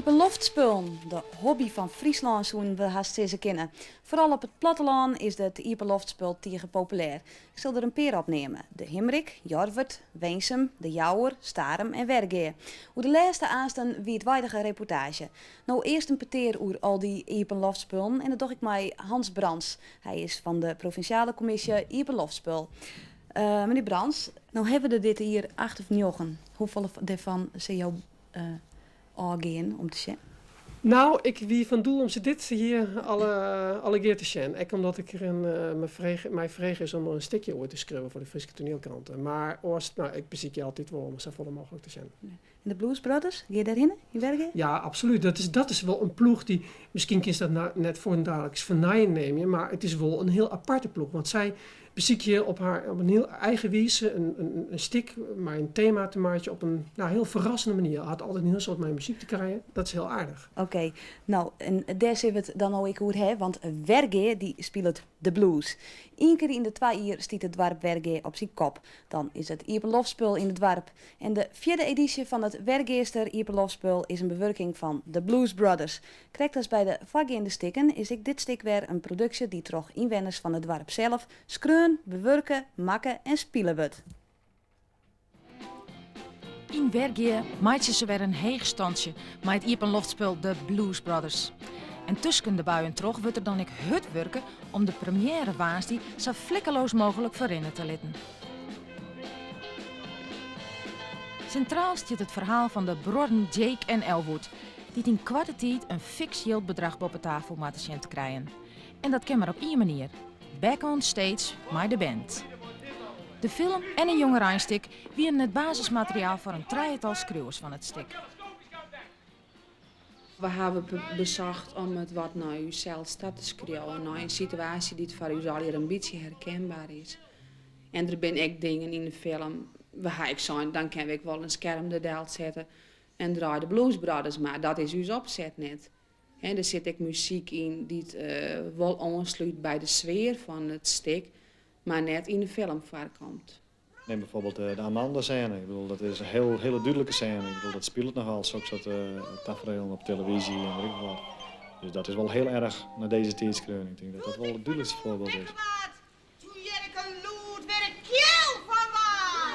Iepenloftspullen, de hobby fan Fryslân soenen we hast sizze kinne. Foaral op it plattelân is it iepenloftspul tige populêr. Ik sil der in pear opneame, de Himrik, Jorwert, Winsum, De Jouwer, Starum en Wergea. Oer de lêste aanst in wiidweidige reportaazje. No earst in petear oer al dy iepenloftspullen en dat doch ik mei Hans Brands. Hy is fan de provinsjale kommisje Iepenloftspul. Menear Brands, no hawwe we der dit jier acht of njoggen. Hoefolle dêrfan sil jo ôfgean om te sjen? No, ik wie fan doel om se dit jier allegear te sjen. Ek omdat ik der in, my frege is om der in stikje oer te skriuwen foar de Fryske Toanielkrante. Mar oars, no, ik besykje altyd wol om safolle mooglik te sjen. En de Blues Brothers, gean je dêrhinne yn Wergea? Ja, absolút. Dat is, dat is wol in ploech dy't, miskien kinst dat net fuortendaliks fernij neame, mar it is wol in hiel aparte ploech. Want sy besykje op har op in hiel eigen wize in stik mei in tema te meitsjen op in nou, hiel ferrassende manier. Hat altyd in hiel soad mei muzyk te krijen. Dat is hiel aardich. Oké, no en dêr sille we it dan no ek oer ha, want Wergea dy spilet de blues. Ien kear yn de twa jier stiet it doarp Wergea op syn kop. Dan is it iepenloftspul yn it doarp. En de fjirde edysje fan it Wergeaster iepenloftspul is in bewurking fan The Blues Brothers. Krekt as by de foargeande stikken is ek dit stik wer in produksje dy't troch ynwenners fan it doarp sels skreaun, bewurke, makke en spile wurdt. Yn Wergea meitsje se wer in heech stantsje mei it iepenloftspul The Blues Brothers. En tusken de buien troch wurdt der dan ek hurd wurke om de premjêre woansdei sa flikkeloos mooglik ferrinne te litten. Sintraal stiet it ferhaal fan de bruorren Jake en Elwood, dy't yn koarte tiid in fiks jildbedrach boppe tafel moatte sjen te krijen. En dat kin mar op ien manier, back on stage mei de band. De film en in jongereinstik wienen it basismateriaal foar in trijetal skriuwers fan it stik. We hawwe besocht om it wat nei ússels ta te skriuwen, nei in situaasje dy't foar ús allegear in bytsje herkenber is. En der binne ek dingen yn de film, we ha ek sein, dan kinne we ek wol in skerm der delsette en draai de Blues Brothers, mar dat is ús opset net. Hè, der sit ek muzyk yn dy't wol oanslút by de sfear fan it stik, mar net yn de film foarkomt. Neem bijvoorbeeld de Amanda-scène. Ik bedoel, dat is een heel, hele duidelijke scène. Ik bedoel, dat speelt nogal, zulke soort taferelen op televisie en weet ik wat. Dus dat is wel heel erg naar deze tijd schreeuwen. Ik denk dat dat wel het duidelijkste voorbeeld is. Toen hearde ik in lûd wêr't ik kjel fan waard.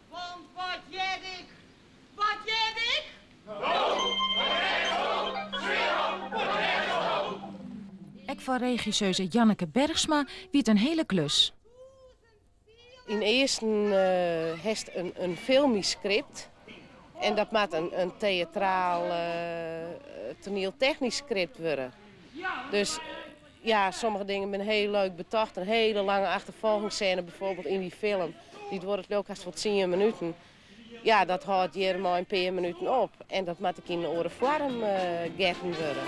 Want wat hearde ik? Wat hearde ik? Ek foar regisseuse Janneke Bergsma wie it in hiele klus. Ynearsten hast in filmysk skript en dat moat in teatraal, toanieltechnysk skript wurde. Dus ja, sommige dingen binne hiel leuk betocht. In hiele lange achterfolgingssêne bijvoorbeeld yn dy film, dy duorret leau ik hast wol tsien minuten. Ja, dat hâldt hjir mei in pear minuten op en dat moat ek yn in oare foarm getten wurde.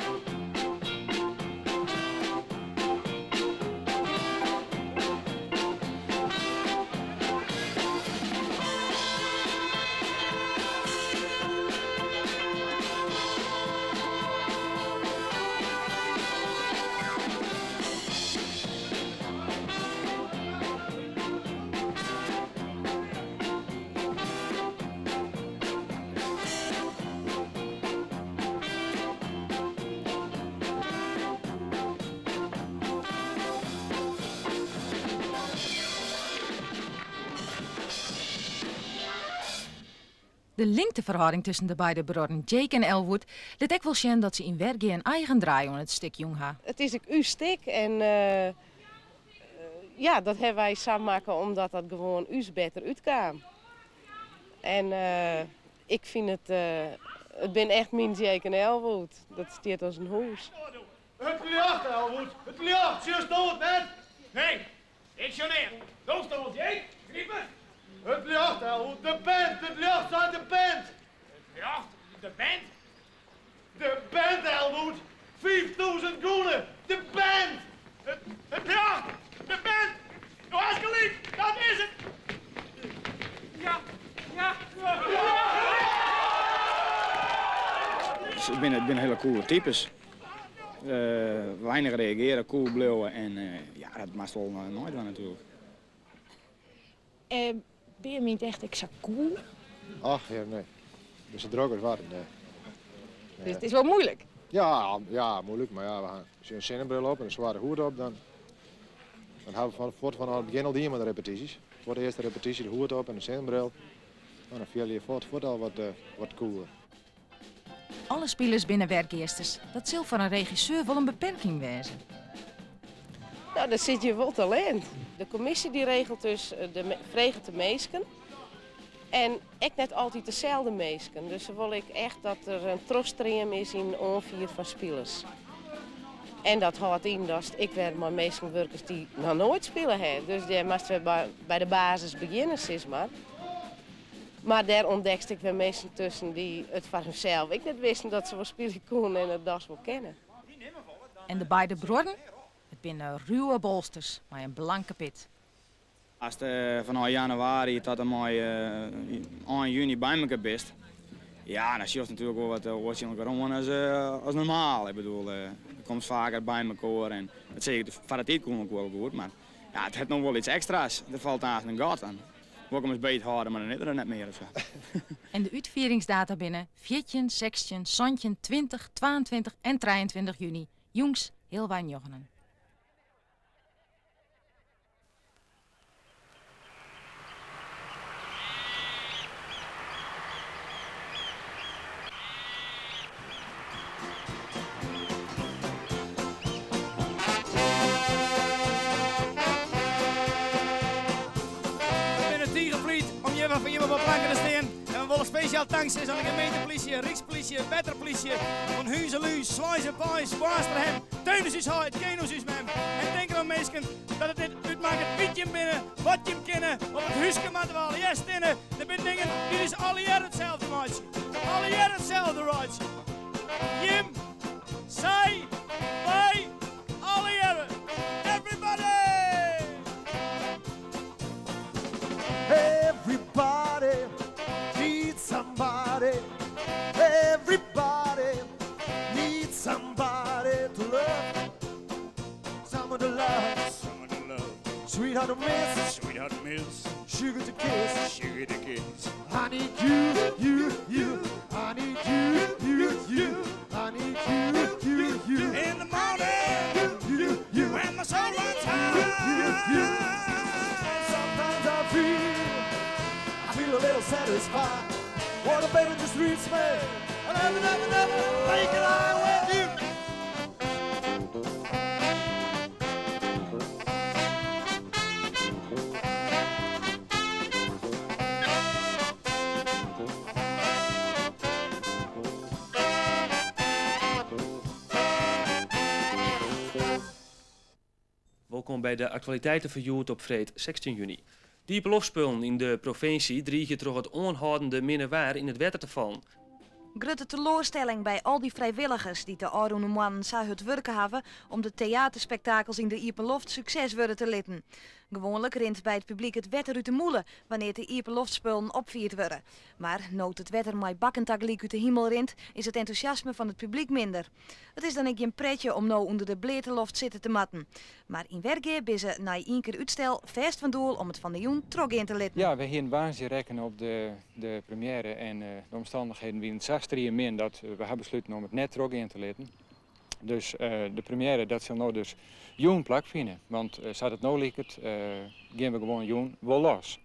De lingteferhâlding tusken de beide bruorren Jake en Elwood lit ek wol sjen dat se yn Wergea in eigen draai oan it stik jûn ha. It is ek ús stik en ja, dat hawwe wy sa makke omdat dat gewoan ús better útkaam. En ik fyn it, it bin echt myn Jake en Elwood. Dat stiet as in hûs. It ljocht, Elwood, it ljocht, sjochsto it net? Nee, ik sjoch neat. Dochst al, Jake? Griper? It ljocht, Elwood, de band, it ljocht seit de band! It ljocht, de band? De band, Elwood! 5000 gûne! De band! It ljocht! De band! Do hast gelyk! Dat is it! Ja, ja, ja! It binne hiele coole types. Weinich reageare, cool bliuwe en ja, dat moatst wol neidwaan natuerlik. Binne jim yn it echt ek sa cool? Ach ja, nee. Dus drok as wat. Dus it is wol muoilik? Ja, ja, muoilik. Mar ja, we ha in sinnebril op en in swarte hoed op, dan, dan ha we fan, fuort fan it begjin al dien mei de repetysjes. Foar de earste repetysje de hoed op en de sinnebril. Nou, dan fiel je je fuort, fuort al wat, wat cooler. Alle spilers binne Wergeasters. Dat sil foar in regisseur wol in beperking wêze. No, dêr sit je wol talint. De kommisje dy regelt dus, de, freget de minsken. En ek net altyd deselde minsken. Dus se wolle ek echt dat der in trochstream is yn oanfier fan spilers. En dat hâldt yn datst ek wer mei minsken wurkest dy't noch noait spile ha. Dus dêr moatst wer by de basis begjinne, sis mar. Mar dêr ûntdekst ek wer minsken tusken dy't it foar harsels ek net wisten dat se wol spylje koene en it dochs wol kinne. En de beide bruorren? It binne ruwe bolsters mei in blanke pit. Ast fanôf jannewaarje tot en mei ein juny by mekoar bist, ja, dan sjochst natuerlik wol wat oars tsjin elkoar oan as, as normaal. Ik bedoel, do komst faker by mekoar en dat sis ik, foar de tiid koene we elkoar wol goed, mar ja, it hat no wol iets ekstra's. Der falt aanst in gat en wol ik him ris beet hâlde, mar dan is er der net mear ofsa. En de útfieringsdata binne 14, 16, 17, 20, 22 en 23 juny, jûns healwei njoggenen. We binne tige bliid om hjir wer foar jimme op 'e planken te stean. En we wolle spesjaal tank sizze oan de gemeenteplysje, Ryksplysje, Wetterplysje, fan Huzelû, Sweins en Peins, Boarnsterhim, Teunis ús heit, Kenos ús mem. En tink derom minsken dat it net útmakket wie't jim binne, wat jim kinne, op it húske moatte we allegear stinne. Der binne dingen dy't ús allegear itselde meitsje. Allegear itselde reitsje. Jim, sy, wy, allegearre. Everybody! Everybody needs somebody. Everybody needs somebody to love. Someone to love. Someone to love. Sweetheart to miss. Sweetheart to miss. Sugar to kiss. Sugar to kiss. I need you, you, you. I need you, you, you. I need you, you, you. In the morning, you, you, you. When my soul runs high. You, you, you. Sometimes I feel a little satisfied. What a baby just reach me. I never, never, never think I with you. Wolkom by de aktualiteiten fan hjoed op freed 16 juny. De iepenloftspullen yn de provinsje driigje troch it oanhâldende minne waar yn it wetter te fallen. Grutte teloarstelling by al dy frijwilligers dy't de ôfrûne moannen sa hurd wurke hawwe om de teaterspektakels yn de iepenloft sukses wurde te litten. Gewoanlik rint by it publyk it wetter út de mûle wannear't de iepenloftspullen opfierd wurde. Mar no't it wetter mei bakken tagelyk út de himel rint, is it entûsjasme fan it publyk minder. It is dan ek gjin pretje om no ûnder de bleate loft sitte te moatten. Mar yn Wergea binne se nei ien kear útstel fêst fan doel om it fan de jûn trochgean te litten. Ja, wy hienen woansdei rekkene op de de première en de omstannichheden wienen sa striemin dat we ha besluten om it net trochgean te litten. Dus de première dat sil no dus jûn plakfine, want sa't it no liket gean we gewoan jûn wol los.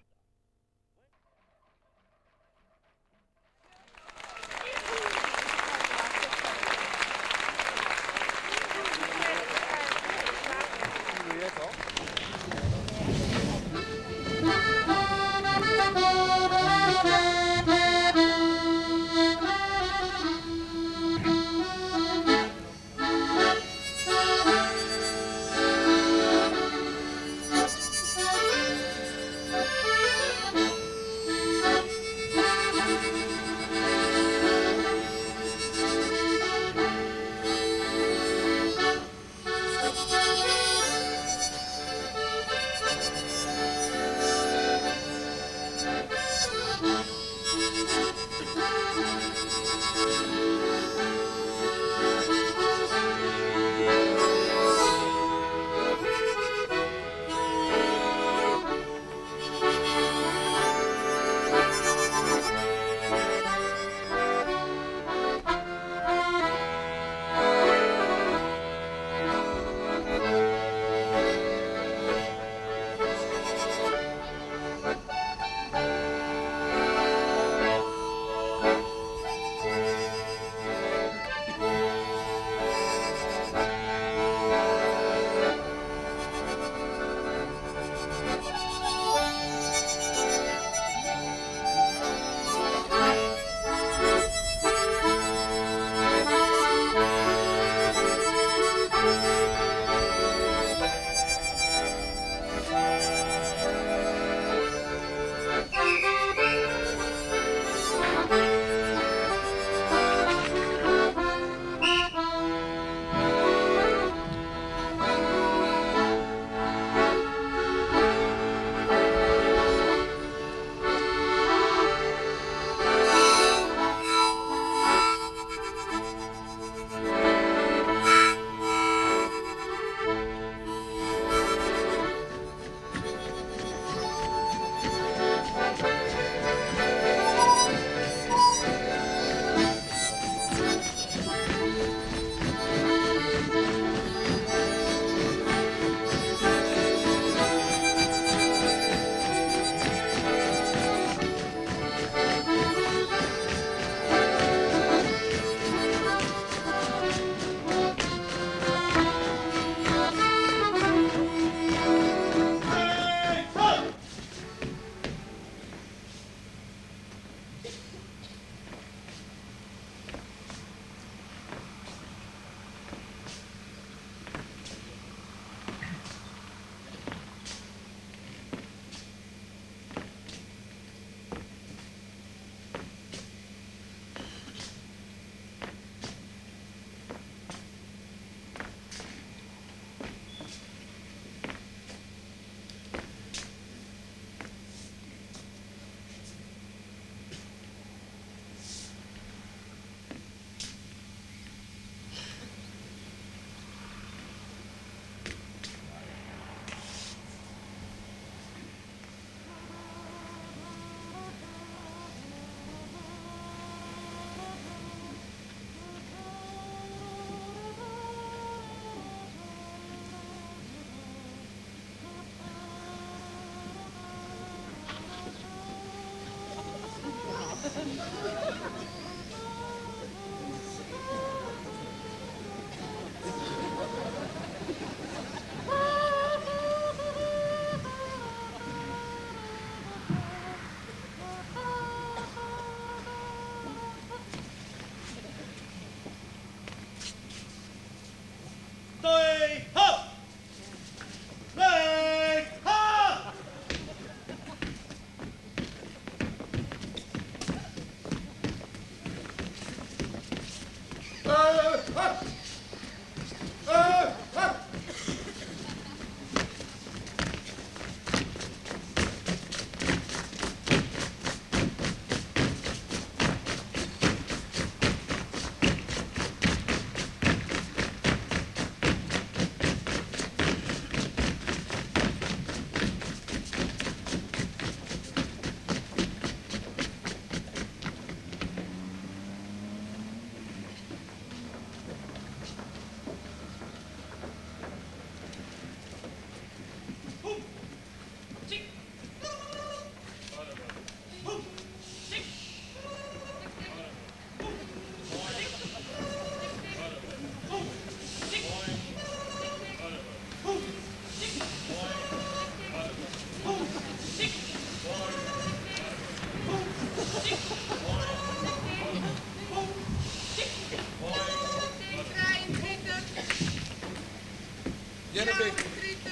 Jennepik. 34,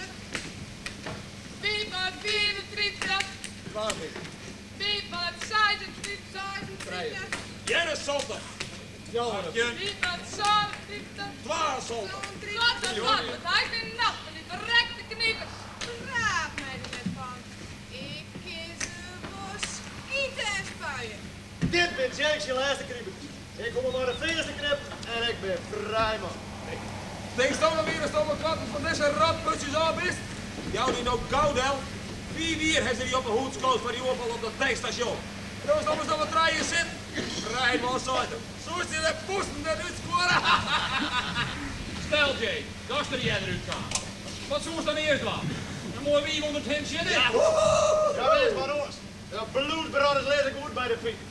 535, 42. 536, 36, 71. 18. 557, 72. Wat, wat, wat, hij is een nacht van die verrekte knippers. Praat mij er net van. Ik kies voor schieten en spuien. Dit ben Jake's je laatste kriebel. Ik kom maar de vingers te knippen en ik ben vrij man. Denk dan weer eens dat we van deze ratputjes af is? Jou die nou koud hel. Wie weer heeft die op de hoed gekozen voor die overval op dat tankstation? En dan is dan eens dat we draaien zitten. Vrij man, zo Zo is die de poesten net uitscoren. Stel, Jay, dat is er jij eruit kan. Wat zoek dan eerst wel? Een mooi wie onder het hem zitten? Ja, ja wees maar oors. De bluesbrothers lezen goed bij de Piet.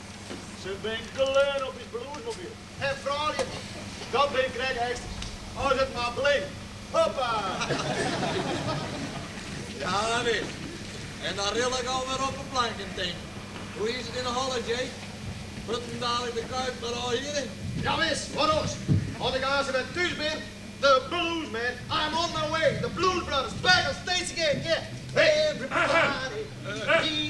Ze ben geleun op his bluesmobiel. En vooral je, dat ben krijg extra. Als het maar blinkt. Hoppa! Ja, dat is. En dan ril ik alweer op de planken tank. Hoe is het in de holle, Jake? Putten dadelijk de kuip maar al hier? Ja, wis, wat oors. Als ik als ik thuis ben, de blues man, I'm on my way. The Blues Brothers back on stage again, yeah. Everybody, Hey.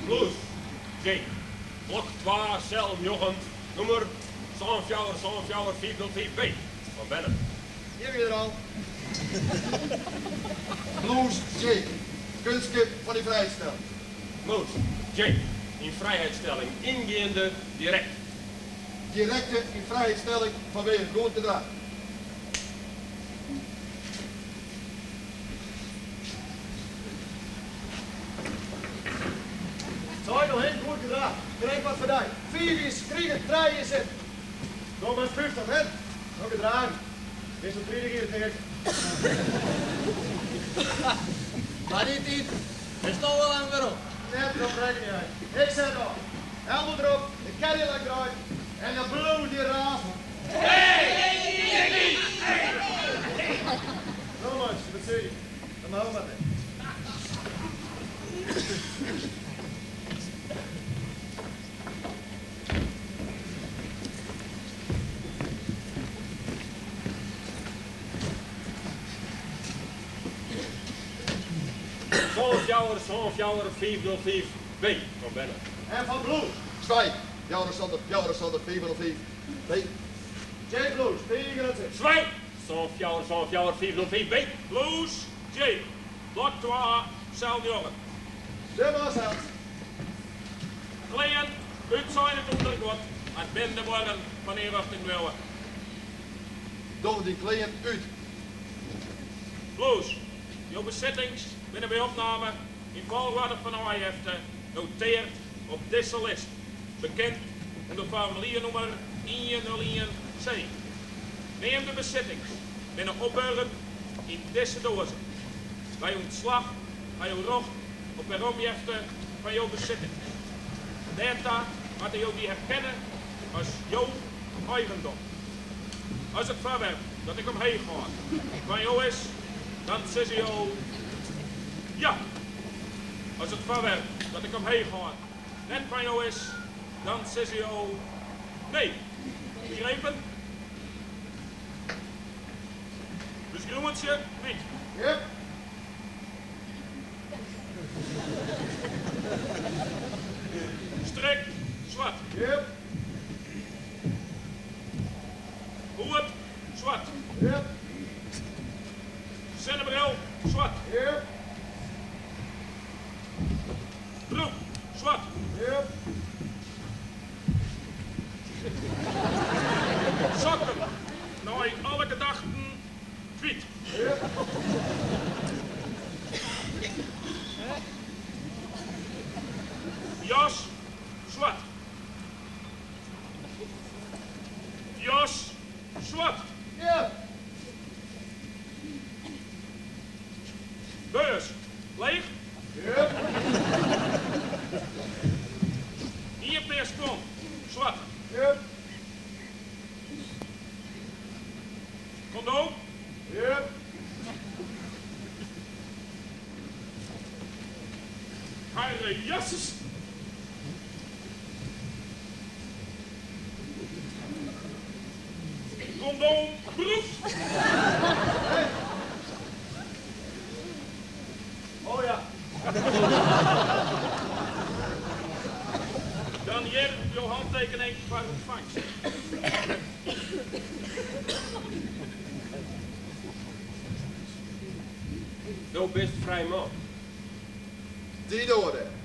Blues, Jake. Blok 2, cel 9, nummer 7474 405B van Bennett. Hier weer al. Blues Jake, kunstskip van die vrijstelling. Blues, Jake, in vrijheidstelling, ingaande direct. Directe in vrijheidstelling vanwege goed gedrag. Zou je nog heel goed gedrag? Krijg wat voor die. Vier is kriegen, drie is het. Nog maar 50, hè? Nog gedragen. Is het drie keer tegen. Maar niet iets. Is toch wel lang weer op. Net, dat reken niet uit. Ik zet op. Helm erop, de Cadillac draait en de blues die raast. Hey! Hey! Zo much, wat zie je? Dan hou maar dit. Zo'n fjouwer, 405 B van Bennett. En van Blues. Twee. Jouwer Sander, Jouwer Sander, 405. B. J Blues, tegen het zin. Twee. Zo'n fjouwer, 405 B. Blues, J. Blok 2, cel 9. Zeg maar zelfs. Kleen, uit zijn het ondergoed. Het bende worden van Eerachting Willen. Doe die kleen uit. Blues, jouw bezittings binnen bij opname in volgorde van aangifte noteert op deze list. Bekend onder formuliernummer 101C. Neem de bezittings binnen opbergen in deze dozen. Bij ontslag bij uw rug op de omjefte van jouw bezittings. Data laten jou die herkennen als jouw eigendom. Als het voorwerp dat ik omheen ga van jou is, dan zeg jou ja. Als het voorwerp dat ik omheen ga net van jou is, dan zeg jou nee. Begrepen? Dus groentje, wit. Yep. Strik, zwart. Yep. Hoed, zwart. Yep. Zonnebril, zwart. Yep. Broek, zwart. Yep. Sokken, naar alle gedachten, wit. Yep. Jas, zwart. Jas, zwart. Ja. Beurs, leeg. Yep. Hier per sprong, zwart. Yep. Condoom. Yep. Heare jesses! Kondoom brûkt. Oh ja. Dan hjir jo hantekening foar ûntfangst. Do bist frij man. Dy doar dêr.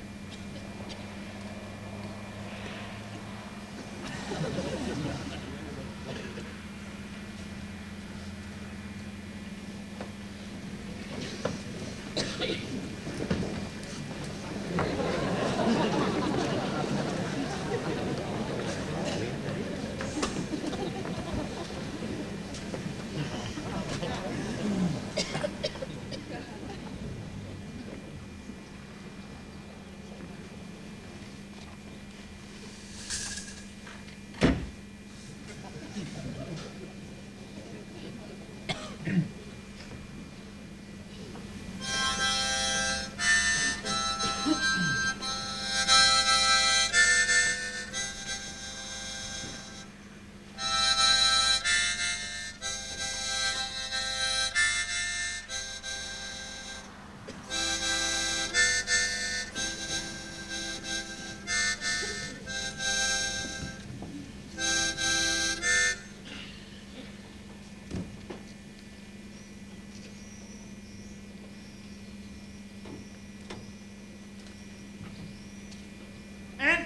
En?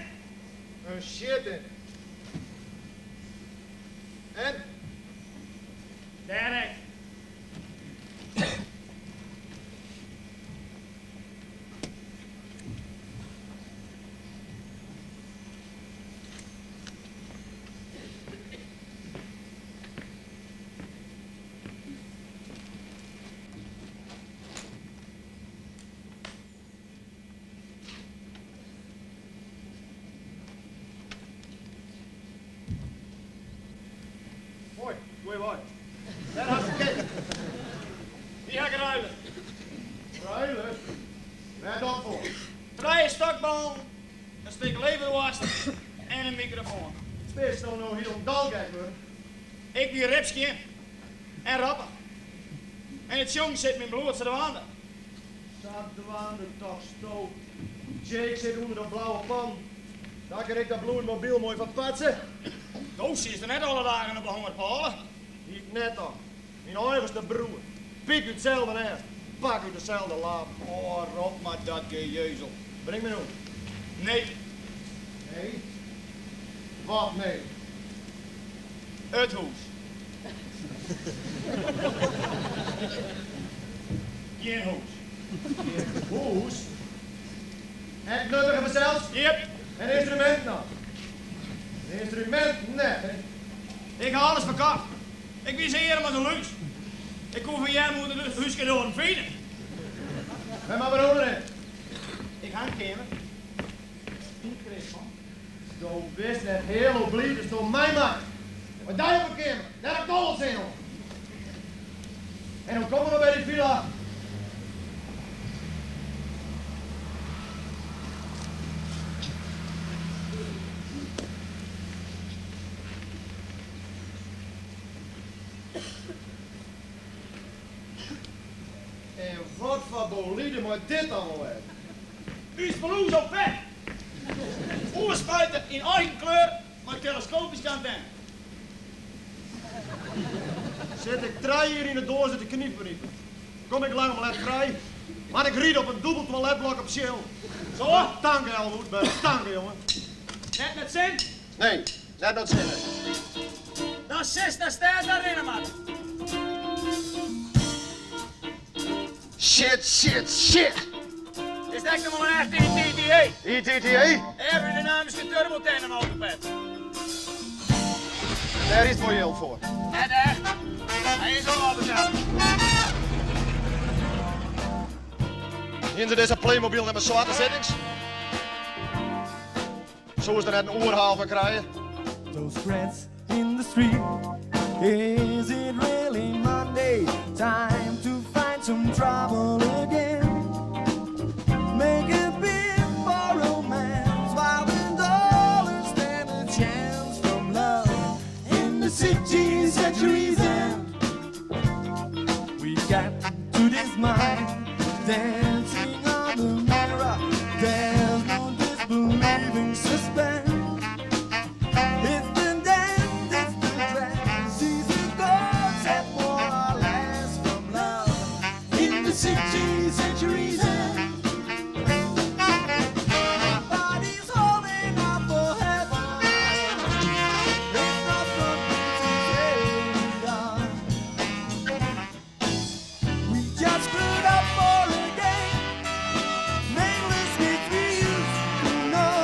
In sjitting. En? Dêr ek. Moai, goeie wei. Dêr hast de keet. Dy ha ik ruile. Ruile? Wêr dan foar? Trije stokballen, in stik leverwoarst en in mikrofoan. Bist do no hielendal gek wurden? Ik wie ripskjin en rappich. En it sjongen sit myn bloed sadwaande. Sadwaande tochtsto. Jake sit ûnder de blauwe pannen. Daar kin ik dat bloedmobyl moai fan patse. Do sitst der net alle dagen op de hongerpôle. Ik net dan. Myn eigenste broer. Pyk út itselde nêst. Pak út deselde lapen. Hâld op mei dat gejeuzel. Bring my hûs. Nee. Nee? Wat nee? It hûs. Gjin hûs. Gjin hûs? En it nuttige fansels? Jep. En ynstruminten dan? Ynstruminten net, hè? Ik ha alles ferkocht. Ik wie sa earm as in lús. Ik koe fan earmoed it húske doaren fine. Wêr moatte we no hinne? Ik ha in keamer. Yn Christman. Do witst net heal hoe bliid ast do my makkest. Mei dy op 'e keamer, dêr ha ik al sin oan. En hoe komme we no by dy filla? En wat foar bolide mei dit dan wol wêze? Us Peloes op fet! Oerspuite yn eigen kleur mei teleskopyske antenne. Sit ik trije jier yn 'e doaze te knypwripen, kom ik lang om let frij, moat ik ride op in dûbel toiletblok op Shell. Zo? Betanke, Elwood, betanke, jonge. Net nei 't sin? Nee, net nei 't sin. Dan sitst nei stêd ta rinne moat. Shit, shit, shit! Is ek noch wol in echte ITTA? ITTA? Aerodynamyske turbotandem autopet. Dêr is wol jild foar. Net echt. Hy is al ôfbetelle. Hiene se dizze Playmobil net mei swarte sittings? Soest der net in oerhaal fan krije? Those rats in the street. Is it really Monday? Time to find some trouble again. Make a big got to this mind. Dancing on the mirror, there's no disbelieving suspense. It's the dance, it's the dress. She's a godsend more or less from love in the city, centuries end. My body's holding out for heaven. It's not from radar. We just screwed up for a game. Nameless we used to know.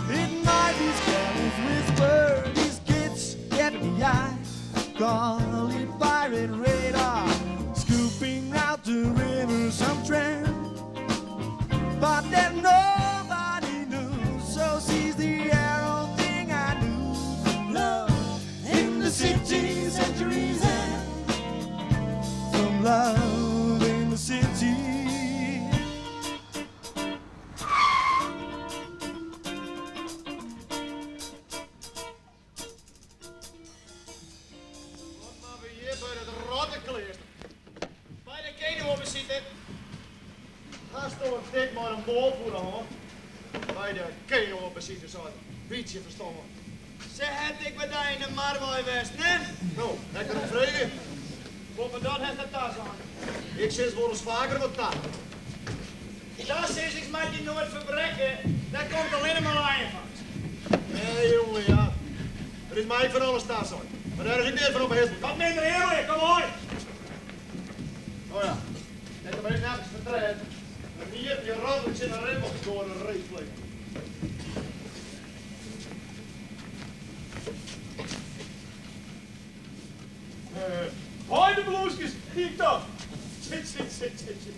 It might be scandals whisper. These kids get the eye. Call it pirate radar. Scooping out the river some trend. But then nobody knew. So sees the arrow thing I do. Love in the city, centuries end. From love in the city. Hier bij het rottenkleester. Bij de keno op zitten. Hast du een dik maar een bol voor hoor. Bij de keno op zitten zo. Beetje verstandig. Ze het ik bij in de Marwij West, nee? Nou, lekker om vrede. Boven dat heeft de tas aan. Ik zit wel eens vaker wat tas. Dat is ik mag je nooit verbrekken. Daar komt alleen maar aan van. Nee, jongen, ja. Er is mij van alles tas aan. Maar daar is ik niet van op een Wat minder eerlijk, kom hoor. Oh ja, net hem even even vertrekken. En hier die rot zit een ribbel door een reefvleek. Hoi de bloesjes, hier toch. Zit, zit, zit, zit, zit.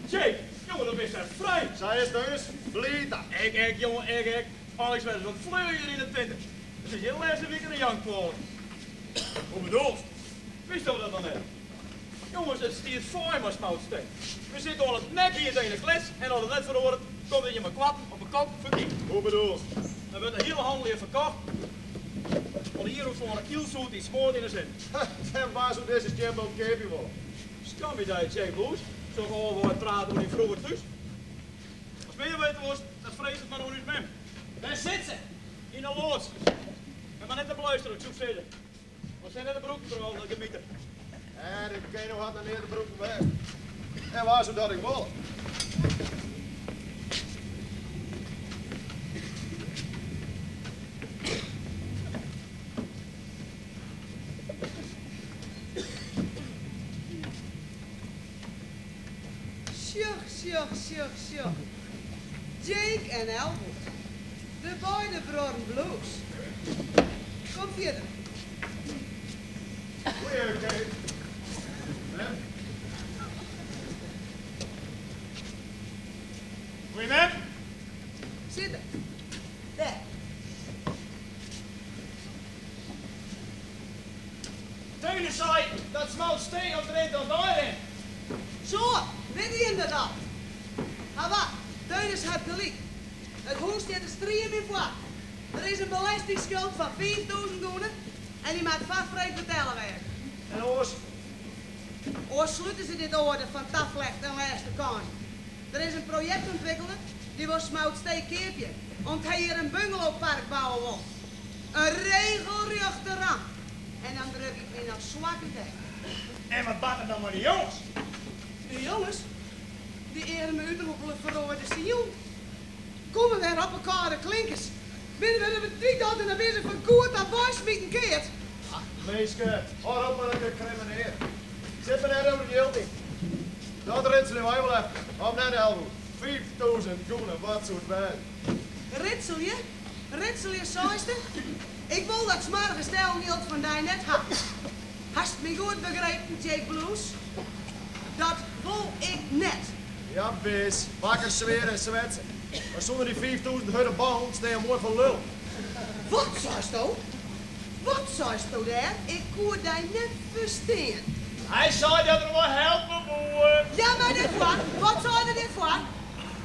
Jake, jongen, dat is er vrij. Zij is dus, blita. Ik, jongen, ik. Alex werd wat vleuger in de 20. Het is heel laatste week in de jankpolen. Hoe bedoelt? Wist je dat dan net? Jongens, het stiert voor maar smoutsteek. We zitten al het nek hier tegen de klets en als het net verhoord, komt er je maar kwap op een kop verdiend. Hoe bedoelt? Dan wordt de hele handel hier verkocht. Want hier hoeft voor een kielzoet die smoort in de zin. En waar zo deze Jumbo Campy wel? Scambi daar Jake Blues. Zo gewoon voor het praten hoe die vroeger thuis. Als meer weten was, dat vrees het maar hoe nu mem. Daar zit ze, in de loods. En maar net te beluisteren, ik zoek zitten. We zijn net de broeken vooral, de gemieter. En de keno had naar neer de broeken weg. En waar zo dat ik wil? Sjoch, sjoch, sjoch, sjoch. Jake en Elwood. De beide broren Blues. Kom verder. Goeie, Kate. Mem? Goeie, mem. Zitten. Daar. Teune zei dat smout steen op de rent dan daarin. Zo, weet je dat al? Ha wat, Teunis had gelijk. Het huis staat de stream in voor. Er is een belastingsschuld van 4000 gulden en die maakt vastvrij vertellen werk. En oors? Oors sluiten ze dit orde van taflecht en laatste kans. Er is een projectontwikkelaar die wil smout steek keertje, omdat hij hier een bungalowpark bouwen wil. Een regelrechte ramp. En dan druk ik me nog zwak tegen. En wat bakken dan maar die jongens? De jongens, die eren me uitroepen verrooide ziel. Komen weer op elkaar de klinkers. Binnen willen we drie dagen naar binnen van koert aan een keert. Ach, meeske, hoor op maar een crimineer. Zit me net over de geld in. Dat ritselen wij wel even. Om naar de Elwood. 5000 gulden, wat zoet bij. Ritsel je? Ritsel je, saaiste? Ik wil dat smarige stel van daar net had. Hast me goed begrepen, Jake Blues? Dat wil ik net. Ja, wis. Wakker zweren en zwetsen. Maar zonder die 5000 hudde bal sta je mooi van lul. Wat zei je? Wat zei je daar? Ik kon daar net verstaan. Hij zei dat er wel helpen boer. Ja, maar dit voor. Wat zei er dit voor?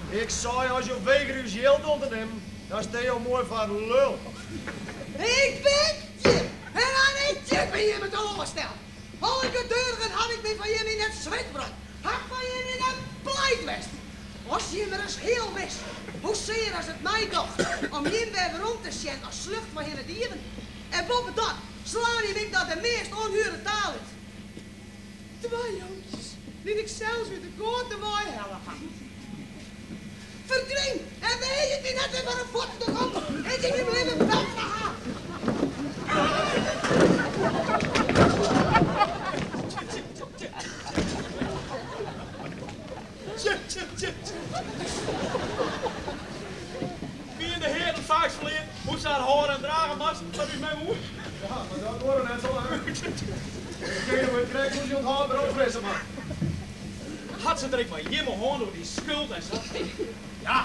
Ik zei als je weigert uw geld ondernemen, dan sta je mooi van lul. Ik ben je. En dan Switbrot, ha ik foar jim yn 'e pleit west. As jim ris heal wisten hoe sear as it my docht om jim wer werom te sjen as slucht foarhinne dieven. En boppedat slaan jim ek noch de meast ûnhuere taal út. Twa jonkjes dy't ik sels út de goate wei helle ha. Ferdwyn en weagje dy net wer foar de fuotten te kommen en jim myn libben bettere ha. Wiene de hearen faaks ferleard hoe't se har hâlde en drage moasten, wat ús mem oer? Ja, mar dat duorre net sa lang. Keno wit krekt hoe't sy ûnthâld wer opfrisse moat. Hat se der ek mei jimme hân oer dy skuld en sa? Ja,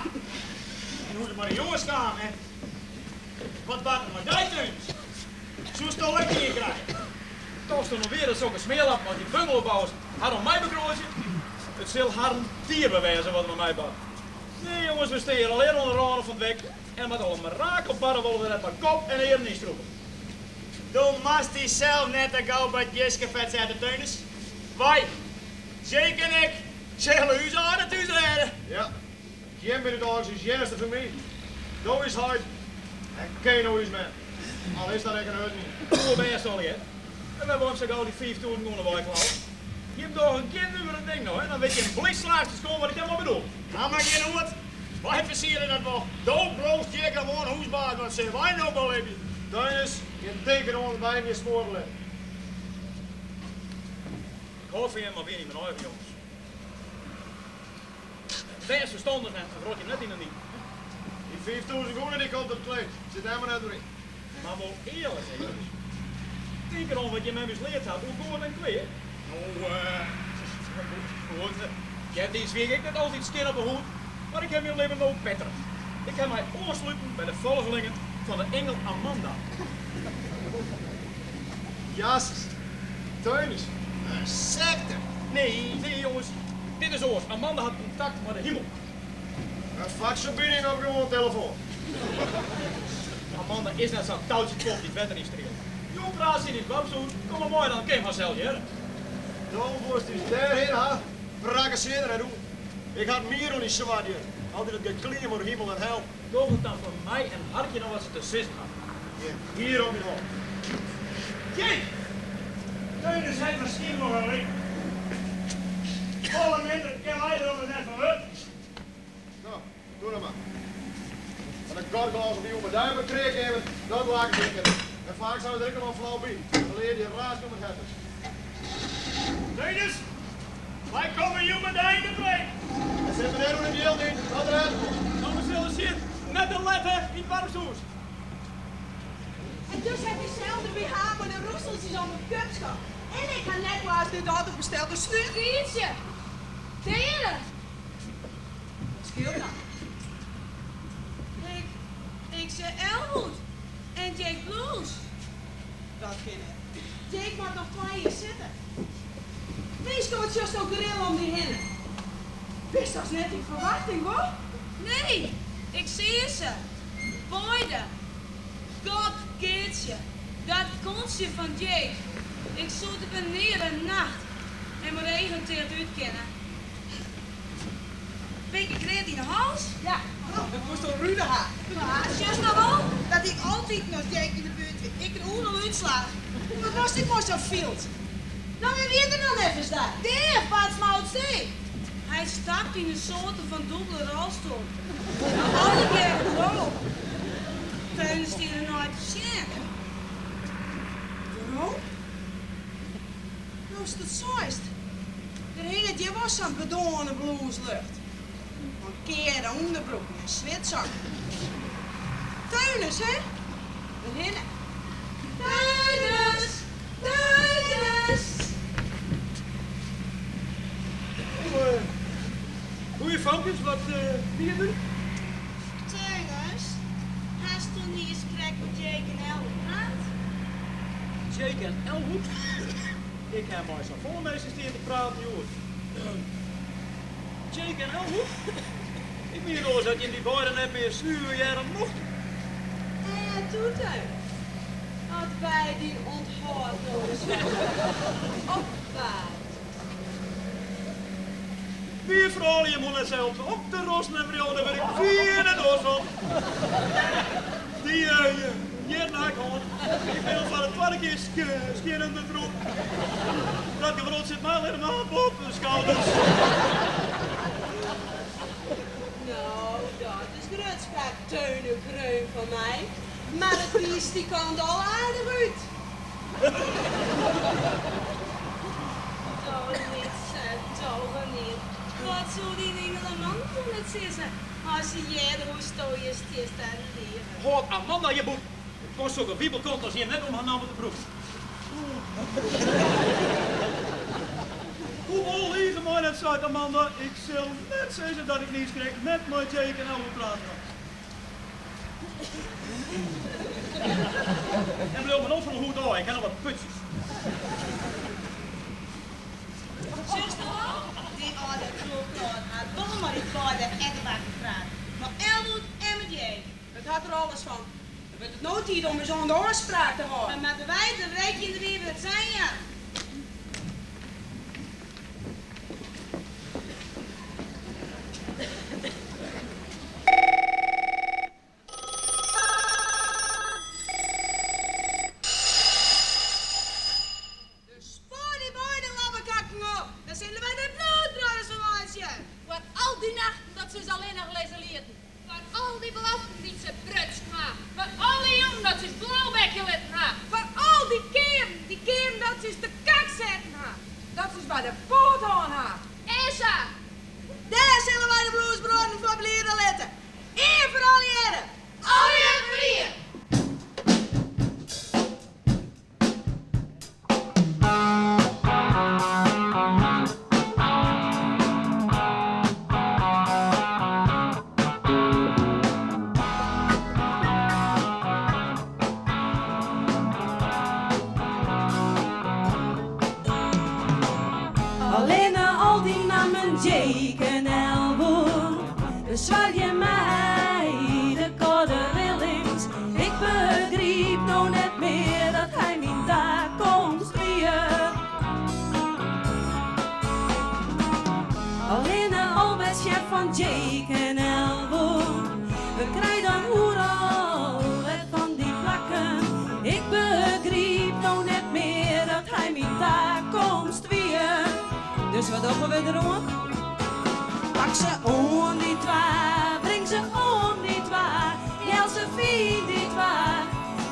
en hoe't it mei de jonges kaam en wat bart der mei dy, Teunis? Soesto ek dien krije? Tochtsto no wier dat sokke smearlappen as dy bungalowbouwers har om my begroatsje? It sil harren dierber wêze wat der mei my bart. Nee jonges, we stean hjir allegear oan de râne fan it wek en der moat al in merakel barre wolle we net mei kop en earen ynstrûpe. Do moatst dysels net te gau by it jiskefet sette, Teunis. Wy, Jake en ik, sille ús âlde thús rêde. Ja, jim binne daalks ús earste famylje. Do ús heit en Keno ús mem. Al is dat ek in hurd yn. Poerbêst allegear. En wêr wol sa gau dy 5000 gûne wei klauwe? Jim dogge gjin nuvere ding no, hè? Dan wit jim blikslaach te skoan wat ik dêrmei bedoel. Haw mar gjin noed. Wy fersiere dat wol. Do bliuwst hjir gewoan hûsbaas, wat sille wy no belibje? Teunis, jim tinke deroan dat wy him hjir smoare litte. Ik hâld fan jim, mar wie yn myn eigen jonges. Wês ferstannich en ferrot jim net yn 'e nyp. Dy 5000 gûne dy komt op 't kleed, sit dêr mar net oer yn. Mar wol earlik, jonges. Tink deroan wat jim mem ús leard hat oer goed en kwea. No, goed, eartiids wie ik ek net altyd skjin op 'e hûd, mar ik haw myn libben no bettere. Ik haw my oansluten by de folgelingen fan de ingel Amanda. Jasses, Teunis, in sekte! Nee, nee jonges, dit is oars. Amanda hat kontakt mei de himel. In faksferbining of gewoan telefoan? Amanda is net sa'n toutsjepop dy't wetter ynstrielt. Jûn praat se yn it doarpshûs, kom mar mei dan kin fansels hearre. Do wolst ús dêrhinne ha, prakkesear der net oer. Ik ha it mier oan dy swartje, altyd dat gekliem oer himel en hel. Doch it dan foar my en harkje nei wat se te sizzen hat. Gjin hier om myn hân. Jake! Teunis hat miskien wol gelyk. Folle minder kin wy der ommers net fan wurde. No, doe dan mar. Want in gorgels op dy oer mei kreakeamer, dat laket ek net. En faaks hawwe der ek noch wol flau by. Dan lear je raas om it hert is. Teunis, wy komme jûn mei dy yn de preek. En sit menear oer it jild yn, dat rêdt wol. No, we sille sjen. Net te let, hè, yn it doarpshûs. En dus ha dyselde BH mei de roeseltsjes om it kupske. En ik ha net oars dit auto besteld, dus slút. Grietsje, Deare! Wat skeelt dan? Ik, ik sjoch Elwood en Jake Blues. Dat kin net. Jake moat noch twa jier sitte. Minsken, wat sjochsto gril om dy hinne? Bist dochs net yn ferwachting, wol? Nee, ik seach se. Beide. God, Geartsje, dat kontsje fan Jake. Ik soe it op in neare nacht en mei regen ticht út kinne. Bin ik read yn 'e hals? Ja, dat moast al rune ha. Wa, sjochst no wol? Dat die ik altiten as Jake yn de buert wie. Ik krige oeral útslach. Wat watst ek mei sa'n fielt? No, wa wie der dan neffens dy? Dêr, Bart Smout-Stee. Hy stapt yn in soarte fan dûbele rolstoel. Mei allegear rook. Teunis stie der nei te sjen. Rook? No'tst it seist, der hinget hjir wol sa'n bedoarne blûslucht. Fan kearde ûnderbroeken en switsokken. Teunis, hè? Derhinne. Teunis! Teunis! Goeie famkes, wat wie der? Teunis, hasto niis krekt mei Jake en Elwood praat? Jake en Elwood? Ik ha mei safolle minsken stien te praten hjoed. Jake en Elwood? Ik miende oars dat jim dy beide net mear suver hearre mochten. En toe, Teun, as wy dyn ûnthâld no ris wat opwaarmje. Wie froulju mûle sels op te rossen en wriuwen, dêr wurd ik fien en oars fan. Dy jierren ha ik hân. Ik bin al foar de twadde kear skjin ûndertroep. Dat gewrot sit my allinnich mar op de skouders. No, dat is grutspraak, Teune Kreun fan my. Mar it wiist dy kant al aardich út. Doch net sa, doch neat. Wat soe dyn ingeleman wol net sizze as hy hearde hoe'tsto hjir stiest te ligen? Hâld Amanda hjir bûten. It kost sokke wibelkont as jim net om har namme te brûken. Hoewol lige my net, seit Amanda, ik sil net sizze dat ik niiskrekt net mei Jake en Elwood praat haw. En bliuw my no fan 'e hûd ôf, ik ha noch wat putsjes. Sjochst no al? Dy âlde trochknâl hat wol mei dy beide etterbakken praat, mei Elwood en mei Jake. Dat hat der alles fan. Dan wurdt it no tiid om ús oan de ôfspraak te hâlden. Dan moatte wy de rekjende wie it sein jaan. Dus spoar dy beide labbekakken op, dan sille wy der bloedbrothers fan meitsje. Foar al dy nachten dat se ús allinnich lizze lieten. Foar al dy beloften dy't se brutsen ha. Foar al dy jûnen dat se ús blaubekje litten ha. Foar al dy kearen, dy kearen dat se ús te kak setten ha. Dat se ús by de poat hân ha. En sa. Dêr sille wy de Bluesbruorren foar bliede litte. Ien foar allegearre. Allegearre foar ien. Allinne al dy nammen Jake en Elwood beswarje my de kâlde rillings. Ik begryp no net mear dat hy myn takomst wie. Allinne al it sjen fan Jake en Elwood, we krij dan oeral wer fan dy plakken. Ik begryp no net mear dat hy myn takomst wie. Dus wat dogge we deroan? Pak se oan dy twa, bring se om dy twa, jel se fyn dy twa.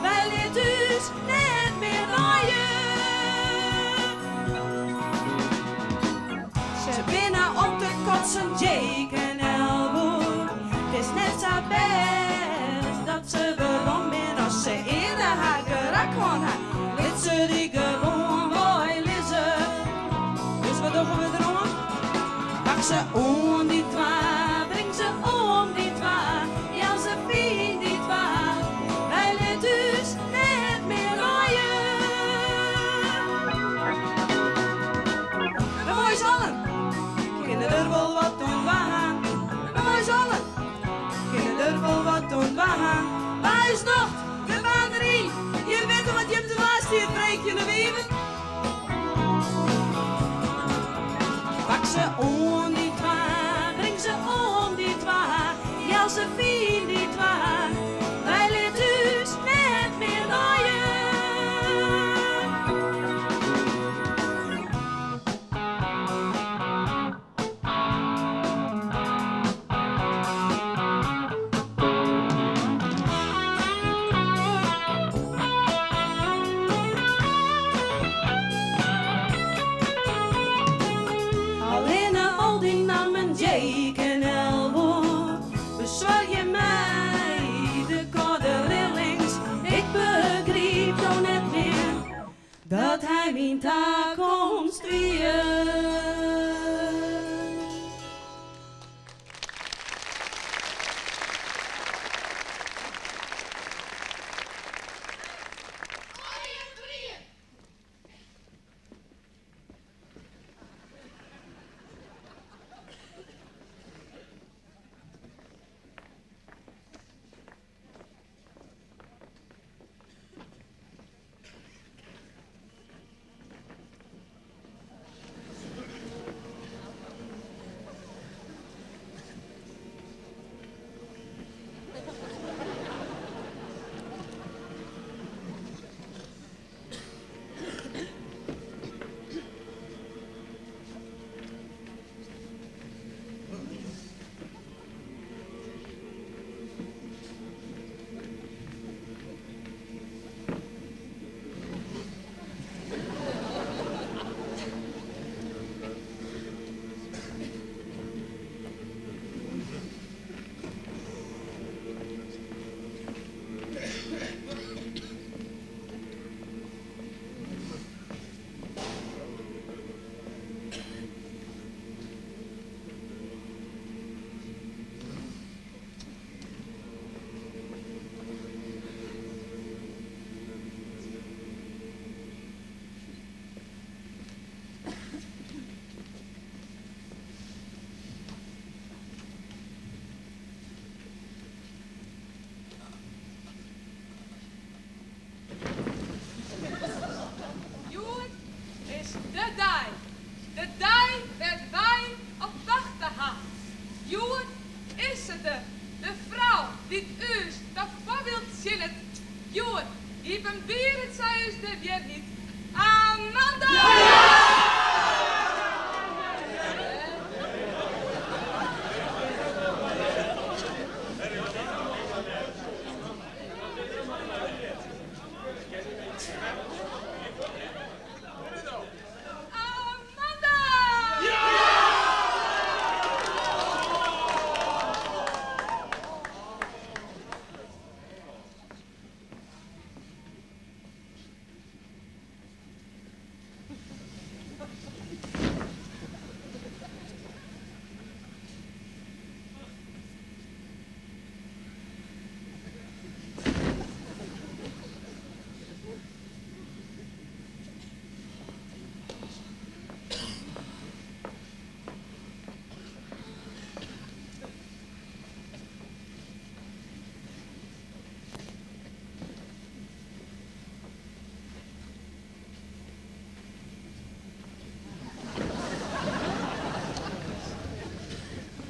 Wy litte ús net mear lije. Se binne om te kotsen, Jake en Elwood. It is net sa bêst dat se werom binne as se earne har gerak hân ha. Lit se dy gewoan wei lizze. Dus wat dogge we deroan? Pak se oan dy twa, bring se om dy twa, jel se fyn dy twa. Wy litte ús net mear lije. We mei ús allen kinne der wol wat oan dwaan. We mei ús allen kinne der wol wat oan dwaan. Wa is nocht? We baan deryn. Jim witte wat jim te dwaan stiet, freekjende wiven. Pak se oan dy twa, bring se om dy twa, jel se fyn dy twa. Wy litte ús net mear lije. Allinne al dy nammen Jake en Elwood beswarje my de kâlde rillings. Ik begryp no net mear dat hy myn takomst wie. liket sy ús de wierheid. Amanda!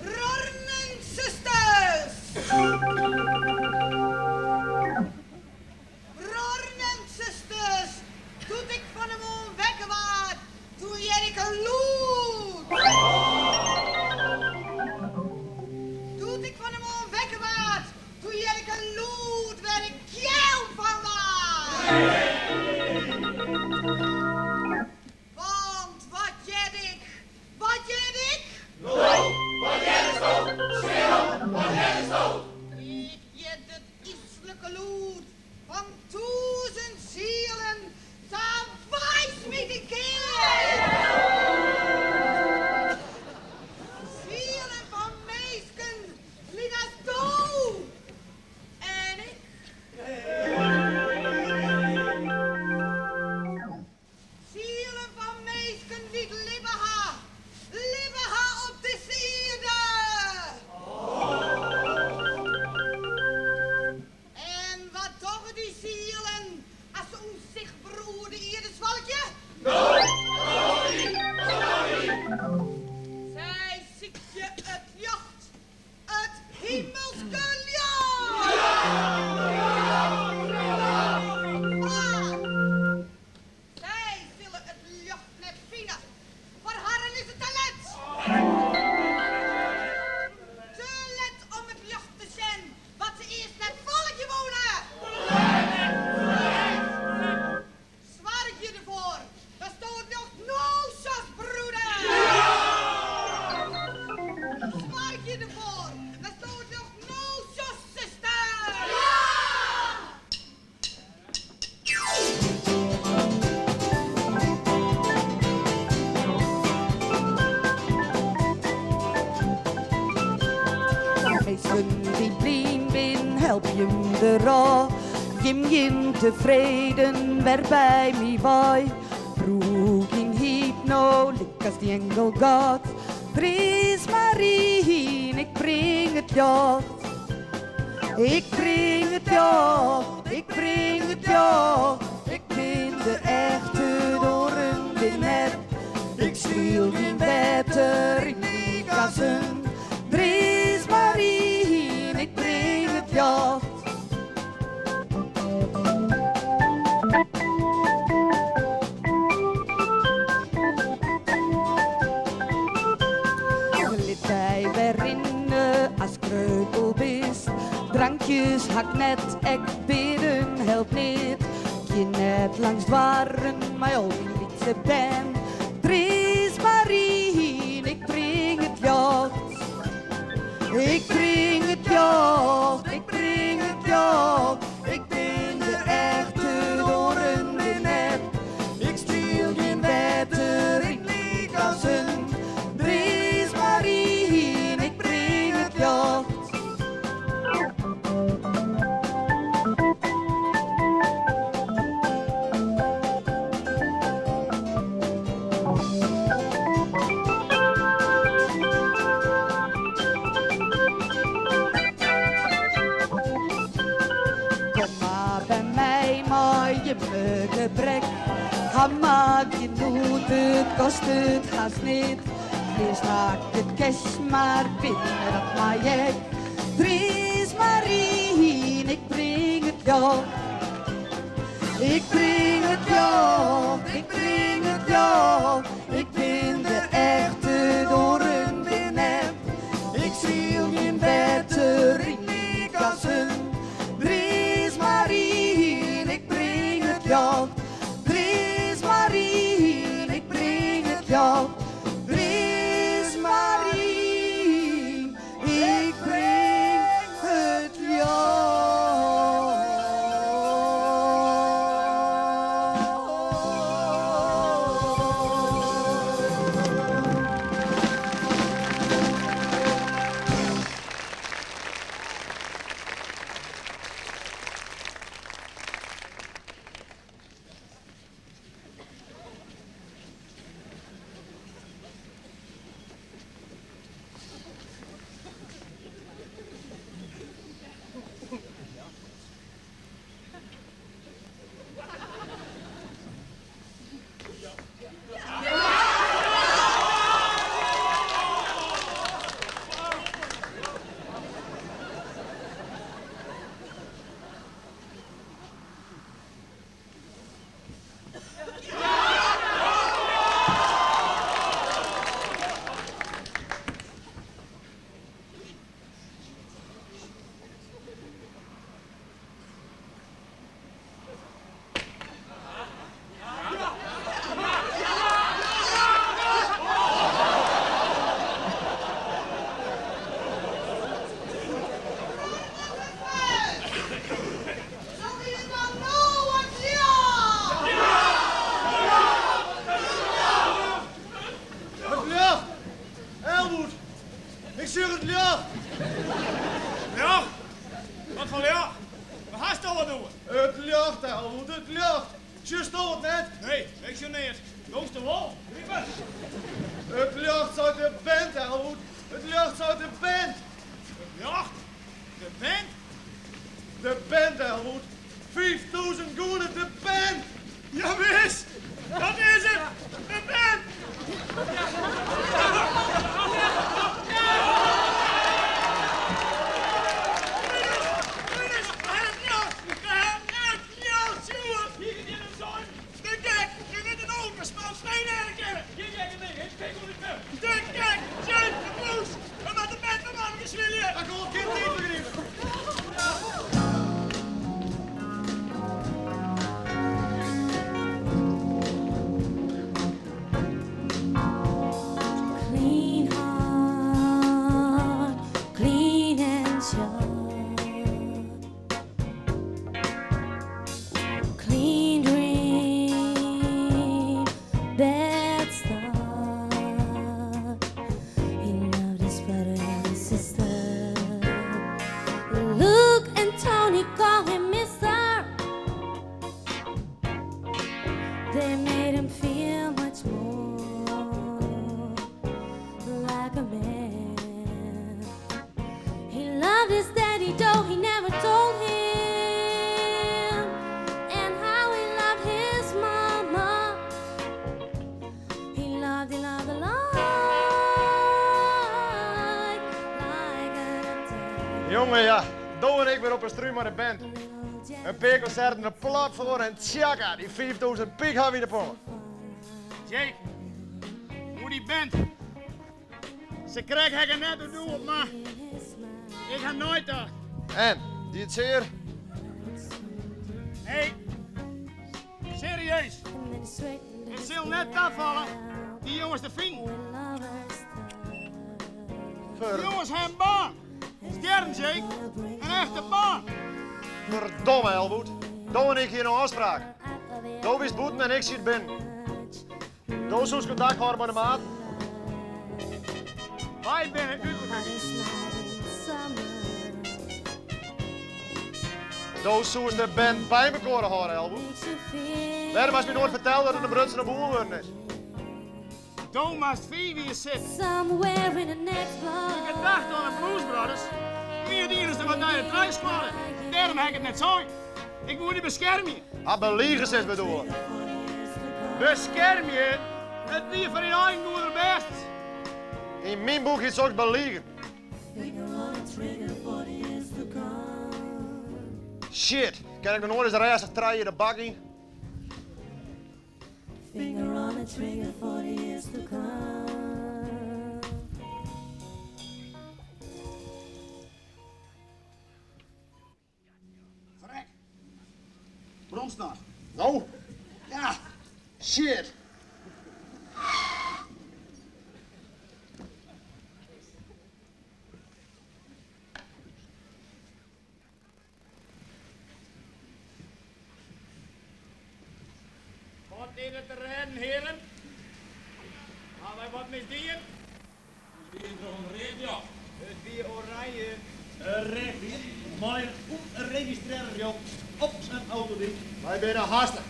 Bruorren en susters! Bruorren en susters, doe't ik fan 'e moarn wekker waard, doe hearde ik in lûd. Doe't ik fan 'e moarn wekker waard, doe hearde ik in lûd wêr't ik kjel fan waard. Want wat hearde ik? Wat hearde ik? No, wat heardesto? Stil, wat heardesto? Ik hearde it yslike lûd fan tûzen sielen sa weismite kin. Sielen fan minsken lykas do en ik. Sielen fan minsken dy't libbe ha, libbe ha op dizze ierde. En wat dogge dy sielen as se ûnsichtber oer de ierde swalkje? Sy sykje it ljocht, it himelske ljocht! Mar sy sille it ljocht net fine, foar harren is it te let. Te let om it ljocht te sjen wat se earst net folgje woene. Soargje derfoar datsto it ljocht no sjochst, broeder! Soargje derfoar datsto it ljocht no sjochst, suster! Minsken dy't blyn bin, help jim derôf. Jim gean tefreden wer by my wei. Brûk dyn hyp no lykas dy ingel God. Priis Marie, ik bring it ljocht. Ik bring it ljocht, ik bring it ljocht. Ik bin de echte oaren bin net. Ik striel gjin wetter, ik lykas in Dris Marie, ik bring it ljocht. Lit dy wer rinne as kreupel bist. Drankjes ha 'k net, ek bidden helpt net. Gean net langs doarren mei al dyn lytse bern. Dris Marie, ik bring it ljocht. Ik bring it ljocht, ik bring it ljocht. Ik bin de echte, oaren bin net. Ik striel gjin wetter, ik lykas in Dris Marie, ik bring it ljocht. Kom mar by my mei jimme gebrek. Ha mar gjin noed, it kostet hast neat. Earst ha 'k it cash mar binnen, dat mei ek. Dris Marie, ik bring it ljocht. Ik bring it ljocht, ik bring it ljocht, ik bin de echte, de oaren binne nep. Ik syl gjin wetter yn lykas hun. Dris mar yn, ik bring it ljocht. Dris mar yn, ik bring it ljocht. Dris mar yn, ik bring it ljocht. It ljocht! Elwood! Ik sjoch it ljocht! Ljocht? Wat foar ljocht? Wêr hasto it oer? It ljocht, Elwood, it ljocht! Sjochsto it net? Nee, ik sjoch neat. Dosto wol, Rieper? It ljocht seit de band, Elwood. It ljocht seit de band. It ljocht? De band? De band, Elwood. 5000 gûne, de band! Jawis, dat is it! De band! Clean heart, clean and sure. Clean dream, bad start. He loved his brother and sister. Luke and Tony call him Mister. They made him feel much more like a man. He loved his daddy, though he never told him, and how he loved his mama. He loved, he loved the light, like an Jonge, ja. Do en ik wer op 'e strún mei de band. In pear konserten in plat foar en tsjakka, dy 5000 piek ha wy yn 'e ponge. Jake, oer dy band. Se krekt ha ik it net oerdoeld, mar ik ha neitocht. En, die it sear? Nee, serieus. It sil net tafalle dy jonges te finen. Dy jonges ha in baan. Stjerren, Jake. In echte baan. Ferdomme, Elwood. Do en ik hiene in ôfspraak. Do wiest bûten en ik siet binnen. Do soest kontakt hâlde mei de maat. Wy binne útmekoar. Do soest de band by mekoar hâlde, Elwood. Wêrom hast my noait ferteld dat it in brutsene boel wurden is? Do moatst 5 jier sitte. Somewhere in the next block. De gedachte oan de Blues Brothers wie it iennichste wat nei de trui skoarre. Dêrom ha ik it net sein. Ik woe dy beskermje. Ha beliegers is bedoele. Beskermje? It wie foar dyn eigen goederbêst. Yn myn boek hjit soks beligen. Shit, kin ik noch noait ris rêstich 3 jier de bak yn? Finger on the trigger for the years to come. Verrek. Bromsnor. Nou? Ja. Shit. Wat is het te redden, heren? Ha wy wat misdien? It wie troch in read ljocht. It wie oranje. In read ljocht mei in ûnregistrearre ljocht op in autodyk. Wy binne hastich.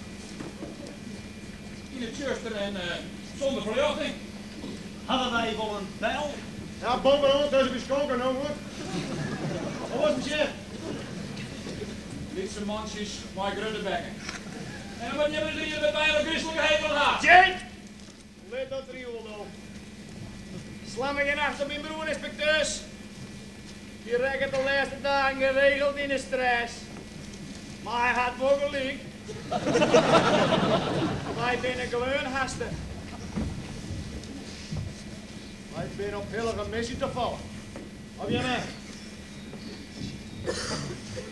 Yn it tsjuster en sûnder ferljochting. Hawwe wy wol in bel? Ja, boppe-oan tussen de skonken, no goed. Oars besjen. Lytse mantsjes mei grutte bekken. En wat jimme der hjir by in grislike hekel oan ha. Jake! Lit dat rioel no. Sla my gjin acht op myn broer, ynspekteurs. Dy rekket de lêste dagen geregeld yn 'e stress. Mar hy hat wol gelyk. Wy binne gleon hastich. Wy binne op hillige missy tafallich. Of jimme?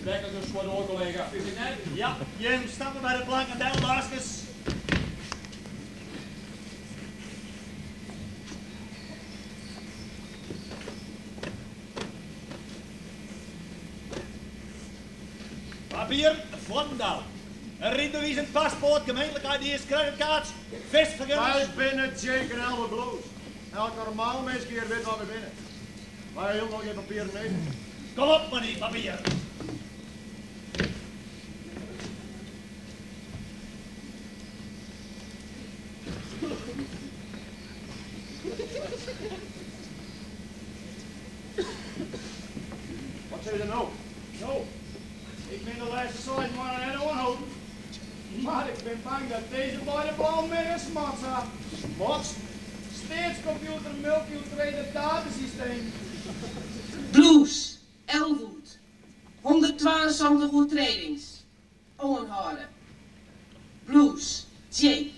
Lekker dus foar de kollega, fynst ek net? Ja, jim stappe by de planken del, baaskes. Papier, fuortendalik. In rydbewiis, in paspoart, gemeentlik ID's, creditcards, visfergunnings. Wy binne Jake en Elwood Blues. Elk normaal minske hjir wit wa wy binne. Wy ha hielendal gjin papieren nedich. Kom op mei dy papieren. Wat sizze se no? No, ik bin de lêste seis moanne net oanholden. Mar ik bin bang dat dizze beide plannen mear in smots ha. Smots? Steatskompjûter Multioetreder Datasysteem. Blues, Elwood, 172 oertrêdings, oanhâlde. Blues, Jake,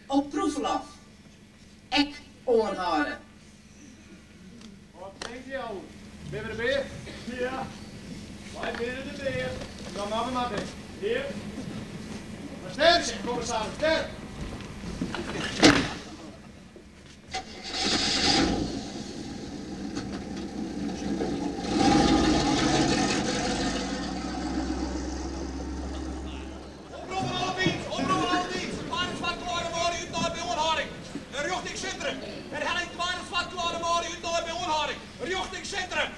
op proefferlof, ek oanhâlde. Wat tinkt dy, Elwood? Binne we de bear? Ja, wy binne de bear. Dan moatte we mar tinke. Jep. Maar sterk, kommissaris, sterk! Oproppen alle dienst, oproppen alle dienst. Twadde swartklaaide manlju útnaaid by oanhâlding. Rjochting sintrum. Herhelling twadde swartklaaide manlju útnaaid by oanhâlding. Rjochting sintrum.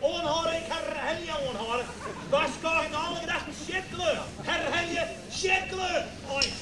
Oanhâlde, ik herhelje oanhâlde. Warskôging nei alle gedachten sjitkleur. Herhelje sjitkleur. Ein.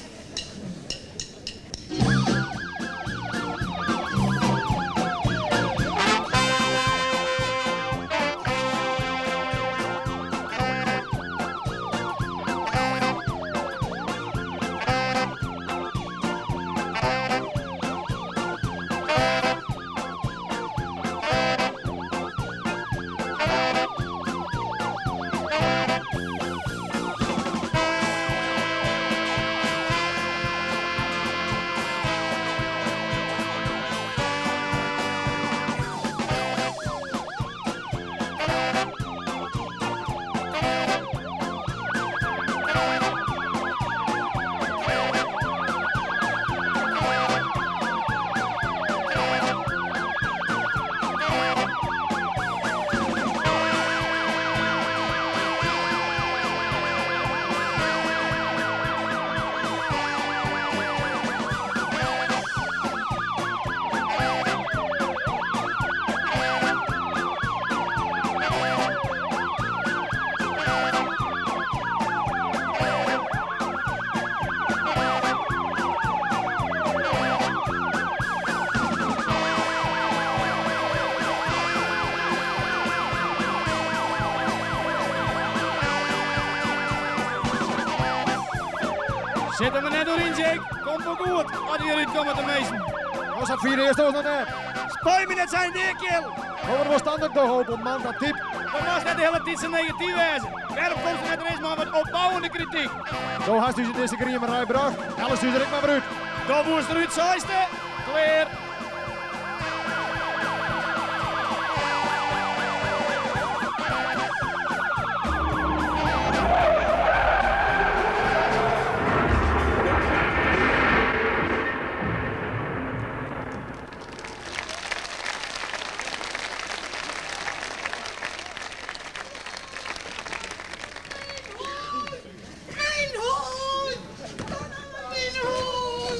Sit der mar net oer yn, Jake. Komt wol goed, as wy derút komme teminsten. No, sa fier is it noch net. Spui my net sa yn 'e ear, kearel. Mar wat wolst dan dat ik doch, Opel man, dat typ. Do moatst net de hiele tiid sa negatyf wêze. Wêrom komst net ris mei wat opbouwende krityk? Do hast ús yn dizze griemerij brocht, hellest ús der ek mar wer út. Do woest derút, seiste? Klear. Myn hûn! Myn hûn!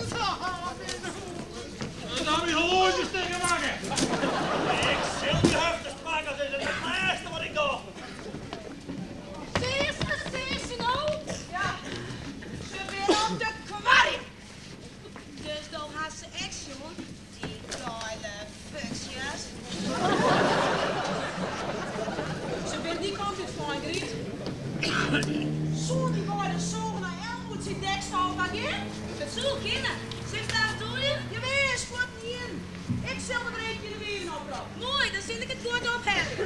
Dan ha myn horloazje stikken makke. Ik sil dy hufkes pakke, dat is it lêste wat ik doch. Seachst se, seachst se no? Ja, se binne op de kwarje. Dus do hast se ek sjoen, dy geile futsjes. Se binne dy kant út fearn, Gryt. Soene dy beide sûgen nei Elwood syn dekstâl ta gean? It soe kinne. Silst avontoerje? Jawis, fuorten ien. Ik sil de wreekjende wieven oproppe. Moai, dan sil ik it guod ophelje.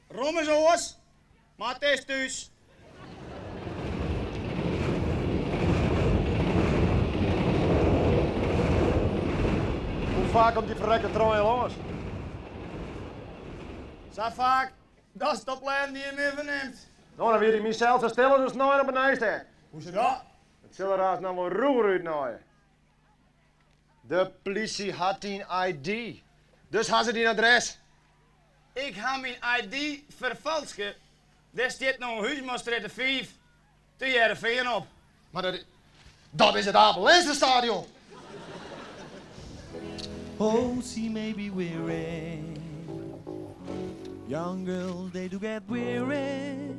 Rom is oars, mar it is thús. Hoe faak komt dy ferrekte trein lâns? Sa faak datst op 't lêst neat mear fernimt. No, dan wie dy mysels sa stil as in snein op 'e Nijstêd. Hoe sit dat? It sil der aanst noch wol rûger útnaaie. De plysje hat dyn ID. Dus ha se dyn adres. Ik ha myn ID ferfalske. Dêr stiet no Huismanstrjitte 5 te Hearrenfean op. Mar dat, dat is it Abe Lenstra stadion! Oh, she may be weary. Young girls, they do get weary.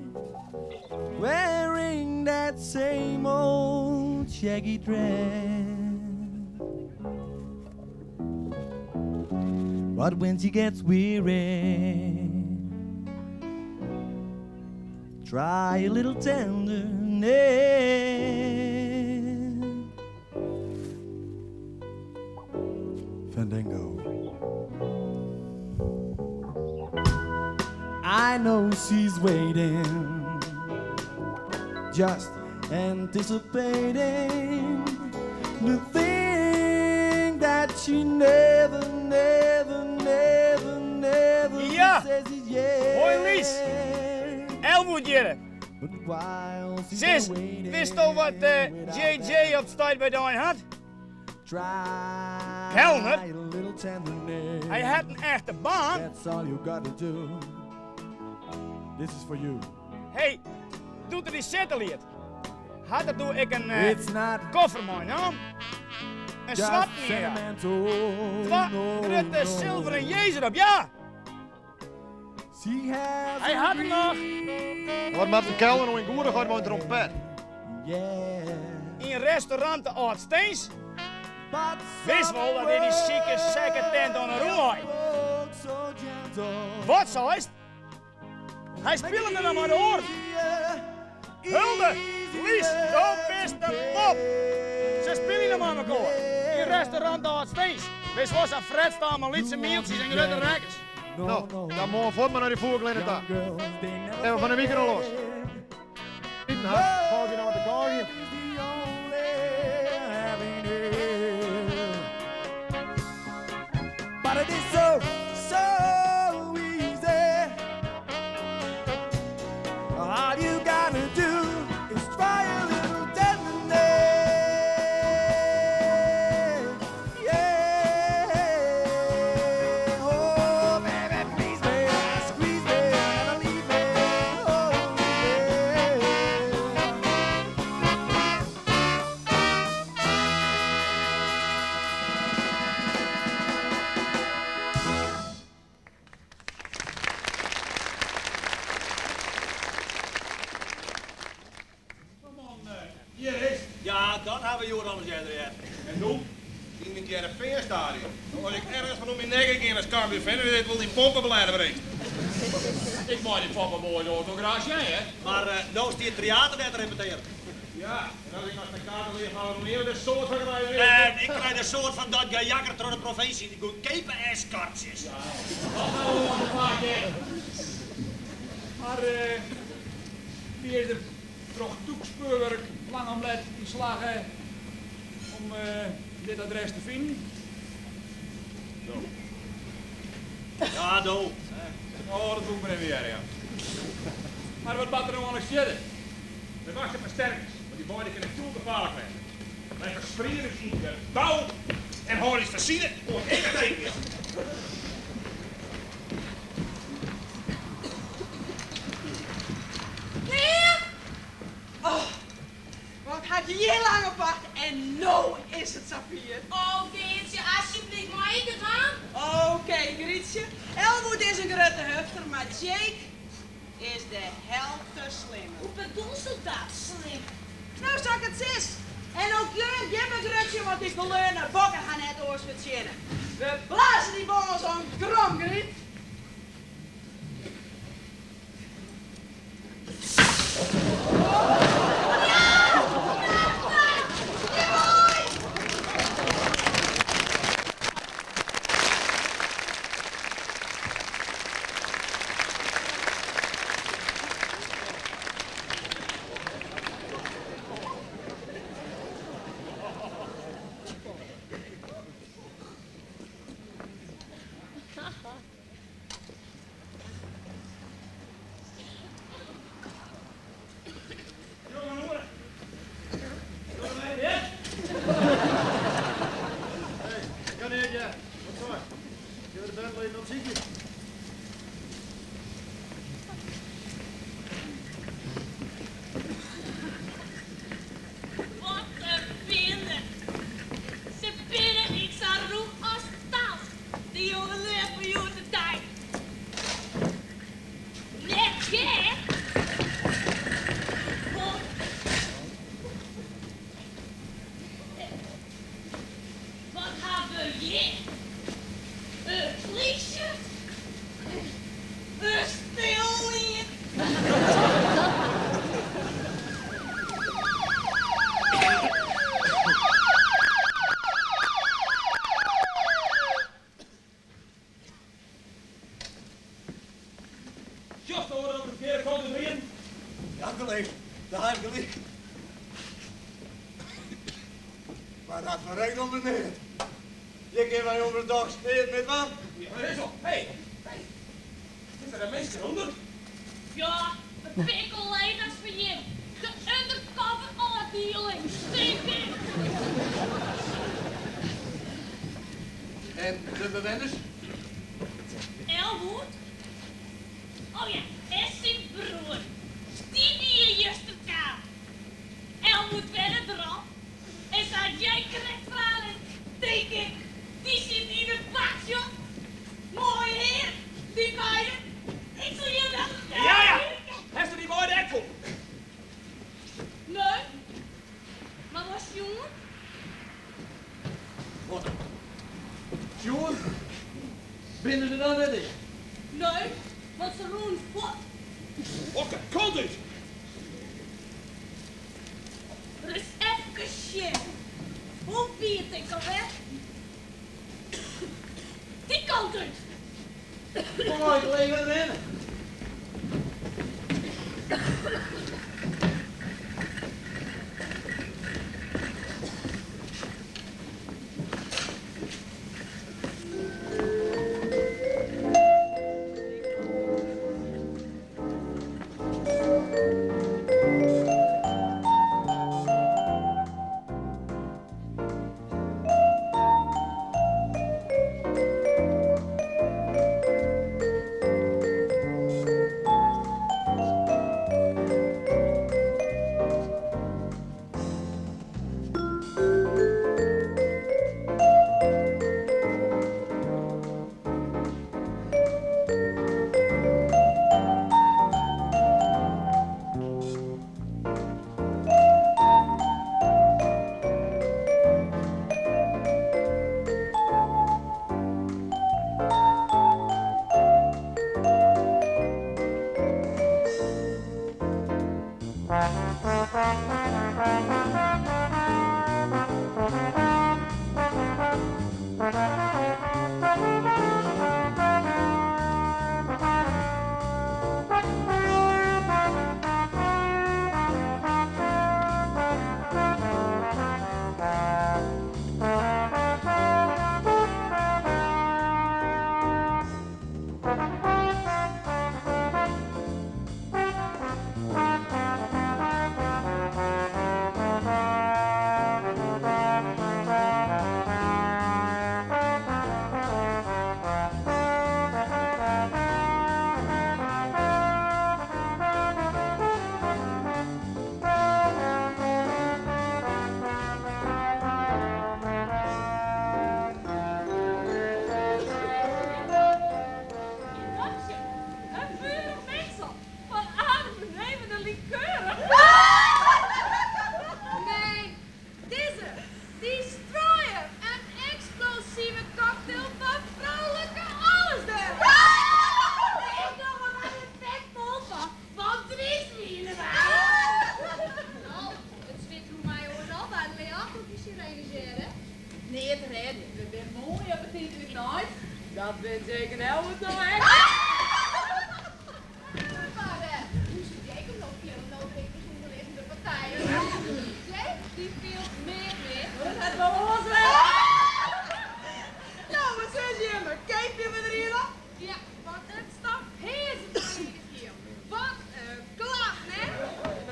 Wearing that same old shaggy dress. But when she gets weary, try a little tenderness. Fandango. I know she's waiting, just anticipating the thing that she never, never, never, never Ja. says is yes. Hoi Lies. Elwood hjir. But while she's Sis, waiting, witsto wat JJ op 't stuit by dien hat? try Kelner? a little tenderness. Hy hat in echte baan. That's all you gotta do. This is for you. Hey, doe't er dy sitte liet, hat er doe ek in It's not koffer meinaam. In just swarten ja. sentimental. Twa no, grutte no. silveren J's derop, ja. She has Hy a hat him noch. Wat moat in kelner no yn goedichheid mei in trompet? Yeah. Yn restaurant de Ald Steens. But Wist wol dat yn dy sike sekketent oan 'e rûn lei. so gentle. Wat seist? Hy spile der noch mei de hoarn. Hulde, Lies, do bist de pop. Se spylje noch mei mekoar. Yn restaurant de Ald Steens. Wist wol, sa'n fretstân mei lytse mieltsjes en grutte rekkens. No, dan moarn fuort mar nei dy foerkleine ta. Even fan 'e wike al los. Iten hat, folgje noch wat te kaaien. But it is so, so easy. All you gotta do is try a little tenderness. Yeah. Oh, baby, please me, squeeze me, never leave me. Oh, yeah. hawwe we hjoed alris earder heard. En doe? Yn it Hearrenfeanstadion. As ik ergens fan om myn nekke gean as Cambuur-fan, dan is it wol dy pompebelêder bringst. Ik mei dy poppenboys oars wol graach sjen, hear. Mar no stiet Tryater dêr te repetearjen. Ja, en as ik noch staccato lear, ha we noch de soad fan krije. En ik krij de soad fan dat gejakker troch de provinsje, dy goedkeape escortsjes. Ja, dat ha we al faak heard. Mar wie is der troch tûk speurwurk lang om let yn slagge om dit adres te finen? Do. Ja, do. Oh, dat woe ik mar even hearre, ja. Mar wat bart der no eins fierder? Wy wachtsje op fersterkings, want dy beide kinne fjoergefaarlik wêze. Wy ferspriede ús yn it gebou en hâlde ús ferside oant ik it teken jou. Hear! Oh, wat ha ik hjir lang op wachte en no is it safier. Oh, Geartsje, alsjeblieft, mei ik it dwaan? Oké, Grytsje. Elwood is in grutte hufter, mar Jake is de helte slimmer. Hoe bedoelsto dat, slimmer? No, sa't ik it sis. En no gjin gjin begrutsjen, want dy geleurne bokken ha net oars fertsjinne. We blaze dy bongels oan krom, Gryt. Kan net, ja. Wat sei? Kinne we de bandleden opsykje? Wat in binde! Se binne ek sa rûch as tas, de jongelju fan hjoed-de-dei. Net gek? Wat? Wat ha we hjir? In plysje? In stil ien? Sjochst oaren op de ferkearde kant út rieden? Ja, gelyk. Dêr ha ik gelyk. Mar dat ferrekt om de neat. Hjir kinne wy ommers dochs neat mear dwaan. Mar is al. Hé, hé. Sitte der minsken ûnder? Ja, in pear kollega's fan jim. De undercover ôfdieling, tink ik. En de bewenners? Elwood? Oh ja, en syn broer. Dy wie juster kaam. Elwood wenne der al. En sa't jij krekt ferhale, tink ik, dy sit yn it bak, sjoch. Moai hear, dy beide. Ik sil jim wel fertelle. Ja, ja. Hast dy beide ek fûn? Nee. Mar wat sjoen? Wat? Sjoen? Binne der dan net yn? Nee, want se rûnen fuort. Hokker kant út? Ris efkes sjen. Hoe wie it ek alwer? Dy kant út! Moai, leger rinne. We binne moai op 'e tiid útnaaid. Dat wit Jake en Elwood no ek. Mar hoe soe Jake him no fiele no't er ek de ûnderlizzende partij is? Jake, dy fielt neat mear. Dat hat wol oars west. No, wat sizze jimme? Keapje we der ien op? Ja, want it stapt hearrenfearich hier. Wat in klap, né?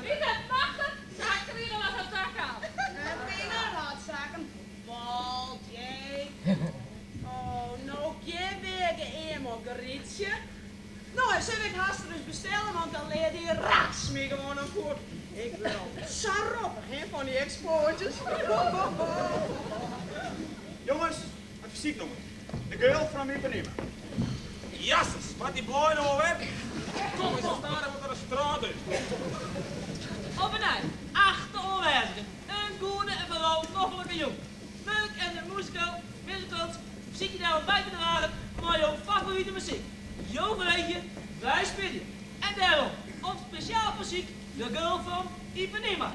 Wie dat maklik? Sa krige wat in tak af. In pear rotsakken. Wol, Jake. Oh, no gjin weage earm Grietsje. No, en sil ik hast ris bestelle, want dan lear dy ras my gewoan in foet. Ik wurd al sa roppich, hè, fan dy ekspoatsjes. Jonges, it fersyknûmer. The Girl from Ipanema. Jasses, wat dy bloai no alwer? Kom, we staren wat der in strânt is. Op 'e nij, achte oanwêzigen, in goede en foaral noflike jûn. Murk en de musical, musicals besykje dêrom by te dragen mei jo favorite muzyk. Jo freegje, wy spylje. En dêrom, op spesjaal fersyk, The Girl from Ipanema.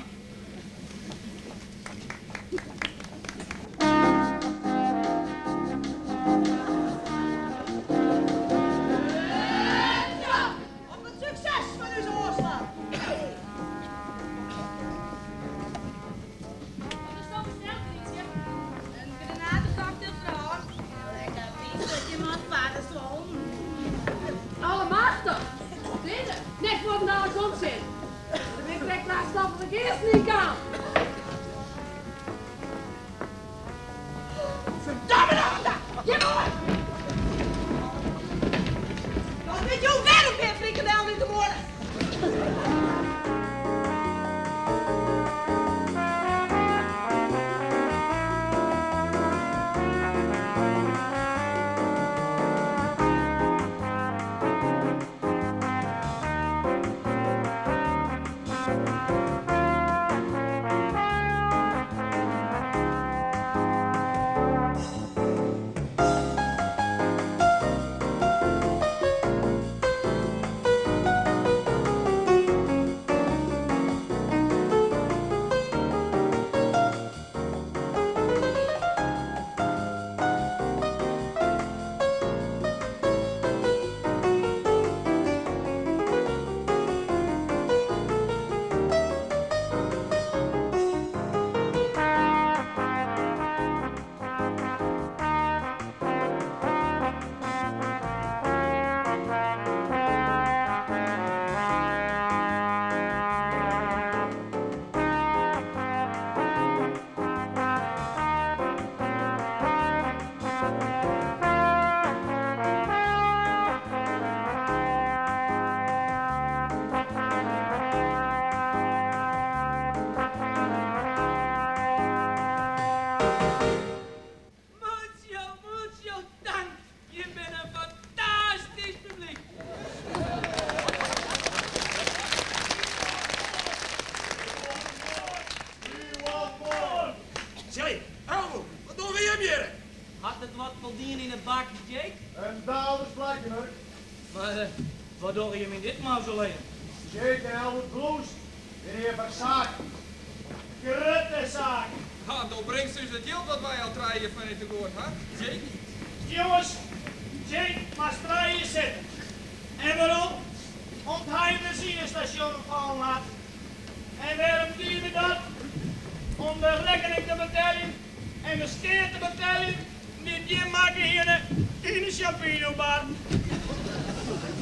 Op it sukses fan ús oanslach! Wat is dat besteld, Grietje? In granatencocktail frou. Lekker pynstukje mei paddenstoelen. Allemachtich! Dizze, net fuortendaliks omsin. Der binne krekt twa stoffige geasten yn kaam. Ferdomme noch in dei! Gean mar! Dan wit jo wer in pear frikandellen út de muorre. Mucho, mucho tank. Jim binne in fantastysk publyk. Jake, Elwood, wat dogge jim hjirre? Hat it wat foldien yn 'e bak, Jake? In daalders plakje, Murk. Mar wat dogge jim yn dit mausoleum? Jake en Elwood Blues binne hjir foar saken. Grutte saken. Ha, do bringst ús it jild wat wy al trije jier fan dy tegoed ha, Jake. Jonges, Jake moast trije jier sitte. En wêrom? Om't hy in benzinestasjon oerfallen hat. En wêrom die er dat? Om de rekkening te beteljen en de skea te beteljen dy't jim makke hiene yn de Champino-bar.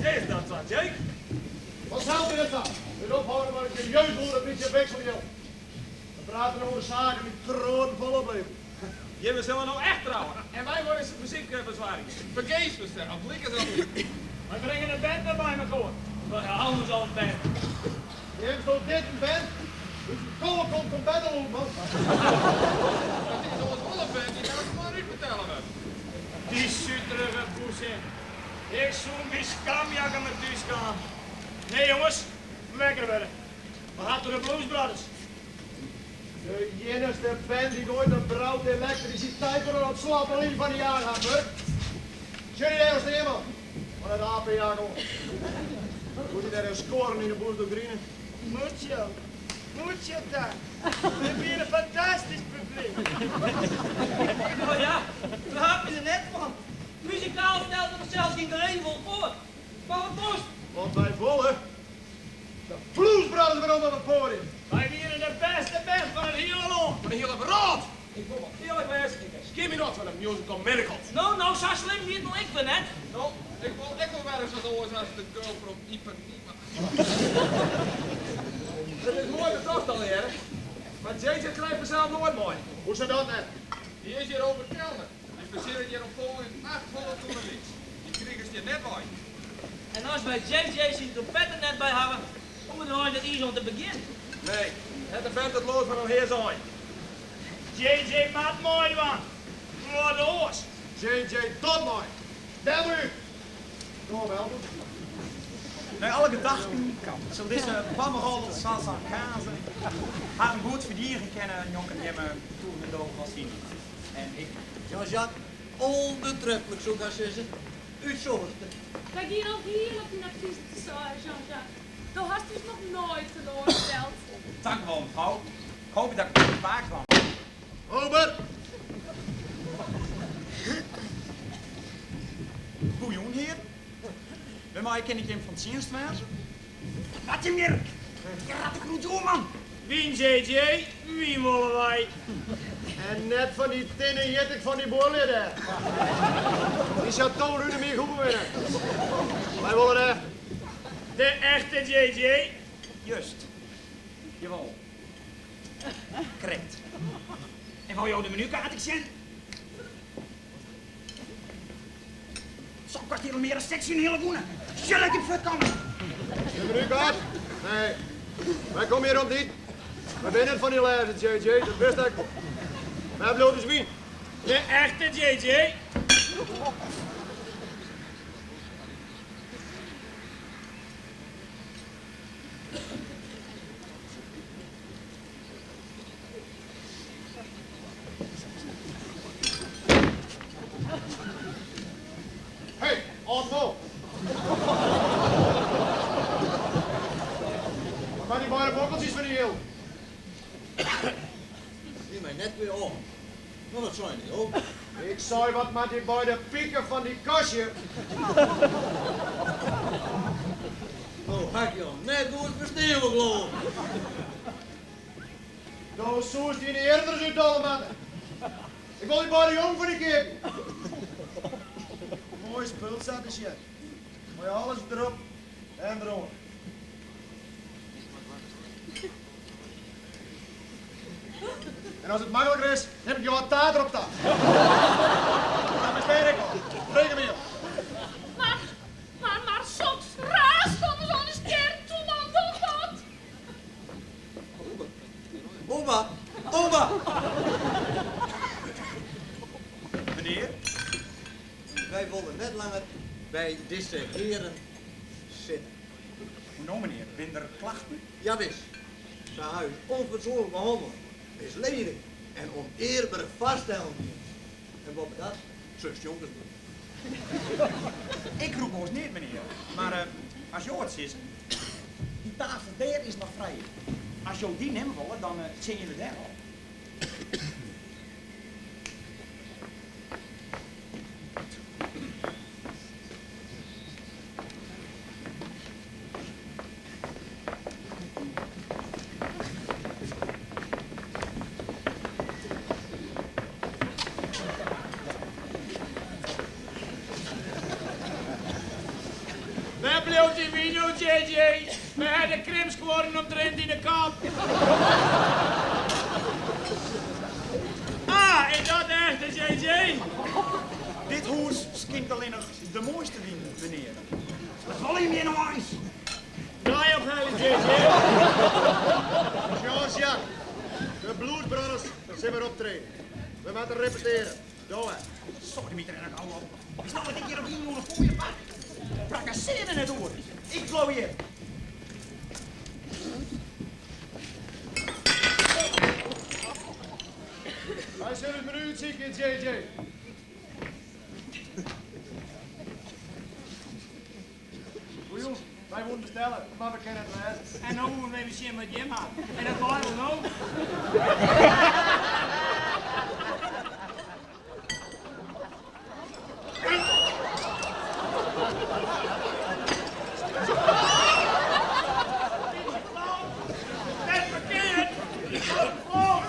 Is dat sa, Jake? Fansels is it sa. It ophâlden mei it gejeuzel oer dat bytsje wikseljild. We prate no oer saken dy't kroaden fol opleveren. Jimme sille no echt trouwe en wy wolle ús muzyk fersoargje. Fergees besteld, lykas altyd. Wy bringe de band wer by mekoar. Wy hawwe ommers al in band. Neamsto dit in band? Ut in kolle komt in battle oer, man. It is oars wol in band dy't elke moanne útbetelle wurdt. Dy suterige poesin. Ik soe my skamje as ik mar thús kaam. Nee jonges, wekker wurde. We ha de Blues Brothers. De iennichste band dy't oait in brout elektrisiteit oan it slappe liif fan de jaan hat, Murk. Sjoch dy dêr al stean, man. Fan it APA oan. Hoe dy dêr in skuorren yn 'e bûs docht grine. Mucho. Moetsje tank. We binne in fantastysk publyk. No ja, we hawwe der net fan. Muzikaal stelt er sels gjin geregel foar. Mar wat moast? Want wy wolle de Blues Brothers werom op it poadium. Wy wiene de bêste band fan it hiele lân. Fan de hiele wrâld! Ik wol wat earlik wêze, ik skeel my rot fan de musical miracles. No, no, sa slim wie it no ek wer net. No, ik wol ek wol wer ris wat oars as The Girl from Ipanema. It is moai betocht allegearre, mar JJ krijt fansels noait mei. Hoe sa dat net? Hy is hjir oberkelner. Hy fertsjinnet hjir om folgjen 800 gûne wyks. Dy krigest hjir net wei. En as wy JJ syn trompet der net by hawwe, hoege we der eins net iens oan te begjinnen. Nee, hat de band it load fan in heas ein. JJ moat meidwaan. Wat oars. JJ docht mei. Dêr mei út. Doar welkom. Nei alle gedachten sil dizze Pomerol Saint-Saint-Quinze harren goed ferdigenje kinne njonken jimme Tournedos Rossini. En ik. Jean-Jacques, Onbetreflik, soe ik hast sizze. Utsoarte. Wy giene al hiel op dyn advys te sei, Jean-Jacques. Do hast ús noch noait teloarsteld. Tankwol, mefrou. Ik hoopje dat ik it net faak dwaan moat. Ober! Goejûn, hearen. Wêrmei kin ik jim fan tsjinst wêze? Wat jim hjir? Rattekrûd oerman! Wyn, JJ, wyn wolle wy. En net fan dy tinne jittik fan dy buorlju dêr. Dy Chateau Runemie hoege wy net. Wy wolle de. De echte JJ. Just. Jawol. Krekt. En wolle jo de menukaart ek sjen? Sok kost hjir al mear as 16 heale gûne. Sil ik him fuortkomme? De menukaart? Nee. Wy komme hjir om te iten. Wy binne net fan dy lêzen, JJ. Dat witst ek wol. Wêr bliuwt ús wyn? De echte JJ. Hey, âld man. Wat mei dy beide bokkeltsjes fan dy jild? Wie my net kwea ôf. No, wat seine jo? Ik sei wat moat dy beide piken fan dy kastje? No ha ik jo net goed ferstean wol geloof ik. Do soest dyn earen ris útdolle moatte. Ik wol dy beide jongen fan dy keapje. Moai spul sa te sjen. Mei alles derop en deroan. En as it makliker is, nim ik jo wat taart derop ta. Dat is dêr ek al. Reken my op. Mar, mar, mar soks raast ommers oan de stjerren toe, man, doch wat! Oma, oma! Menear? Wy wolle net langer by dizze hearen sitte. Hoe no, menear? Binne der klachten? Jawis, se ha ús ûnfatsoenlik behannele, misledige en ûnearbere foarstellen dien. En boppedat, se stjonkers bin. Ik rûk oars neat, menear, mar as jo it sizze, dy tafel dêr is noch frij. As jo dy nimme wolle, dan tsjinje we dêr al. Wêr bliuwt dy wyn no, JJ? We ha de krimskuorren omtrint yn 'e kop. Ah, is dat de echte JJ? Dit hûs skinkt allinnich de moaiste wyn, menear. Wat wolle jim hjir no eins? Dei ophelje, JJ. Jean-Jacques, de Blues Brothers sille wer optrede. We moatte repeteare. Doe. Soademiter en gau op. Witst no wat ik hjir op ien jûn foar je pak? Prakkesear der net oer. Ik bliuw hjir. Wy sille ús menu útsykje, JJ. Goejûn, wy woene. woenen bestelle, mar we kinne it lêze. En no woenen we even sjen wat jim ha. En dat mei wol no? Net ferkeard! Wat flot!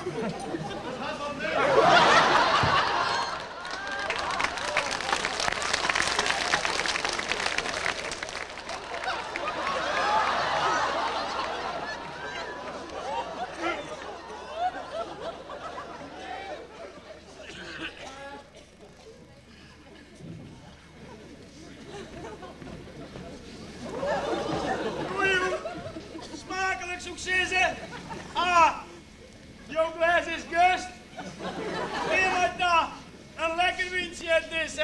Goeie, smaaklik soe ik sizze. Ah, jo glês is gust. Gean mar ta, in lekker wyntsje it is.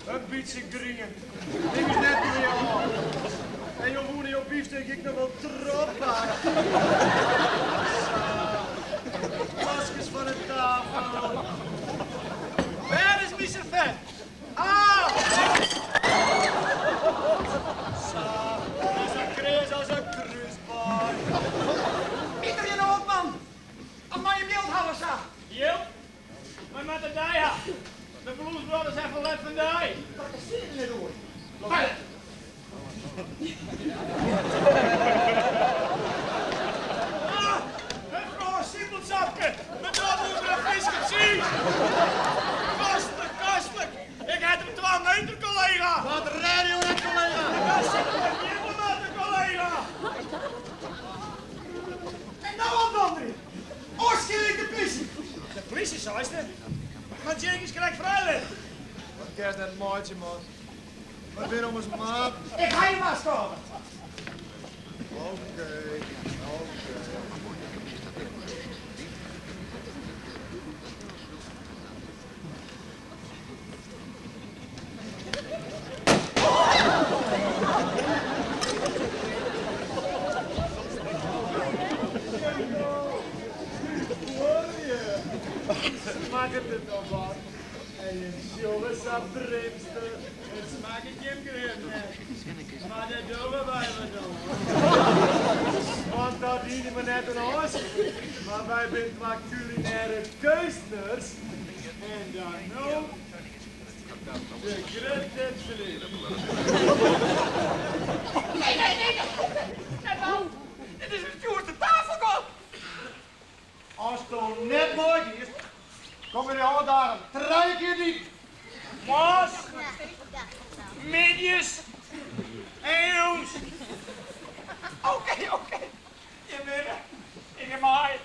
In bytsje grien. Ding is net mear ôf. En jo woene jo byfstek ek noch wol trochbakke. Sa. Maskers fan de tafel. Wêr is myn servet? Ah! Sa, sa kreas as in krúsbaan. Pieter, je nou op, man. Of mei je jild hawwe sa. Jild? Wy moatte dy ha. De Blues Brothers ha ferlet fan dy. Prakkesearje net oer. Ah, it Frâns sipelsapke met dat ûnder in Fryske tsiis. Kostlik, kostlik. Ik ha it om twa meter, kollega. Wat rêde jo net, kollega? Dat sit der gjin moatte, kollega. En no al donderje. Oars skilje ik de plysje. De plysje, seiste? Mar Jake is krekt frijlitten. Dat kinst net meitsje, man. Wy binne ommers maten. Ik ha je warskôge. Oké, oké. Smakket it noch wat? En jim sjogge sa brimstich, it smakket jim grif net. Mar dêr dogge wy wat oan. Want dat hiene we net oan oars, mar wy binne twa kulinêre keunstners. En dan no de grutte trúk. Nee, nee, nee, net no. Dit is it djoerste tafelguod. Asto net meigiest, komme wy de alle dagen trije kear dyk. Moarns, middeis en jûns. Oké, oké. Jim winne. Ik gean mei.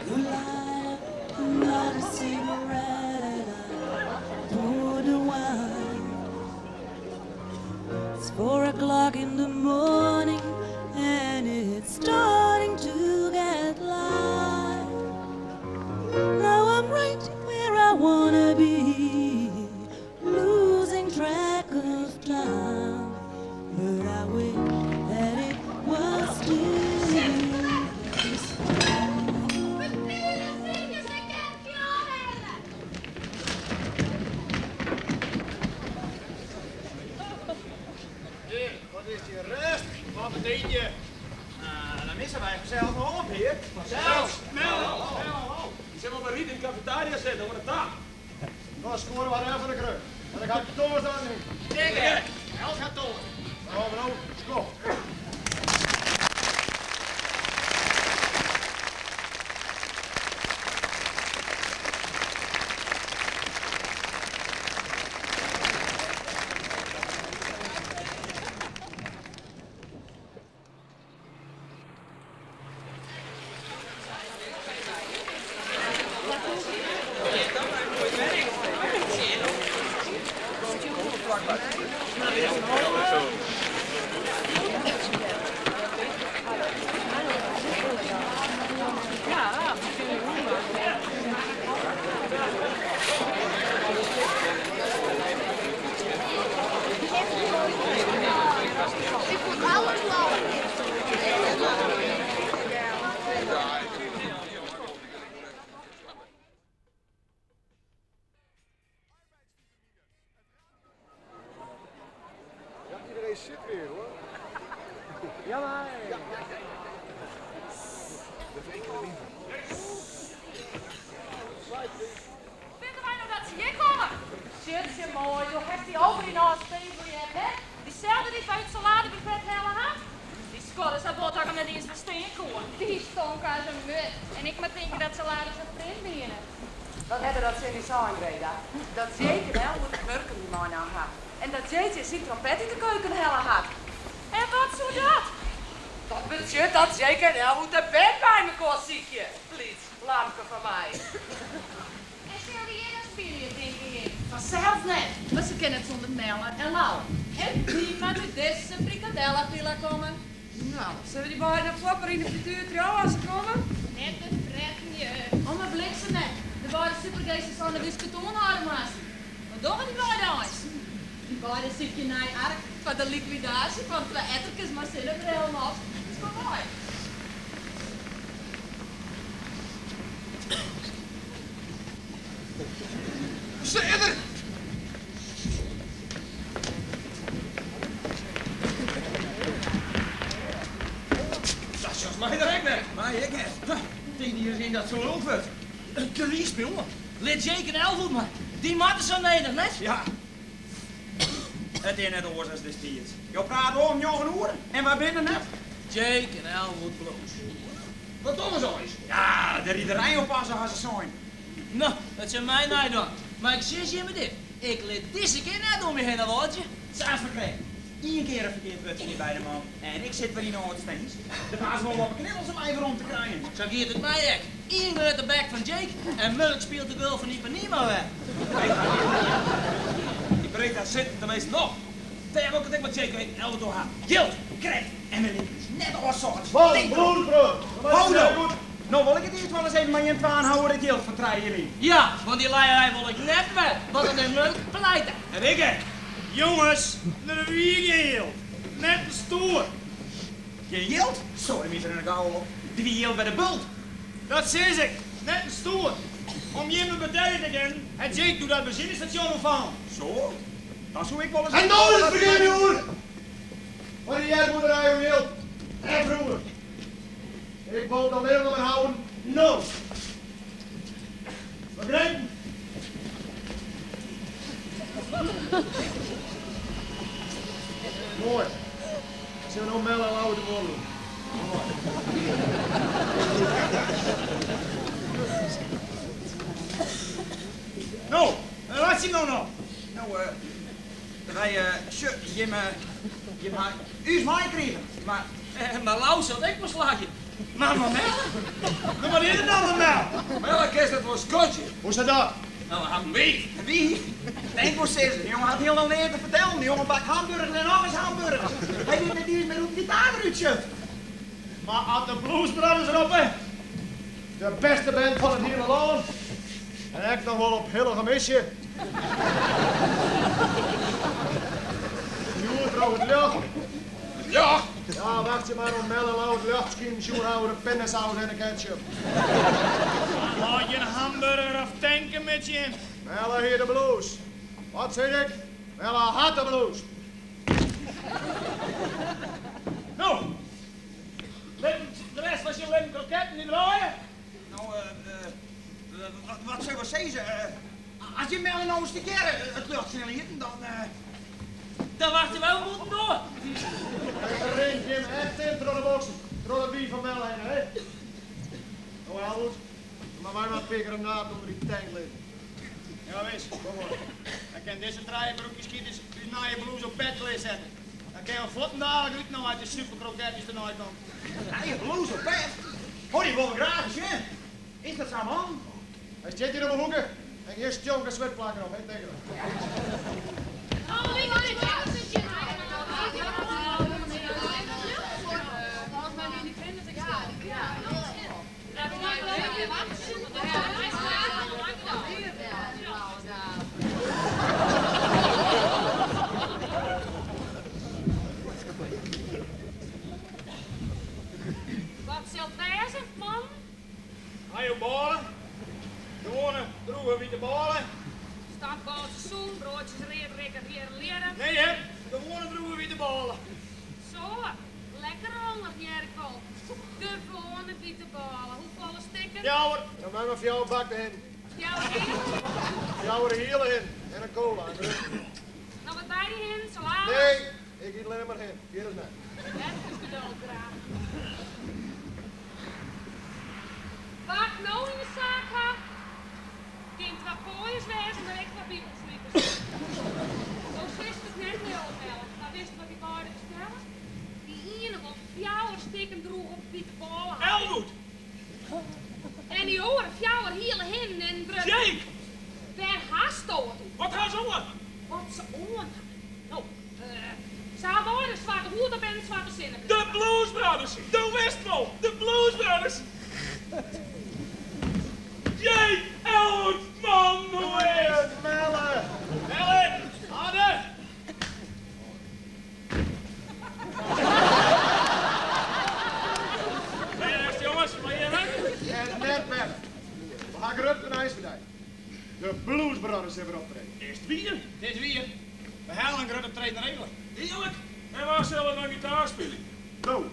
You light up another cigarette and I pour the wine. It's 4 o'clock in the morning and it's starting to get light. Now I'm right where I wanna be, losing track of time. But I wish that it was still this time. Hear, wat is it hjir rêstich. Wat betink je? Dan misse wy fansels noch in pear. Fansels. Dy sil wol by Riet yn de kafetaria sitte, oan de tap. Dan skoare we har even de kruk. Want ik ha toarst as in hûn. Dikke! Els hat toarst. Dan hâlde we no skoft. sfeer hoor. Ja, maar. Ja, ja, ja. Dat ik er niet. Vinden wij nou dat ze hier komen? Shitje mooi, toen heeft die over die nou je hè? Diezelfde die van het saladebuffet hellen had? Die skodden zou bot ook hem net eens verstaan kon. Die stonk als een mut. En ik maar denken dat salade zo print binnen. Wat hebben dat zin in zijn, Breda? Dat zeker wel moet het murken die man aan had. En dat Jeetje zijn trompet in de keuken hellen had. En wat zou dat? Dat betekent dat zeker wel moet de bed bij me kost, ziekje. Liet, lamke van mij. En zullen die hier dan spelen, denk ik? Vanzelf net, maar ze kennen het zonder mellen en lauw. En die moet uit deze frikadella komen. Nou, zullen we die beiden flapper in de frituur trouwen als ze komen? Net de fretten je. Om een bliksem net. De beide supergeesten van de wisketoon hadden maar. Wat doen die beiden eens? Die beiden zit je naar ark van de liquidatie van twee ettertjes maar zinnebrillen op. Dat is maar mooi. Zidder! Dat is mij direct net. Maar ik hè. Tegen die zin dat zo lul wordt. Een kriesp, jongen. Lid Jake en Elwood, maar die matten zo nederig, net? Ja. Het is net oors als destijds. Je praat om jongen oren en waar binnen net? Jake en Elwood Blues. Wat doen ze eens? Ja, de riederij oppassen als ze zijn. Nou, dat zijn mij nou dan. Maar ik zie je met dit. Ik liet deze keer net om je heen, woordje. Saas verkregen. Eén keer een verkeerd woordje niet bij de man. En ik zit weer in de Oordsteens. De baas wil op een knibbels om mij weer om te krijgen. Zo gaat het mij echt. Eén uit de bek van Jake en Mulk speelt de girl van Ipanema weg. Die breekt daar zitten tenminste nog. Tegen ook het ik met Jake weet, Elwood door haar. Jilt, krijg en we liggen dus net als soort. Wat, bloedbrood. Hodo! Nou wil ik het eerst wel eens even met je twaan houden dat jilt van jullie. Ja, want die leierij wil ik net met. Want dat is leuk pleiten. En ik hè. Jongens, er wie geen jilt. Net een stoer. Je jilt? Sorry, wie er een gauw op. Die jilt bij de bult. Dat zeg ik. Net een stoer. Om je me bedijden te kennen, en Jake doet dat benzinestation van. Zo? Dan zou ik wel eens... En nou is het verkeerd, jongen! Wat die jij boerderij om jilt. En vroeger. Ik wil dan alleen nog maar houden. No. Begrijpen? Mooi. Zullen we nou mellen en oude worden? Mooi. Nou, en wat zie je nou nog? Nou, wij, Jim, Jim, u is mij kregen, maar... Maar Lau zat ik maar slaagje. Maar maar Mel? Nou, wat is het dan van Mel? Melk is dat voor Scotje. Hoe is dat dan? Nou, aan wie? Wie? Denk wel zeggen. De jongen had heel meer te vertellen. De jongen bakt hamburgers en nog eens hamburgers. Hij weet net niet eens meer hoe het gitaar eruit zit. Maar had de Blues Brothers erop, hè? De beste band van het hele land. En ik nog wel op hillige misje. Joer trouw het lucht. Ja? Ja, wacht je maar om Mel en Lau het lucht schieten, schoenhouder, pindasaus en de ketchup. Laat je een hamburger of tanken met je in. Melle hier de blues. Wat zeg ik? Melle had de blues. Nou, de rest was je leven kroketten niet draaien? Nou, wat zullen we zeggen? Als je Melle nou eens een keer het lucht snel liet, dan... Dan wachten wij wel moeten door. Erin, Jim, echt in, door de boksen. Door de wie van Mel heen, hè? Nou, Helmut, maar wij maar pikken hem na onder die tank liggen. Ja, wees. Kom maar. Dan kan deze draaienbroekjes schieten, u naar je blouse op bed zetten. Dan kan je voeten dadelijk uit nou uit de superkroketjes ernaar komt. Nije blouse op bed? Oh, die wil ik graag eens zien. Is dat zo'n man? Hij zit hier op een hoeken en hier is Jonker zwetplakker op, hè, tegen hem. Wat zal het wezen, man? Ga je ballen? Gewone droege witte ballen. Stambootjes zoen, broodjes reer, rekken, leren, leren. Nee, hè? Gewone droege witte ballen. Fjouwer, dan mei maar fjouwer bakte hin. Fjouwer hiele? Fjouwer hiele hin en in cola. Noch wat by dy hin, salade? Nee, ik yt allinne mar hin. Fierders net. Efkes geduld graach. Wa ik no yn de saak ha, kin twa pooiers wêze, mar ek twa bibelslipers. Do silst it net leauwe, Melle, mar witst wat dy beide bestelle? Dy iene wol fjouwer stikken drûge wite bôle ha. Elwood! En dy oare fjouwer hiele hinnen en in grutte. Jake! Wêr hasto it oer? Wat ha se oan? Wat se oan ha? No, se ha beide in swarte hoed op en in swarte sinnebril. De Blues Brothers! Do witst wol, de Blues Brothers! Jake Elwood, man, hoe is it? Melle! Melle! Anne! Bêst jonges, mei jimme? En net better. We ha grut nijs foar dy. De Blues Brothers sille wer optrede. Is it wier? It is wier. We ha al in grut optreden regele. Earlik? En wa sil der dan gitaar spylje? Do,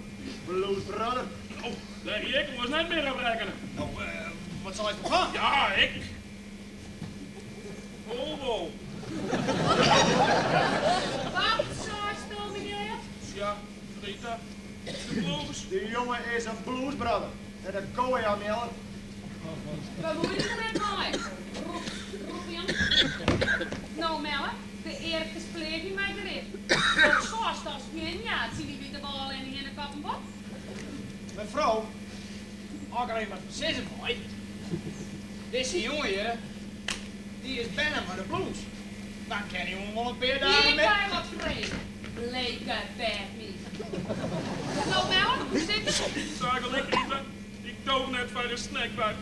Blues Brother. Oh, dêr hie ik oars net mear op rekkene. No, wat seist derfan? Ja, ik. Wol wol. Wat seisto, menear? Tsja, Rita, de blues. Dy jonge is in Blues Brother. En dat koe je aan Melle. Bemoei dy der net mei, roep Jan. No, Melle, de earkes pleagje my grif. Wat seist ast gjin ja tsjin dy wite bôle en dy hinnekoppen wat? Mefrou, as ik der even wat fan sizze mei, dizze jonge hjir, dy is berne mei de blues. Dan kin hy wol in pear dagen Hjir met. krijg wat frege. Leke bêd No, Melle, hoe sit it? Sa gelyk, Rita. Ik dooch net foar de snackbar.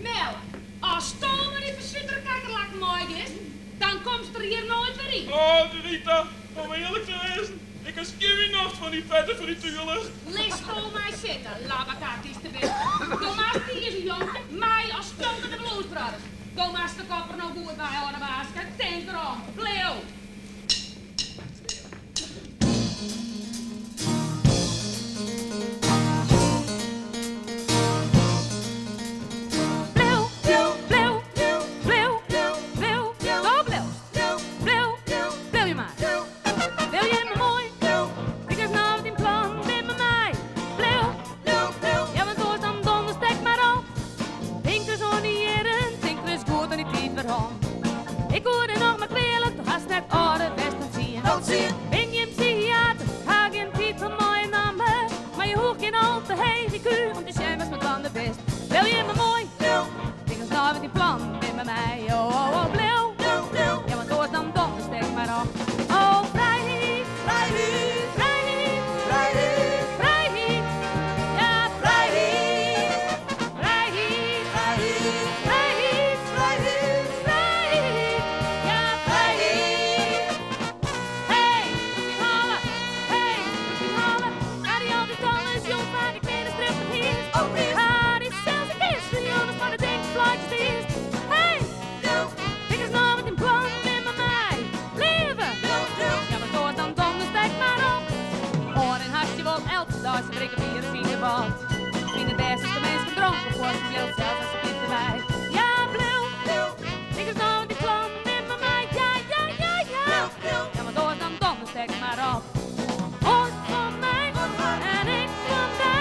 Melle, ast do mei dy fersútere kakkerlakken meigiest, dan komst der hjir noait wer yn. Oh, Rita, om earlik te wêzen, ik ha skjin myn nocht fan dy fette frituerlucht. Litsto my sitte, labbekaat dy'tst bist. Do moatst kieze, jonkje, my of stinkende Blues Brothers. Do moatst de kop der no goed by hâlde, baaske. Tink derom, bliuw. Bliuw, bliuw, bliuw, bliuw, bliuw, do bliuwst. Bliuw, bliuw je mar. Bliuw jimme moai. Ik is no dyn plan, bin mei my. Bliuw, ja want oars dan donderst ek mar op. Tink ris oan dy jierren, tink ris goed oan dy tiid werom. Ik hoorde noch mar kwealik, do hast net âlder west dan tsien. Bin gjin psychiater, ha gjin tiid foar mei-inoar. Mar je hoege gjin al te heech IQ om te sjen watst mei dwaande bist. Bliuw jimme moai, tink ris nei wat dyn plan, bin mei my. Oh, oh, oh, bliuw, ja want oars dan donderst ek mar op. Oh, frijheid, frijheid, frijheid, frijheid, frijheid, ja frijheid, frijheid, frijheid, frijheid, frijheid, ja frijheid. Hey, doe die halen, hey, doe die halen. Ga die altijd alles jong, maar ik ben een strip van hier. Ga die zelfs een keer spelen, maar de denk fluitjes is. Hey, ik is nou met een plan in mijn mij. Leven, ja maar door dan donderst ek mar op. Oor en hartje wel elke dag, se drinke bier en fine wat. Fine it bêst as de minsken dronken fuort, bliuwt sels asjebleaft derby. Ja, bliuw, ik is nou met dyn plan in mei my. Ja, ja, ja, ja. Ja, mar oars dan donderst ek mar op. Oars fan my en ik fan dy.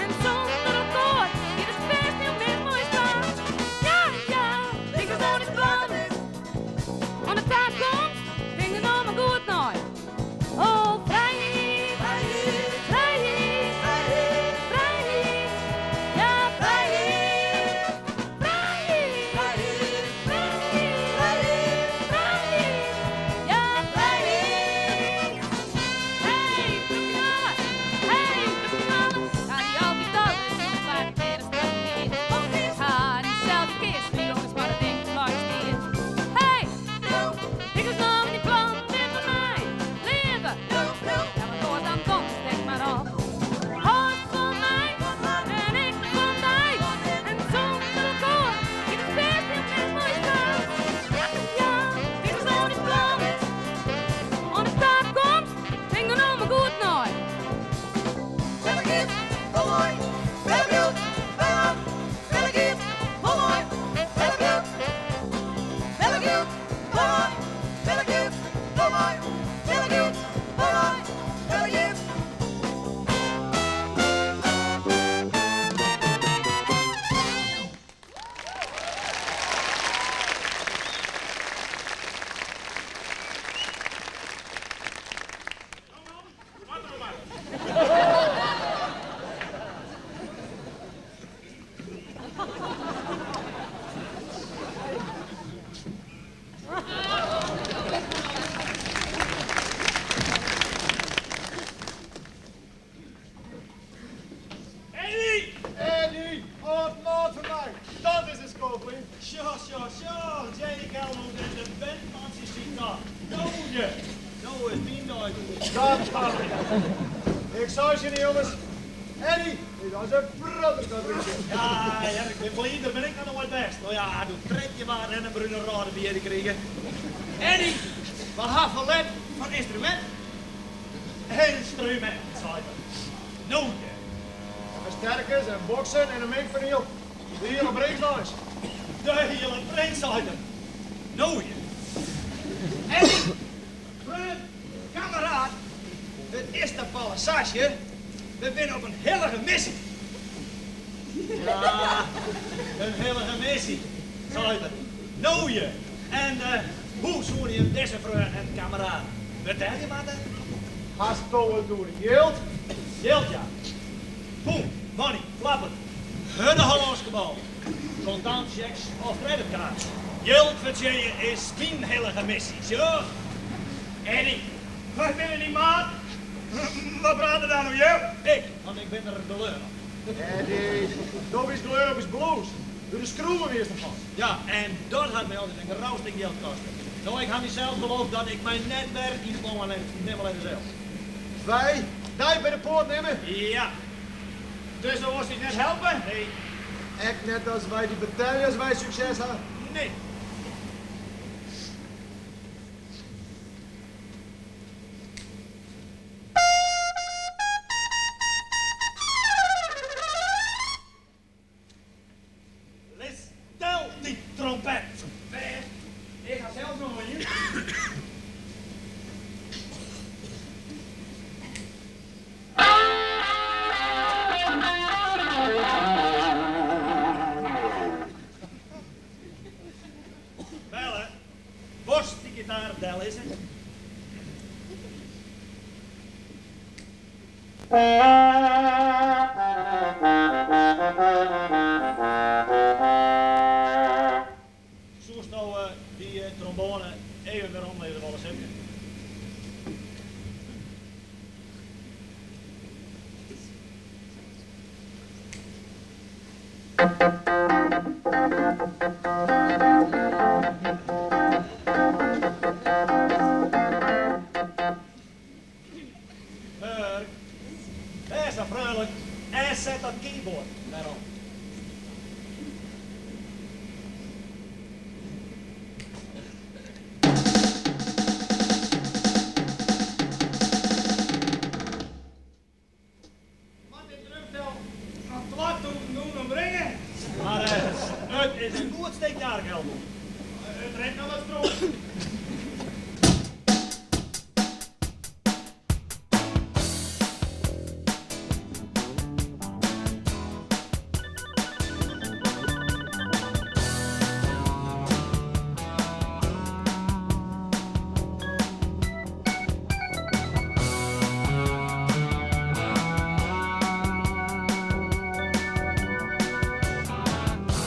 En sûnder elkoar giet it feest hiel mis moai staan. Ja, ja, ik is oan dyn plan. Oan de taak komt, tink der no mar goed nei. Oh, frijheid, frijheid, frijheid, ja, frijheid, frijheid. Ik zei je niet, jongens. Eddie, dit was een protestantrucje. Ja, ja, ik ben blij, daar ben ik nog nooit best. Nou ja, doe trek je maar en een bruine rode bier te krijgen. Eddie, wat had verlet van instrument? Instrument, zei hij. Nou, ja. Versterkers en boksen en een mengpaneel. De hele brengslijn. De hele brengslijn. Nou, ja. Eddie, vriend, kameraad, het is de passage. We zijn op een heilige missie. Ja, een heilige missie, zei hij. Nou, je. En hoe zou je hem deze vriend en kameraad betalen, maat? Hasto het door geld? Geld, ja. Poen, money, klappen. Hunne Hollandse bal. Contant checks of creditcards. Geld verdienen is mijn heilige missie, zo. Eddie, wat ben je niet maat? Wat praat er dan om jou? Ik, want ik ben er de leur op. Eddie, dat is kleur op is blues. Doe de schroeven weer ervan. Ja, en dat had mij altijd een roosting geld kosten. Nou, ik had mezelf beloofd dat ik mijn netwerk in gewoon neem alleen zelf. Wij, daar bij de poort nemen? Ja. Dus dan was ik net helpen? Nee. Echt net als wij die betalen als wij succes hebben? Nee. Stel die trompet. Ik ga zelf nog wel hier. Wel hè, borst die gitaar del is het. Zoest nou die trombone even weer omlezen, wel eens even. Hurk, wees zo vrolijk en zet dat keyboard daarop. Wat dit drumstel nog plat doen, doen en brengen. Maar het is een goed steek jaargeld. Het rent nog wat stroom.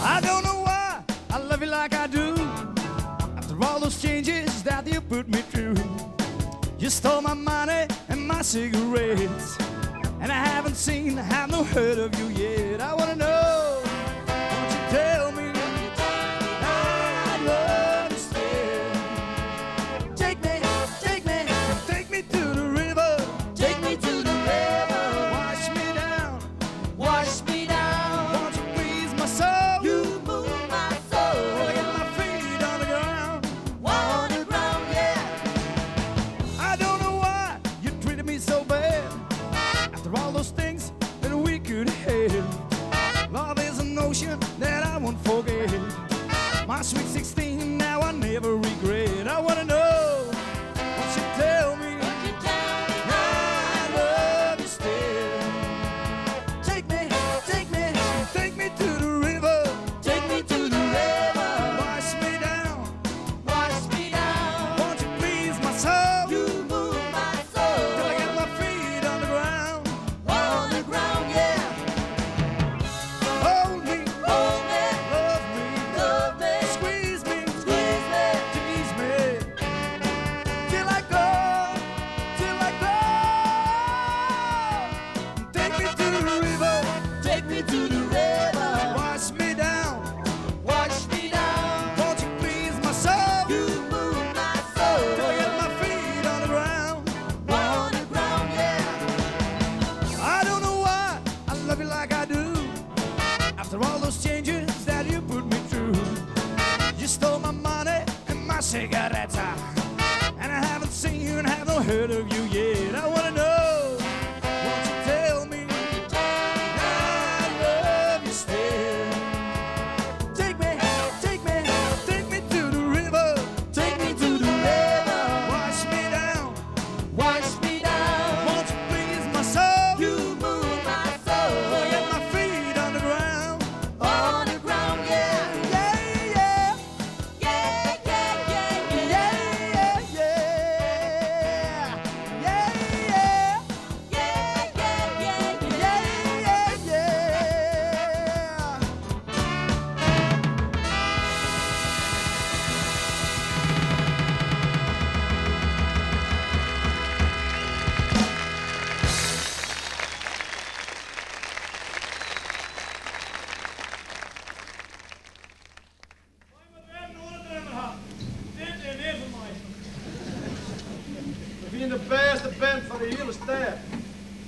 I don't know why I love you like I do. After all those changes that you put me through, you stole my money and my cigarettes, and I haven't seen, have no heard of you yet. I wanna know, won't you tell me? I love you still. Take me, take me, take me to the river. Take me to the river. Wash me down, wash me down. Won't you please my soul? You move my soul. Till I get my feet on the ground. On the ground, yeah. I don't know why you treated me so bad. After all those things that we could have. Love is an ocean that I won't forget. My sweet 16, now I never regret. I wanna know what you tell me. I love you still. Take me, take me, take me to the river. Take me to the river. Wash me down, wash me down. Won't you please my soul? You move my soul. Till I get my feet on the ground. On the ground, yeah. Hold me, hold me, love me, love me. Squeeze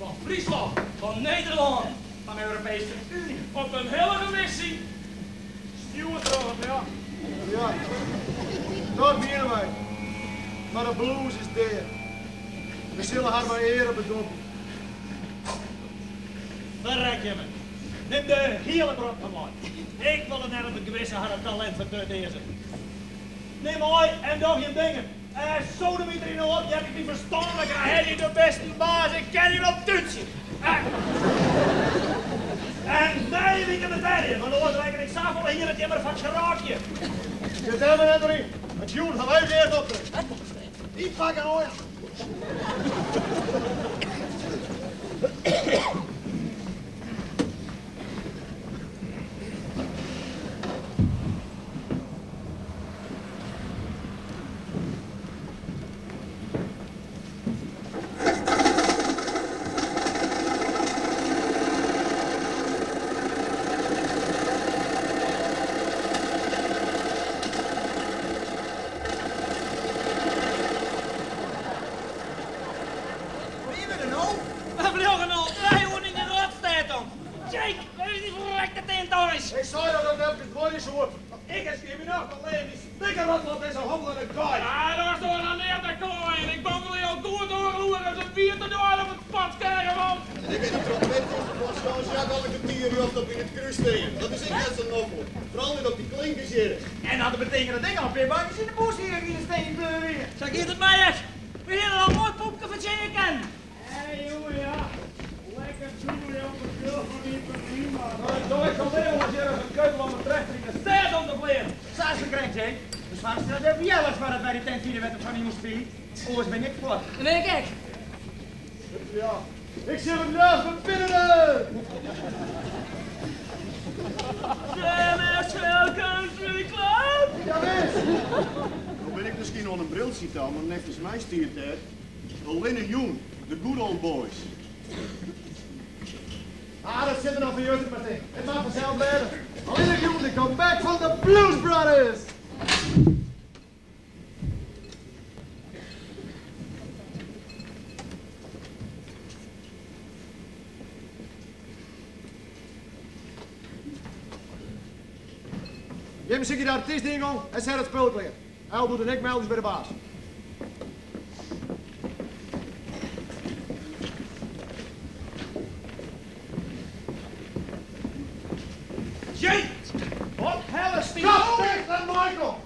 Fan Fryslân, fan Nederlân, fan de Europeeske Uny. Op in hillige missy. Stjoerd troch it ljocht. Ja, dat wiene wy. Mar de blues is dea. We sille har mei eare bedoppen. Ferrek jimme. Nim de hiele brot mar mei. Ik wol it net op it gewisse ha dat talint fertutearzet. Nim mei en doch jim dingen. En sodemieter yn 'e op, hear ik myn ferstânlike herje de bêsten baas, ik ken dy wol tútsje. En nije wike betelje, want oars rekken ik safolle hier dat jimme derfan skrokje. Sit dêr mar net oer yn. Want jûn ha wy ús earst optreden. Ynpakke oan. Wie we der no? We vliegen al 3 oeren yn de rotstêd om. Jake, wêr is dy ferrekte tint eins? Ik sei dat it efkes duorje soe. Ik ha skjin myn nocht al leaf, dy stikkerrot op dizze hommelende kaai. Ah, daar is toch nog neat te klaaien. Ik bongelje al goed oardel oere as it wier te dwaan op it pad caravan. En ik bin de trompettist fan Jean-Jacques al in kertier rjocht op yn it krús stean. Dat is ek net sa noflik. Foaral net op dy klinkers hjir. En dat betekent dat ik al in pear bankjes yn de bûs hier yn de steen bleau wie. Sa giet it my ek. We hiene al in moai poepke fertsjinje kinnen. Hé jongen, ja. Lekker zoelen op het kul van die prima. Nou, ik zal leren als hier als een keutel om de trechter in de stad om te vliegen. Sa is het krekt, Jake. Dus vast dat heb jij alles waar het bij die tent hier werd van die moest spelen. Oors ben ik voort. Dat ben ik ek. Ja, ik sil it ljocht fan binnen! Shell Country Club! Jawis! No bin ik miskien oan in briltsje ta, mar neffens my stiet dêr Allinne jûn, de good old boys. Ah, dat sit der noch fan juster, Martin. It moat fansels wêze. Allinne jûn, de comeback fan de Blues Brothers! Jim sykje de artysteyngoing en set it spul klear. Elwood en ik melde ús by de baas. Jake! Wat helle stiet Kap ticht en Michael!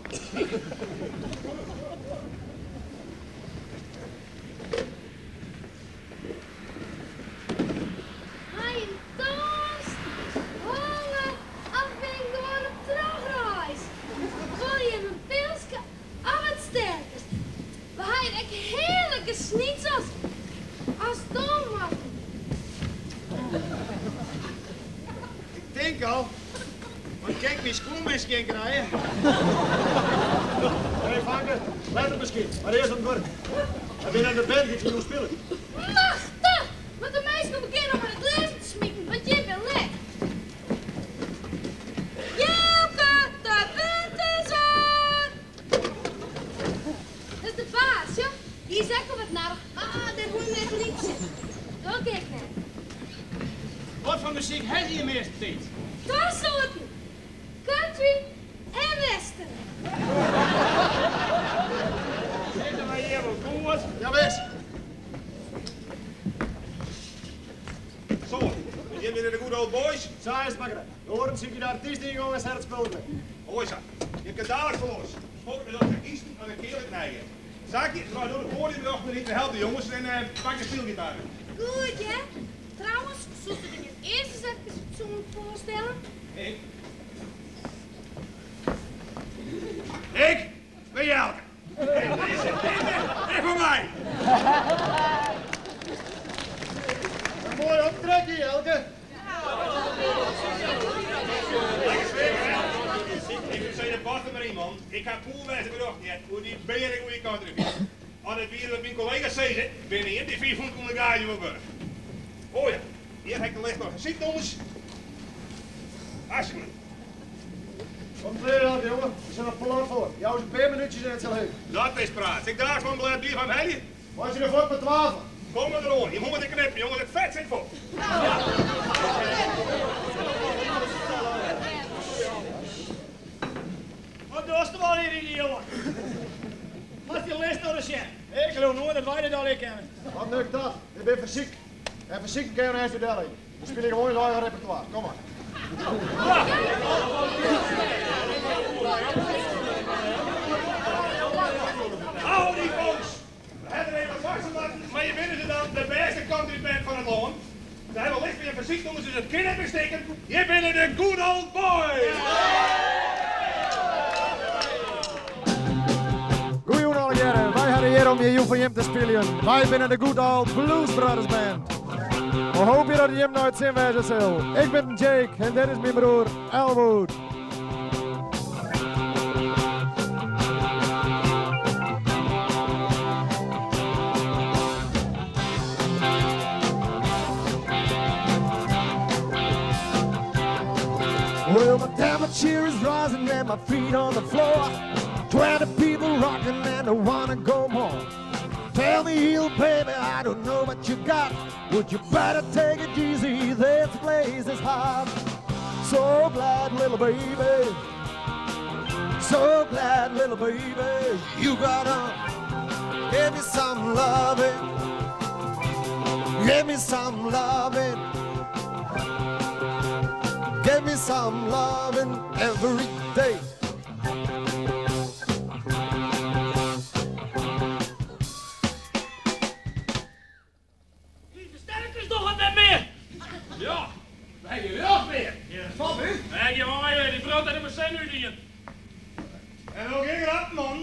Ha jim toarst, honger of bin ik gewoan op trochreis? Wolle jim in pilske of wat sterkers? We ha hjir ek hearlike schnitzels as stoomworsten. Ik tink al, want kin ik myn skuon miskien krije? Hey fanke, letter miskien, mar earst oan it wurk. Wy binne de band dy't jûn spilet. Machtich! Want de minsken begjinne om mei de glêzen te smiten, want jim binne lek. Jelke, de band is er! Dat is de baas, sjoch. Dy is ek al wat narrich. Ah, dêr hoech je net yn te sitten. Dat kin ik net. Wat foar muzyk ha se hjir meastentiids? Twa soarten, country en western. Sitte wy hjir wol goed? Jawis. Zo, jim binne de good old boys? Sa is it mar krekt. De oaren sykje de artysteyngoing en set it spul klear. Moai sa. Jim kinne daliks wol los. Foto met dat kiezen en een keerlijk neigen. Saakje, draai door de podiumljochten en help de jongens en pak de spylgitaar. Goed, hè? Trouwens, soest dy net earst ris efkes fatsoenlik foarstelle? Ik? Ik ben Jelke. En dizze tinte is foar my. In moai optrekje, Jelke. Lekker sfear, hè? Ik soe sizze, pas der mar yn, man. Ik ha poerlêze berjochten heard oer dy beare goeie countrymuzyk. As it wier wat myn kollega's sizze, binne jim dy 500 ûnder gaazje wol wurdich. O ja, hjir ha ik de list mei fersytnûmers. Alsjeblieft. Kom klear, Jelke, jonge. We sille der plat foar. Jou ús in pear minútsjes en it sil heech. Dat is praat. Sil ik daliks wol in blêd bier foar him helje? Meitsje der fuort mar twa fan. Kom mar deroan, jim hoege te knippen, jonges, it fet sit fol. Wat dochst al hjir yn dy jonge? Moatst dy list noch ris sjen. Ik leau noait dat wy dit allegear kenne. Wat nukt dat? Ik bin fersyk. En fersiken kinne jo nergens by del. We spylje gewoan ús eigen repertoire. Kom mar. Howdy folks! We hawwe der even op wachtsje moatten, mar hjir binne se dan, de bêste countryband fan it lân. Se hawwe licht by in fersyknûmers, dus it kin net mear stikken. Hjir binne de Good Old Boys! Goejûn allegearre, wy ha de ear om hjir jûn foar jim te spyljen. Wy binne de Good Old Blues Brothers Band. We hoopje dat it jim nei it sin wêze sil. Ik bin Jake en dit is myn broer Elwood. Well, my temperature is rising and my feet on the floor. 20 people rocking and I wanna go more. Tell me, heel, baby, I don't know what you got. Would you better take it easy? This place is hot. So glad, little baby. So glad, little baby, you got on. Give me some loving. Give me some loving. Give me some loving every day. Dy fersterkers dogge it net mear. Ja, we ha gjin ljocht mear. Stop, hè? We ha gjin wei, dy brand hat de benzine útdien. En no gjin grappen, man.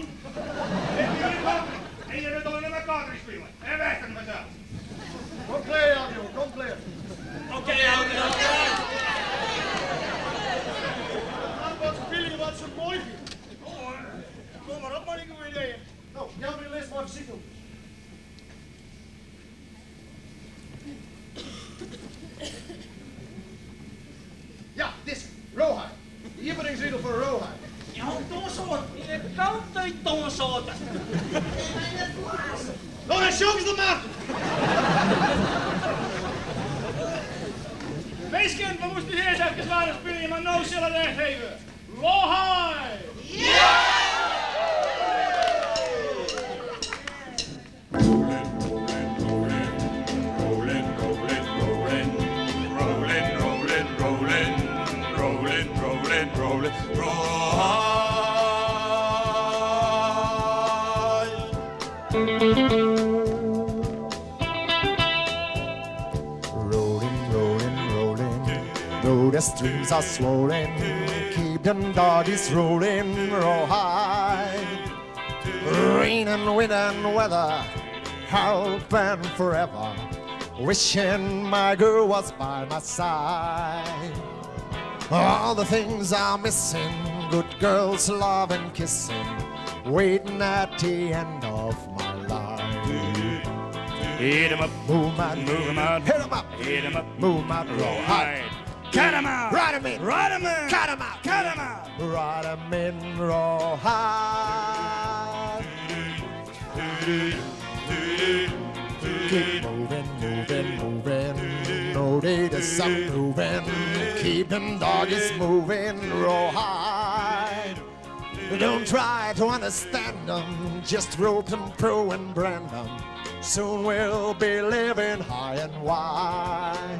Dit wie gjin grappen. En je wurdt allinne mar country spile. En western fansels. Kom klear, Jan, jongen, kom klear. Oké, oké, oké. Wat spylje wat se moai fine. Kom mar op mei dy goede ideeën. No, jou my in list mei fersyknûmers. Ja, dizze. Rawhide. De iepeningsriedel fan Rawhide. Ja, in toansoart. Yn de countrytoansoarte. No, dan sjong se mar! Minsken, we moasten earst efkes waarm spylje, mar no sil it echt even. Rawhide! Rolling, rolling, rolling, though the streams are swollen, keep them doggies rolling rawhide. Rain and wind and weather, help and forever, wishing my girl was by my side. All the things I'm missing, good girls, love and kissing, waiting at the end of my life. Hit 'em up, move 'em out, move 'em out, hit 'em up, hit 'em up, move 'em out, rawhide. Cut 'em out, Ride 'em in, ride 'em in, cut 'em out, cut 'em out, ride 'em in rawhide. Keep moving, moving, moving. No day to stop moving. Keep them doggies moving, rawhide. Don't try to understand them, just rope them, pro and brand them. Soon we'll be living high and wide.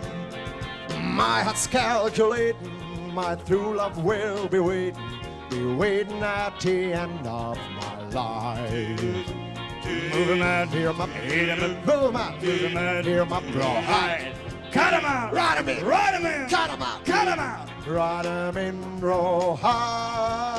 My heart's calculating, my true love will be waiting, be waiting at the end of my life. Move 'em out, Hear 'em up, hit 'em up, move 'em out, move 'em out, hear 'em up, rawhide. Cut 'em out, Ride 'em in, ride 'em in, cut 'em out, cut 'em out. Ride 'em in rawhide.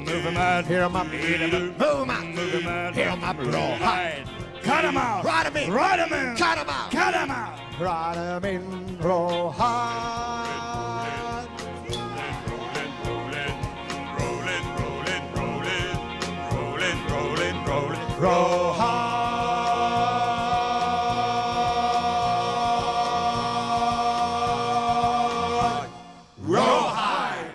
Move 'em out, Hear 'em up, hit 'em up, move 'em out, move 'em out, hear 'em up, rawhide. Cut 'em out, Ride 'em in, ride 'em in, cut 'em out, cut 'em out. Ride 'em in rawhide. Rolling, rolling, rolling, rolling, Rawhide. Rawhide.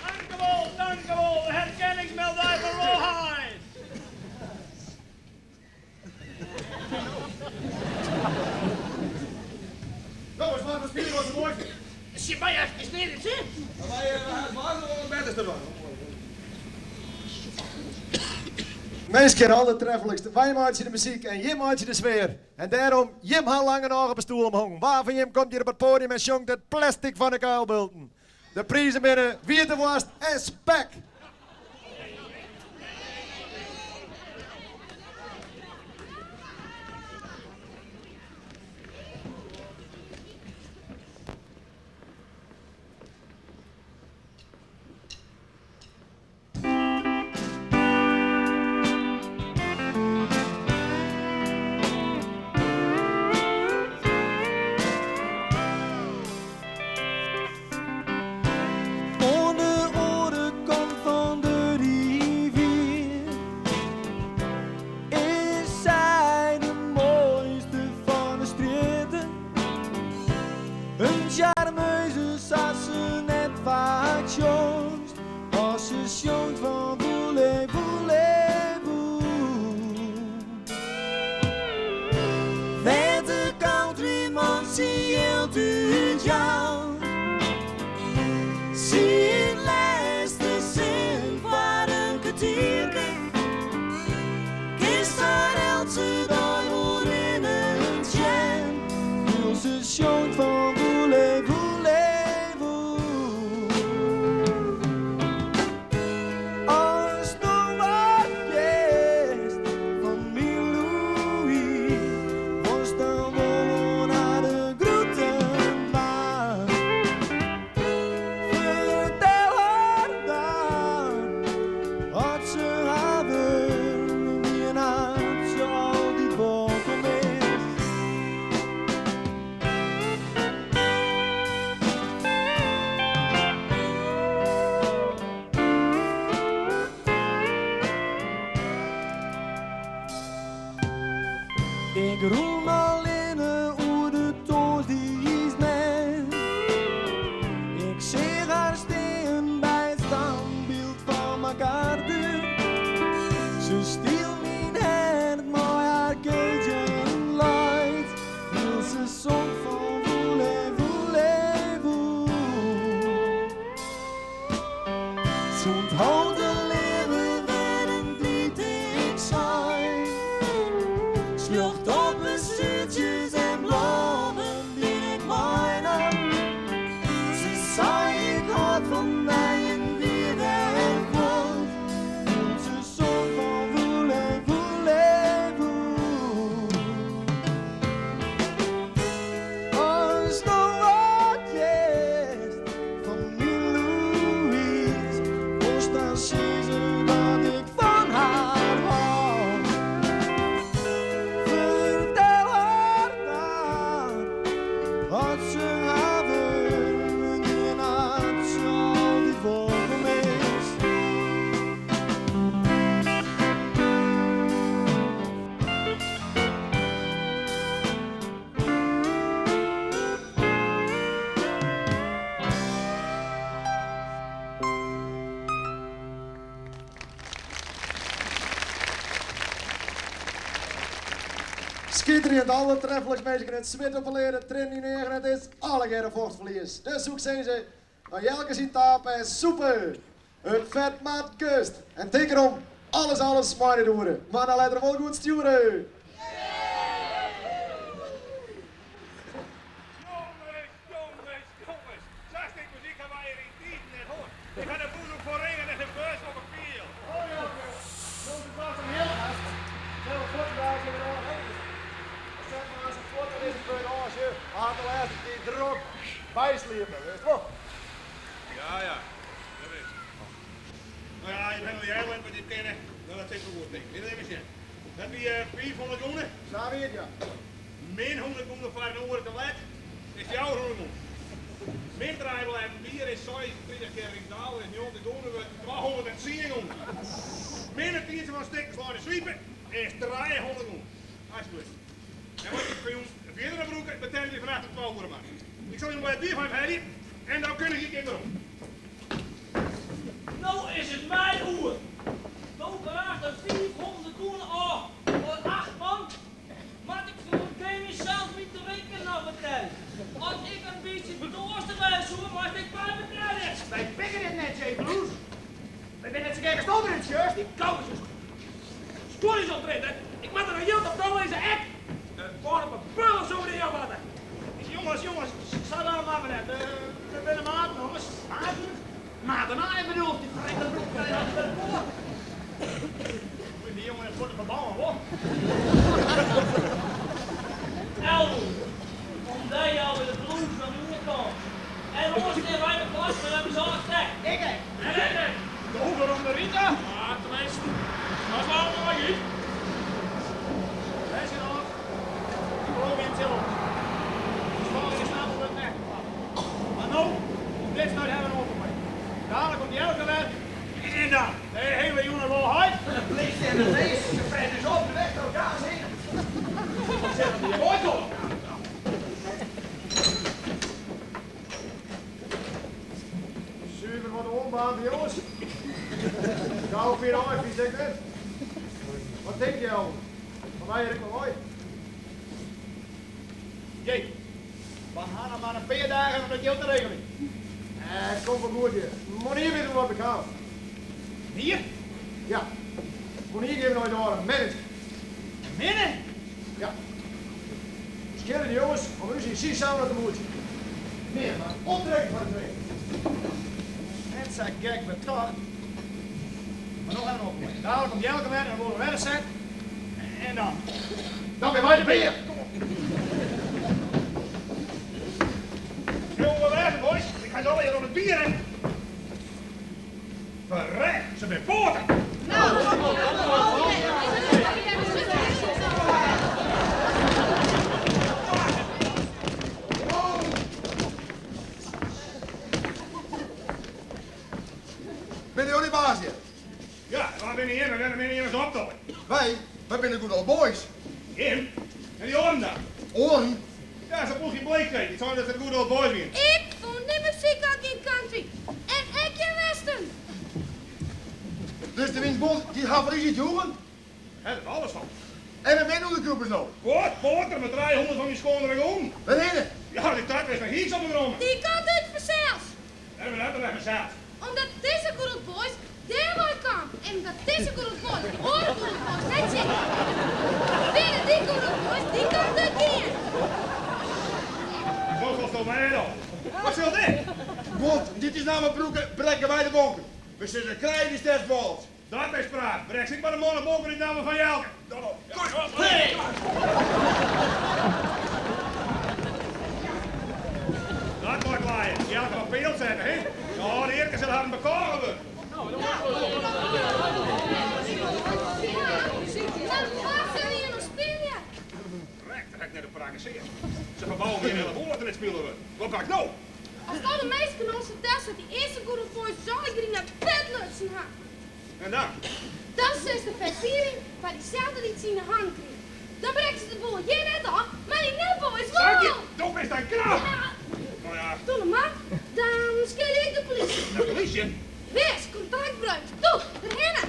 Dankjewel, dankjewel, de herkenningsmeldij van Rawhide. Nou, is maar de was het mooi. Zit mij even neer, hè? Wij hebben het wel beter te doen. Mensen alle treffelijkste. Wij maken de muziek en Jim maakt de sfeer. En daarom, Jim had lange nog op een stoel omhangen. Waar van Jim komt hier op het podium en jongt het plastic van de kuilbulten. De prijzen binnen, wiertenworst en spek. Oan de oare kant fan de rivier is sy de moaiste fan de strjitte. In sjarmeuze sa't se net faak sjongt, as se sjongt fan voulez, voulez-vous. Wêr't de countryman syn jild út jout. Syn lêste sin foar in kertierke. Kinst har eltse dei wol rinnen sjen. Wylst se sjongt fan voulez, voulez-vous. Ast no wat hearst fan myn Louise, wolst dan wol oan har de groeten dwaan. Fertel har dan dat se har wurd dien hat, se altyd wolkom is. Ik rûn allinne oer de tongersdeismerk. Ik seach har stean by it standbyld fan MacArthur. Se stiel myn hert mei har Cajun light. Wylst se song fan voulez, voulez-vous. Sûnt hold de leave wurden dy't ik sei. Sljocht op 'e suertsjes en blommen dy't ik meinaam. Se sei ik hâld fan dy en wie wer fuort. Wylst se song fan voulez, voulez-vous. Ast no wat hearst fan myn Louise, wolst dan sizze dat ik fan har hâld. Fertel har dan dat se har wurd dien hat, se altyd wolkom is. Schitterend, alle treffelijks mensen het zwit op de leren, trin in de het is alle vochtverlies. Dus zoek zijn ze naar Jelke zien tapen en soepen. Het vet maat kust. En teken om, alles, alles maar doen. Maar dan laat er wel goed sturen. Jongens, jongens, jongens. Zo'n stik muziek ha wy hjir yn tiden net hân. Ik ha de boel ook foar ringen en de beurs op 'e kiel. Oh ja, dat was een heel gast. Zelf voetbal in de Zet maar eens een foto in deze punt Had de laatste die druk bijsliepen, weet je wel? Ja, ja, dat is. Nou ja, je bent al jij met dit kennen. Nou, dat is wel goed, denk ik. Dit even zien. Dat wie 500 gulden? Zo weet je. Min 100 gulden voor een oor te let. Is jouw rommel. Min trije bletten bier is 36 kear Ryksdaalder is 90 gûne wurdt 210 gûne. Min it tiidsje fan stikken sleine swipe is 300 gûne. Alsjeblieft. En wat je fan jûn fierder noch brûke, betelje je fannacht om twa oere mar. Ik sil jûn blêd bier fan jim helje en dan kundigje ik jim werom. No is it my oer. Do braachst in 500 gûne ôf foar acht man. Moat ik foar it mysels myn drinken noch betelje? As ik in bytsje toarstich wêze soe, moast ik my betelje. Wy pikke dit net, Jake Blues. Wy binne net sa gek as do derút sjochst. Dy kousjes. Skuon is opdrinne. Ik moat der noch jild op tallizze ek. In bân op 'e beul soe der jaan moatte. Jonges, jonges, sa raar moatte we net. We binne maten, ommers. Maten? Maten aaien bedoelst, dy ferrekte broek fan de poat. Moet die jongen net fuort op de bân, wol? Elwood, om dy jouwe de Blues noch ien kâns. En oars stean wy de klas mar even sâlt stek. Ik ek. En ik ek. Do werom de Rita? Ja, tenminsten, dat is wel moai út. Bêst genôch. Ik beloof jim sil oars. De skoalle is snap wurdt net geklapt. Mar no, op dit stuit hawwe we in oar probleem. Dadelijk komt Jelke wer en dan, de hele jûn al heit. De plysje en de lees, se fretten ús op de weg troch gaas hinne. Wat sil der hjir moai komme? Suver wat oanbaand, jonges. Gau vier ôf, vies ik net. Wat tink je al? Fan wy hjir ek mar wei. Jake, we ha noch mar in pear dagen om dat jild te regeljen. Komt wol goed hjir. Monier wit wol wat bekaam. Hier? Ja. Monier geef nei de âlde manager. Minne? Ja. Skille de jonges om ús yn syn sauna te moetsjen. Mear mar optrekken foar de twee. Net sa gek betocht. Mar no ha we in oar probleem. Dadelijk komt Jelke wer en dan wurde we wer set. En dan? Dan binne wy de bear. Kom op. Jongen, we wêze, boys. Ik ha se allegear oan it bier en. Ferrek, se binne poaten. Binne jo de baas hjir? Ja, wa binne jimme en wêrom binne jimme sa optocht? Wy? Wy binne de Good Old Boys. Jim? En dy oaren dan? Oaren? Ja, sa'n ploechje bleekheid. Dy seinen dat se de Good Old Boys wienen. Ik fûn dy muzyk al gjin country en ek gjin western. Dus de Winsbond dy hat foar ús útjoegen? Dêr wit alles fan. En wêr binne de ûnderkrûpers no? Wat? Poater mei 300 fan myn skoanere gûnen. Wêrhinne? Ja, dy tak is mei hiks op de grûn. Dy kant út fansels. Wêrom net wer fansels? Omdat dizze Good Old Boys dêrwei kaam en omdat dizze Good Old Boys de oare Good Old Boys net tsjin binne dy Good Old Boys dy kant út gien. Zo solsto my net op. Wat sil dit? Want dit is namme brûke, brekke wy de bonken. We sizze krije dy stedsbôls. Dat is praat. Brek ik mar de man de bonken út namme fan Jelke. Dat mei klaaien. Jelke op peal sette, hè? No, de earke sil harren bekôge wurde. Nou, wa sil hjir noch spylje? Rek, dêr ha ik net op prakkesearre. Se ferbouwe my in hiele boel as der net spile wurdt. Wat bart no? As no de minsken oan fertelst dat dy earste Good Old Boys ús allegear yn it bed lutsen ha. En dan? Dan silst de ferfiering foar dyselde dy't se yn 'e hannen krigen. Dan brekke se de boel hjir net ôf, mar dy netboys wol! Saakje, do bist in krap! Ja. No ja. Doe mar, dan skilje ik de polysje. De polysje? Wis, kontraktbreuk. Doe, derhinne!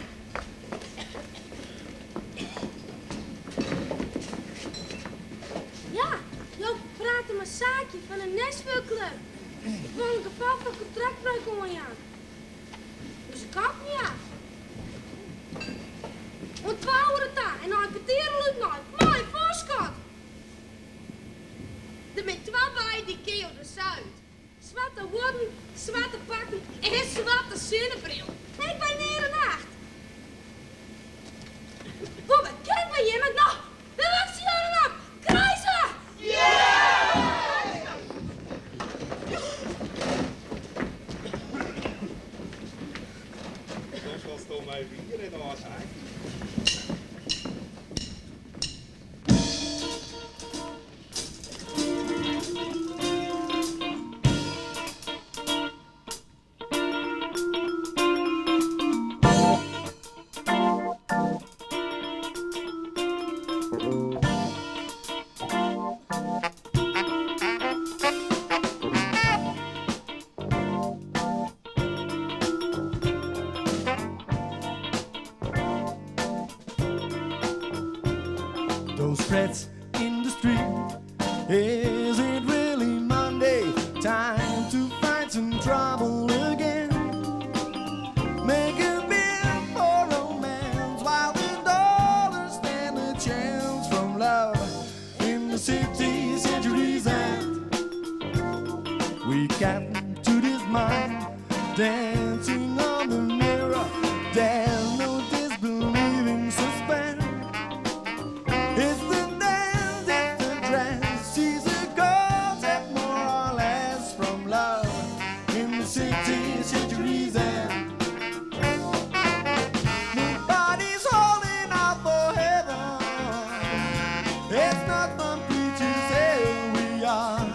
Ja, jo prate mei Saakje fan de Nashville Club. Ik wol in gefal fan kontraktbreuk oanjaan. Muzikanten, ja. Oant twa oere ta en nei in kertier al útnaaid, mei foarskot! Der binne twa by, dy kin jo der sa út. Swarte huodden, swarte pakken en swarte sinnebril. Ek by neare nacht. Wol bekend by jimme, no, we wachtsje jo dan op. Krij se! Do solsto my wier net ôfsaaie. Cigarettes in the street. Is it really Monday? Time to find some trouble again. Make a bid for romance while the dollars stand a chance from love in the city centuries end. We come to this mind dancing on the mirror. There's no disbelieving suspense. It's the dance, it's the dress. She's a concept more or less from love in the city centuries end. Nobody's holding out for heaven. It's not the preachers say we are.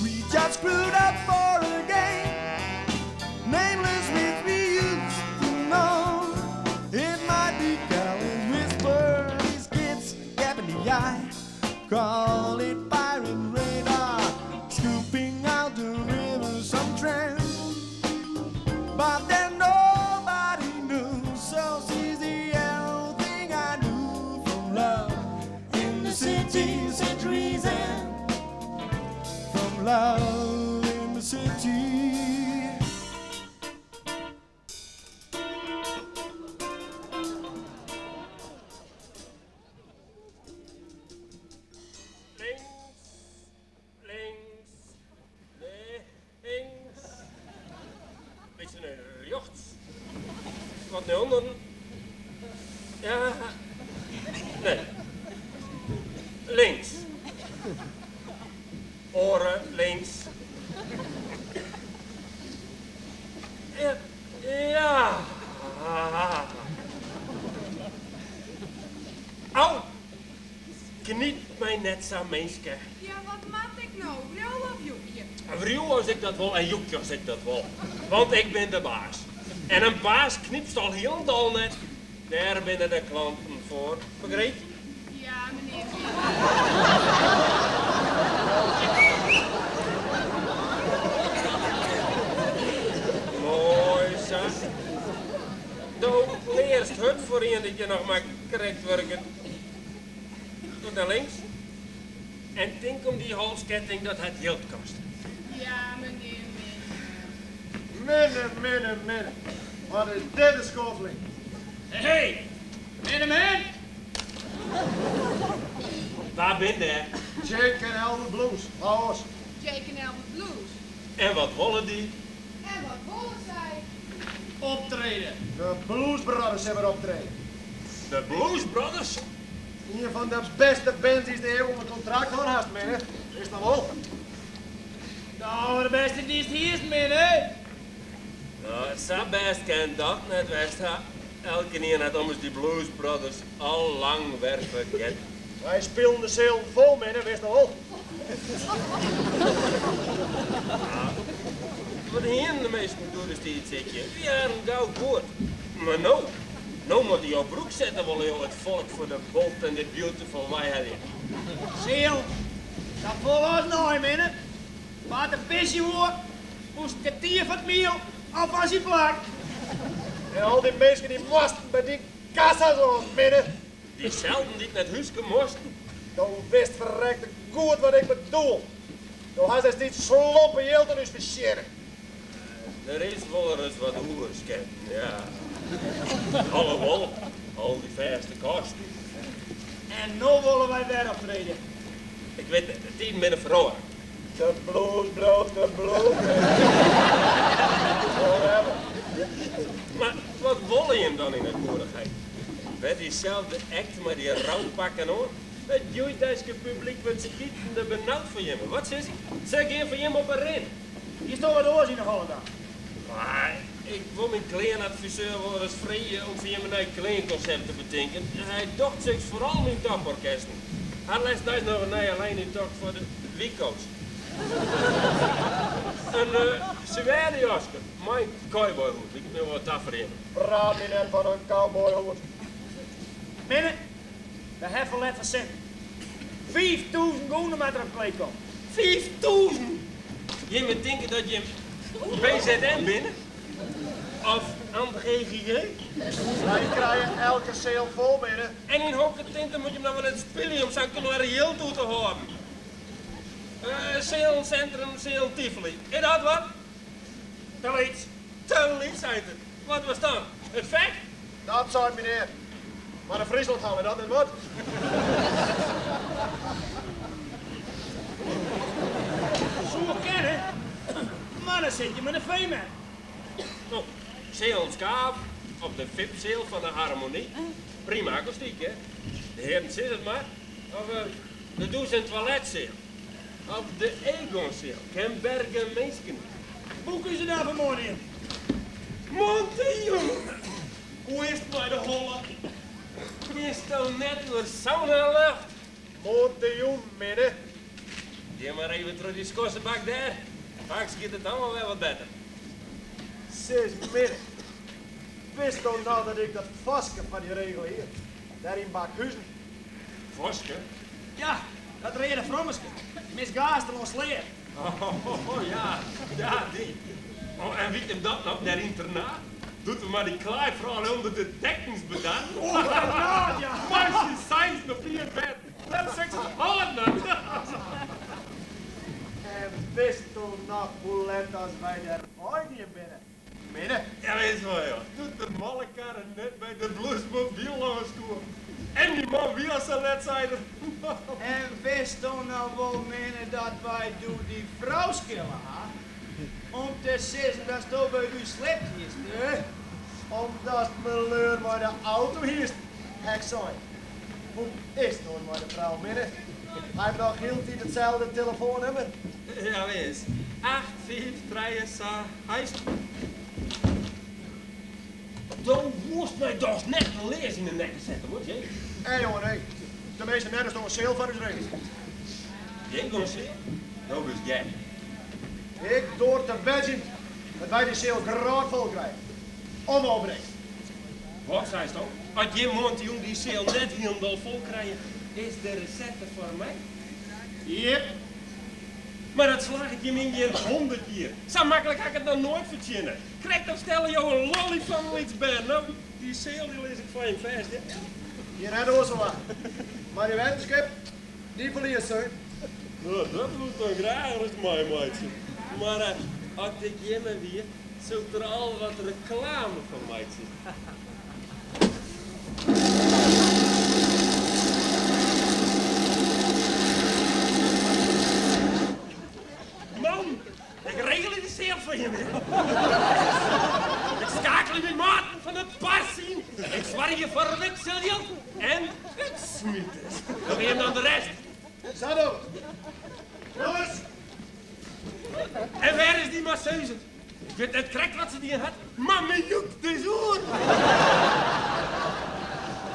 We just screwed up for a game. Nameless which we used to know. It might be Calvin's whisper. These kids gap in the eye. Call it pirate radar. Scooping out the river some trend. But then nobody knew. So she's the only thing I knew from love in the city centuries end. From love in the city. Links, links, links. Bytsje nei rjochts. Wat nei ûnderen. Ja. Nee. Links. Oare links. Ja. Ja. Au! Knyp my net sa, minske. Ja, wat moat ik no? Wriuwe of jûkje? Wriuwe as ik dat wol en jûkje as ik dat wol. Want ik bin de baas. En in baas knypst al hielendal net. Dêr binne de klanten foar. Begryp je? Ja, menear. Moai sa. Do learst hurd foar ien dy't hjir noch mar krekt wurket. Tot nei links. En tink om dy halsketting, dat hat jild koste. Ja, menear Minne. Minne, minne, minne. Wat is dit in skoffeling? Hé, hé, minne man! Wa bin dêr? Jake en Elwood Blues, Laos. Jake en Elwood Blues. En wat wolle dy? En wat wolle sy? Optrede. De Blues Brothers hawwe optrede. De Blues Brothers? Ien fan de bêste bands dy'tst ea ûnder kontrakt hân hast, minne. Witst noch wol? De alderbêste dy'tst hiest, minne. No, sa bêst kin dat net west ha. Elkenien hat ommers dy Blues Brothers al lang wer fergetten. Wy spilen de seal fol, minne, witst noch wol? Wat hienen de minsken doedestiids, Sikje? Wy waarden gau goed. Mar no, no moatte jo broek sette, wolle jo it folk foar de Bold and the Beautiful weihelje. Seal, sa fol as nei, minne. Wa't der pisje woe, moast in kertier foar it miel al fan syn plak. En al dy minsken dy moasten by dyn kassa's lâns, minne. Dyselden dy't nei it húske moasten. Do witst ferrekte goed wat ik bedoel. Do hast destiids slompe jild oan ús fersjinne. Der is wolris wat oersketten, ja. Alhoewol, al dy fêste kosten. En no wolle wy wer optrede. Ik wit net, de tiden binne feroare. De blues bliuwt de blues. Mar wat wolle jim dan yn it goedichheid? Wer dyselde act mei dy roupakken oan? It hjoeddeiske publyk wurdt skitende benaud foar jimme. Wat sis ik? Se gean foar jimme op 'e rin. Hiesto wat oars yn 'e holle dan? Mar ik wol myn kleanadviseur wol ris freegje om foar jimme in nij kleankonsept te betinken. Hy docht soks foar al myn toporkesten. Hat lêstdeis noch in nije lijn úttocht foar de Wiko's. In suède jaske mei in cowboyhoed liket my wol wat ta foar jimme. Praat my net fan in cowboyhoed. Minne, we hawwe ferlet fan sinten. 5000 gûne moat der op kleed komme. 5000? Jimme tinke dat jim BZN binne? Of André Rieu? Wy krije elke seal fol, minne. En yn hokker tinte moat jim dan wol net spylje om sa'n knoarre jild oer te hâlden? Sealencentrum Sealen Tivoli, is dat wat? Te lyts. Te lyts, seit er. Wat was dan? It fek? Dat seit my neat. Mar de Frieslandhal, is dat net wat? Soe kinne, mar dan sit je mei de feemerk. No, Sealen Skaaf of de VIP-seal fan de Harmonie. Prima akoestyk, hè? De hearen sizze it mar. Of de dûs en toiletseal. Of de Egonseal. Kin bergen minsken. Boek ús dêrfoar moarn yn. Moarntejûn! Hoe is it mei de holle? Kinsto net oer saunalucht? Moarntejûn, minne. Gean mar even troch dy skossebak dêr. Faaks giet it dan wol wer wat better. Sis minne, witsto noch dat ik dat farske foar dy regele hie, dêr yn Bakhuzen? Farske? Ja, dat reade frommeske. Dy mist Gaasterlân Sleat. Oh ja, ja dy. Oh, en wit jim dat noch, dêr yn Ternaard? Doe't we mei dy klaaifroulju ûnder de dekkens bedarren. Oh, Ternaard, ja. Mei syn seisen op ien bêd. Dêr seks it hâlden hat. En witsto noch hoe let as wy dêr weigien binne, minne? Ja, wis wol, joh. Doe't de molkkarre net by de blusmobyl lâns koe. En dy man wie al sa let, sei er. En witsto noch wol, minne, dat wy doe dy frou skille ha? Om te sizzen datsto by ús slept hiest, hè? Omdatst meleur mei de auto hiest, ha ik sein. Hoe is it no mei de frou, minne? Hy hat noch hieltyd itselde telefoannûmer? Jawis, acht, fiif, trije, sa, heist. Do woest my dochs net in lears yn 'e nekke sette, wol, Jake? Nee, jonge, nee. Teminsten net asto in seal foar ús regelest. Jake, in seal? Do bist gek. Ik doar te wedzjen dat wy dy seal grôtfol krije. Om opbringst. Wat seisto? As jim moarntejûn dy seal net hielendal fol krije, is de resette foar my? Jip. Mar dat slagget jim yn gjin hondert jier. Sa maklik ha ik it noch noait fertsjinne. Krekt of stelle jo in lolly fan in lyts bern. No, dy seal dy lis ik foar jim fêst, hear. Hjir net oars ferwachte. Mar dy weddenskip, dy ferliest, seun. No, dat woe ik dan graach ris meimeitsje. Mar as ik jimme wie, soe ik der al wat reklame fan meitsje. Man, ik regelje de seal foar jimme. Ik skakelje myn maten fan de pars yn. Ik soargje foar wikseljild en útsmiters. Dogge jim dan de rest? Sa dogge we. Jonges! En wêr is dy masseuze? Ik wit net krekt wat se dien hat, mar my jûkt is oer.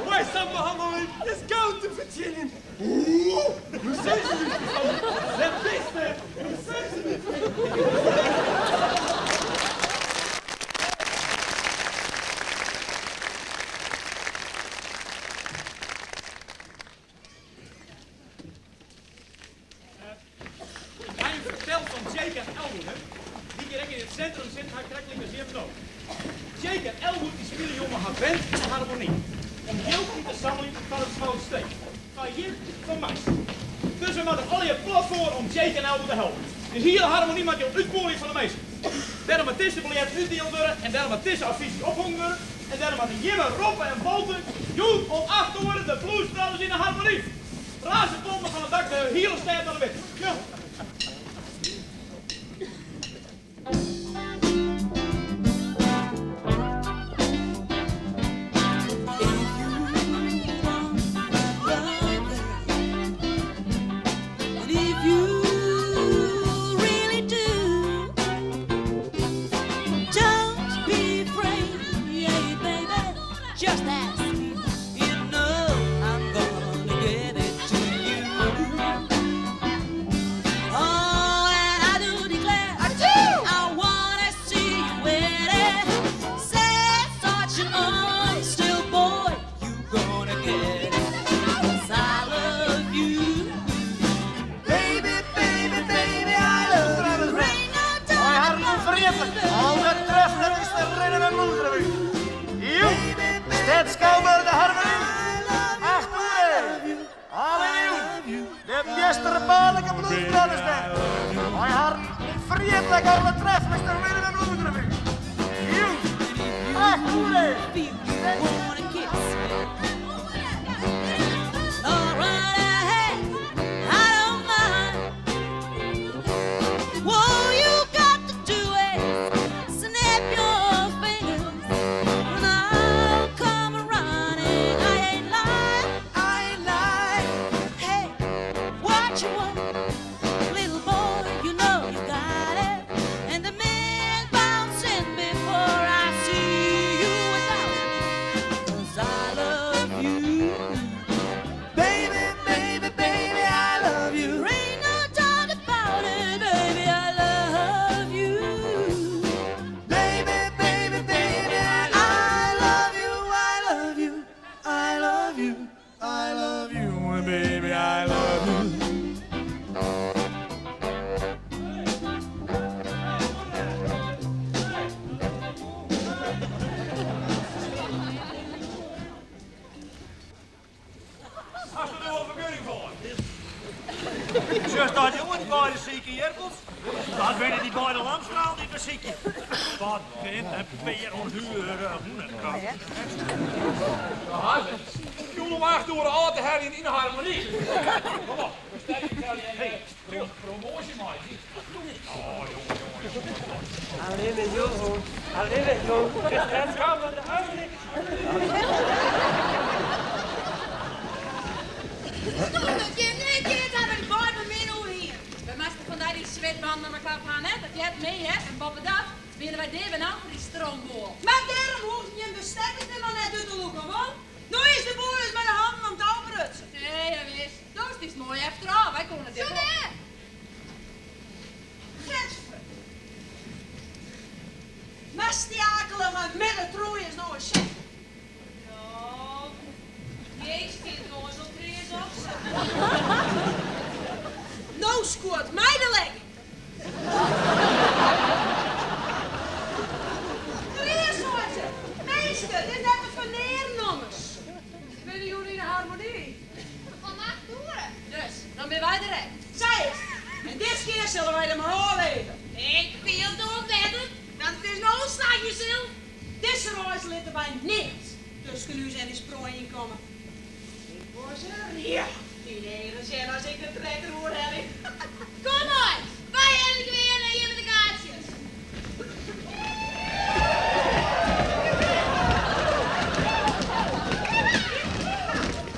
Mei sa'n behanneling is gau te fertsjinjen. Oeh, masseuze Wêr bist, masseuse? Ik ha jim ferteld fan Jake en Elwood, hè? Dy't hjir ek yn it sintrum sitten ha, krekt lykas jim no. Jake en Elwood dy spylje jûn mei har band yn de Harmonie. Om jild yn te sammeljen foar it Smoutstee. Foar jim, foar my. Dus we moatte allegear plat foar om Jake en Elwood te helpen. De hiele Harmonie moat jûn útpuolje fan de minsken. Dêrom moat dizze biljetten útdield wurde en dêrom moat dizze affysje ophongen wurde en dêrom moatte jimme roppe en bolte jûn om acht oere de Blues Brothers yn de Harmonie. Raas de pompen fan it dak de hiele stêd mar de wit. Ja. If you really do, don't be afraid, yeah, baby. Just ask. You know I'm gonna get it to you. wonderbaarlike Blues Brothers Band. Mei harren ûnferjitlik allertreflikste rhythm and blues revue. Jûn, acht oere! Baby, baby, baby, I love you. Ain't no doubt about it, baby, I love you. Baby, baby, baby, I love you, I love you, I love you, I love you, baby, I love you. Hast der wol fergunning foar? Sjochst dat jongen, dy beide sike jirpels? Dat binne dy beide lamstralen dy't we sykje. Wat binne in pear ûnhuerige hûnekatten. Jûn om acht oere ôf te heljen yn de Harmonie. Kom op, we sterke helje en promoasje meitsje. Oh, jonge, jonge, jonge. Allinne jong, allinne jong. Het kan de harmonie. Dat je net keert hebben die beide min oerhien. We moasten vandaag die switbanden maar klap aan, hè? Dat jet mee, hè? En boppedat wiene wy dea benaud foar dy stroomboel. Mar dêrom hoegden jim de stekkers der mar net út te lûken, wol? No is de boel ús mei de hannen om 't ôfbrutsen. Nee, ja wis. Do stiest moai efterôf, wy koene dit wol. Getver. Moatst dy akelige middentroeiers no ris sjen. No, Jees stiet oars al kreas op sa. No skuort my de legging. Kreas seit se. Minsken, dit is net te fernearen ommers. Binne jûn yn de Harmonie. Om acht oere. Dus, dan binne wy der ek. Sa is it. En diskear sille wy der mei ôfweve. Ik fiel it oan wetter. Want it is no al slagje sil. Dizze reis litte wy neat tusken ús en dy sproai ynkomme. Ik wol se rjocht yn de eagen sjen as ik de trekker oerhelje. Kom mei, wy helje de klean en jimme de kaartsjes.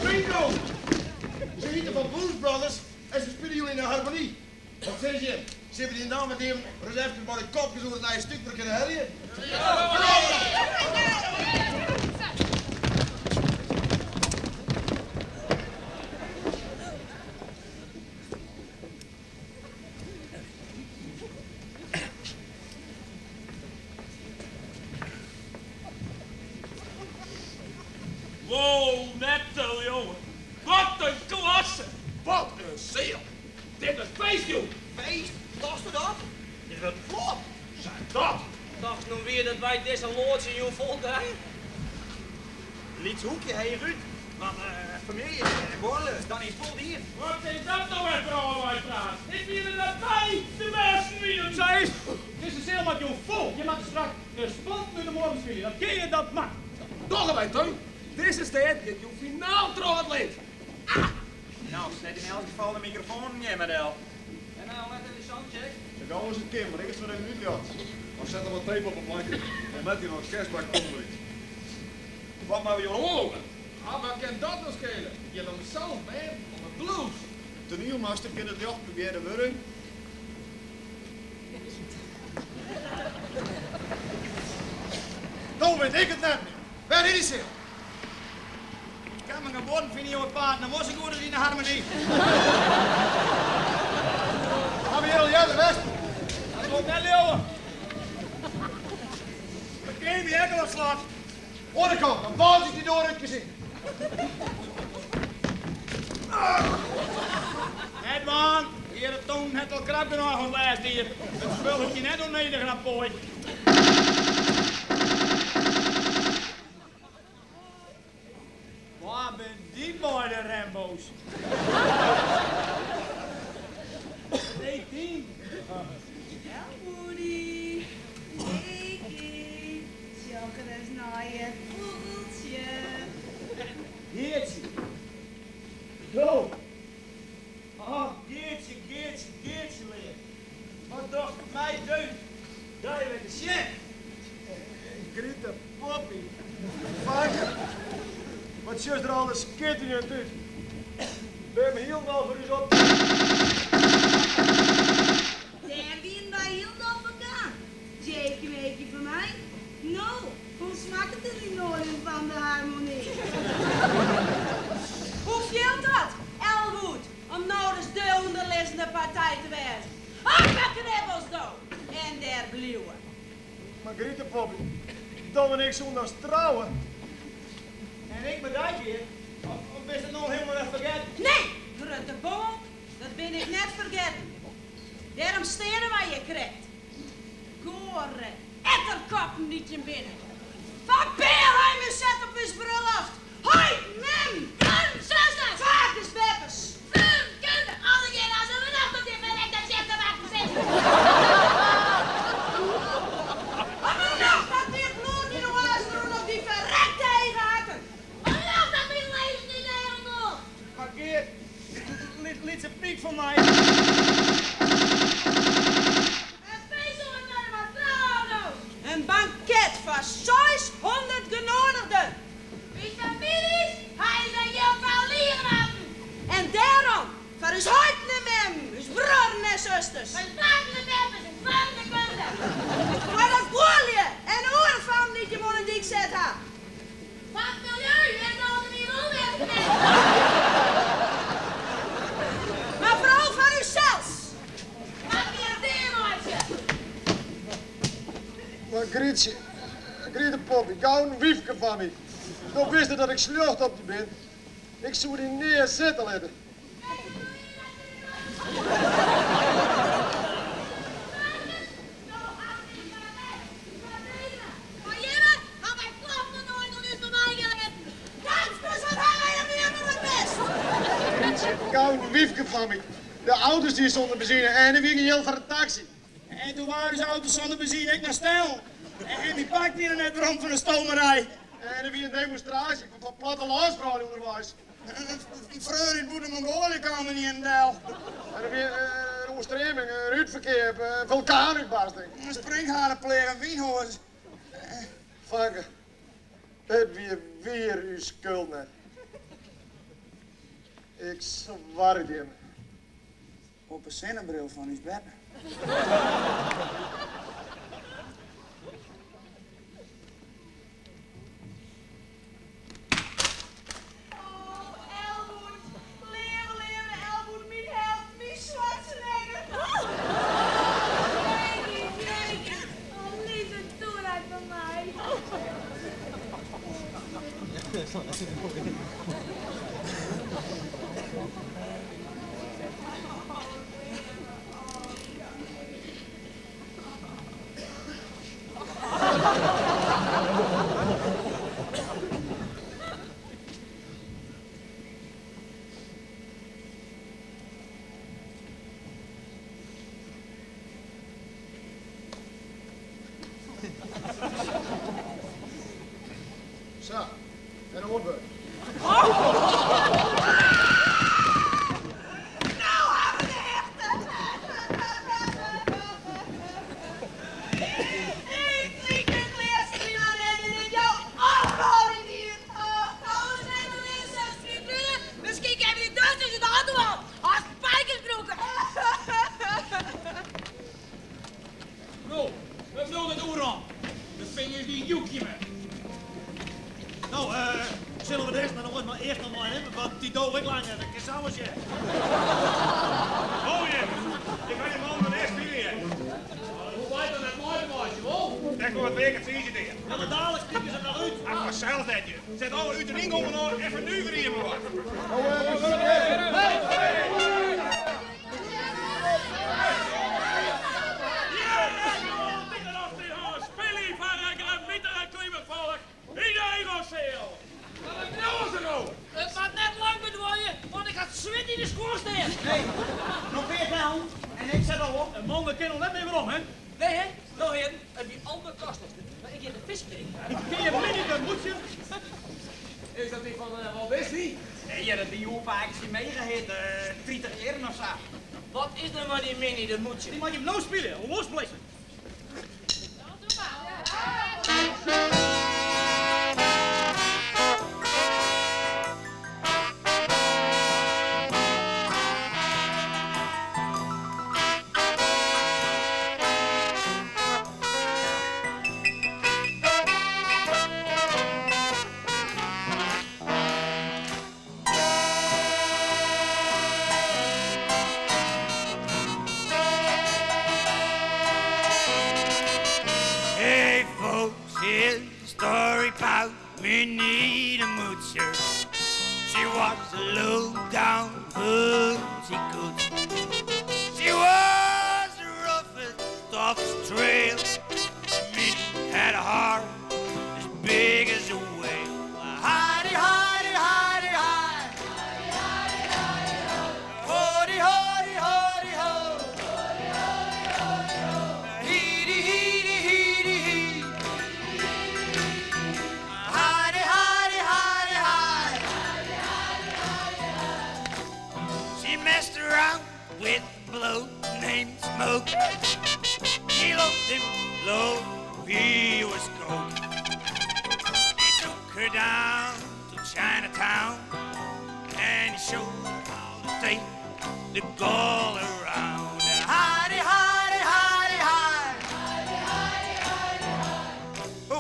Bingo! Se hjitte fan Blues Brothers en se spylje jûn yn de Harmonie. Wat sizze jim? Sille we dy namme met jim ris efkes mei de kopkes oer it nije stik wer kinne helje? Wow, net te leauwen. Wat in klasse! Wat in seal! Dit wurdt feest, jong! Feest? Tochtsto dat? Dit wurdt in flop! Sa dat! Tochtst no wier dat wy dizze loads jûn fol krije? Lyts hoekje heechút, want famylje en buorlju, dan is it wol dien. Wat is dat no wer foar ôfweipraat? Ik miende dat wy de bêsten wienen! Sa is it! Dizze seal moat jûn fol! Je moatte straks de spanten út de muorren spylje, dat kinne je, dat moat! Dogge wy, Teun! Dizze stêd giet jûn finaal troch it lint! Ah! Nou, set yn elts gefal de mikrofoanen hjir mar del. En nou let even soundcheck. Sa gau as it kin, mar earst mar even útljochtsje. Of set der wat tape op 'e planke, dan moat dy noch kerstbak omdraaid. Wat moatte we jûn oanlûke? Ah, wat kin dat no skele? It giet om de sound, man, om de blues. Toanielmaster kin it ljocht probearje wurde. No wit ik it net mear. Wêr is dy seal? Kammingabuorren fine jo it paad noch wol sa goed as yn de Harmonie. Ha we hjir al earder west? Dat wol ik net leauwe. Dat kin my ek al op slot. Oan de kant, dan baarn ik dy doar út gesicht. Net dwaan, heare Toon hat al krap genôch oan it lêste jier. It spul hoecht je net ûnnedich in poai. Wa binne dy beide Rembo's? team. Elwoody, Jakey, sjoch ris nei it fûgeltsje. Geartsje. Do. Och, Geartsje, Geartsje, Geartsje leaf. Wat docht it my deugd dy wer te sjen. Grutte Poppy. Fanke, wat sjochst der alder skitterjend út. Bin jim hielendal foar ús op. Dêr wienen wy hielendal foar kaam. Jakey meekje fan my. No, hoe smakket it linoleum fan de Harmonie? Hoe fielt dat, Elwood, om no ris de ûnderlizzende partij te wêzen? Op 'e knibbels do! En dêr bliuwe. Mar Grutte Poppy, do en ik soenen dochs trouwe? En ik mei dy, Geart. Of bist it no hielendal wer fergetten? Nee, grutte bongel, dat bin ik net fergetten. Dêrom steane wy hjir krekt. Goare etterkoppen dy't jim binne. Fan Peelheim is set op ús brulloft. Heit, mem, Bruorren, susters, pakes, beppes. Freonen, kunde, allegear as we noch op dit ferrekte tsjin te wachten sitte. Om 'e nocht dat wy it bloed yn 'e oars rûn op dy ferrekte hege hakken. Om 'e nocht dat myn leven yn eigen doel. Mar Geart, lytse pyk fan my. In feest om it mar wat trouauto's. In banket foar 600 genodigden. Us famyljes ha ús dat jild foar liene moatten. En dêrom, foar ús heiten en memmen, ús bruorren en susters. Us papen en beppes, ús freonen en kunde. Foar de buorlju en oare fammen dy't jim oan 'e dyk set ha. Foar it miljeu en it algemien wolwêzen. Mar foaral foar ússels. Moatte wy in dea meitsje. Mar Grytsje, Grutte Poppy, gouden wyfke fan my. Do witst dat ik sljocht op dy bin. Ik soe dy nea sitte litte. Grytsje, gouden wyfke fan my. De auto stie sûnder benzine en der wie gjin jild foar in taksy. En doe waard ús auto sûnder benzine ek noch stellen. En myn pak wie noch net werom fan de stomerij. En der wie in demonstraasje fan plattelânsfroulju ûnderweis. In freon út Bûten-Mongolië kaam ynienen del. En der wie in oerstreaming, in rútferkeap, in fulkaanútbarsting. In sprinkhanepleach, in wynhoas. Fanke, it wie wier ús skuld net. Ik swar it jimme. Op 'e sinnebril fan ús beppe. Oh, Elwood, leave, leave Elwood, myn held, myn Schwarzenegger. Jakey, Jakey, oh, leave toerheid fan my. Sa, en oan it wurk. No ha we de hichte! Ik like it learst en ik jou allemaal in hier. Miskien kinne we dy Dútsers út de auto al as spijkers brûke. No, wat bliuwt it oeral? De fingers dy jokje my. No, sille we dêr mar noch earst noch mei nimme, want dy dooch ek lang net. Dat kin samar sjen. Ho jim, ik ha dy man der net spylje heard. Hoe weit dan net mei te meitsjen, wol? Dêr komt it weak it fize dea. Ja, mar daliks pipe se noch út. Ach, fansels net, je. Set alle út en yngongen oan en fernuverje jimme wat. It moat net lang beduorje, want ik ha it swit yn de skoarstien. Nee, noch pear tellen en ik Ik set al op. En man, dat kin al net mear werom, hè? Nee, hè? No hearen, it wie alderkostlikste. Mar ik gean te fiskjen. Kin je my net moetsjen? Is dat die fan Walt Disney? Nee, ja, dat wie hoe faak is die megahit, 30 jaren of zo. Wat is der mei dy Minnie de Moocher? Die moat je no spylje, losblissen. Hey folks, here's a story about Minnie the Moocher. She was a low down hoochie cooch. She was the roughest, toughest trail. Minnie had a heart as big as a whale. Hidey, hidey, hidey, hi. Hody, hody, hody, ho. Heedy, heedy, heedy, hee. Hidey, hidey, hidey, hi. She messed around with a bloke named Smoke. He loved him low, he was coke. He took her down to Chinatown and he showed her how to take the gall around. Hidey, hidey, hidey, hi. Oh.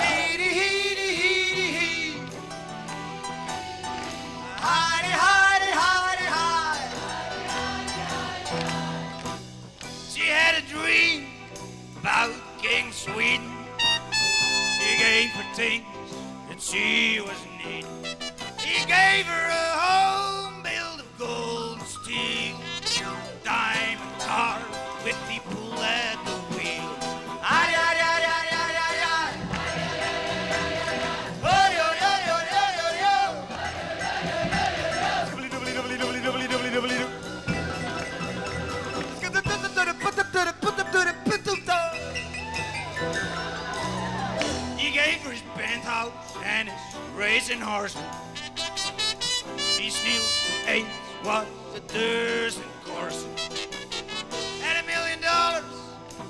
Heedy, heedy, heedy, hee. Hidey, hidey, hidey, hi. She had a dream about King Sweden. He gave her things that she was needing. He gave her a home built of gold and steel, diamond car with the pull at the wheel. Hi, hi, hi, hi, hi, hi, hi. Hoi, hoi, hoi, hoi, hoi, hoi, hoi. He gave her his penthouse and his racing horses. He snealed eight was a dozen courses. And $1 million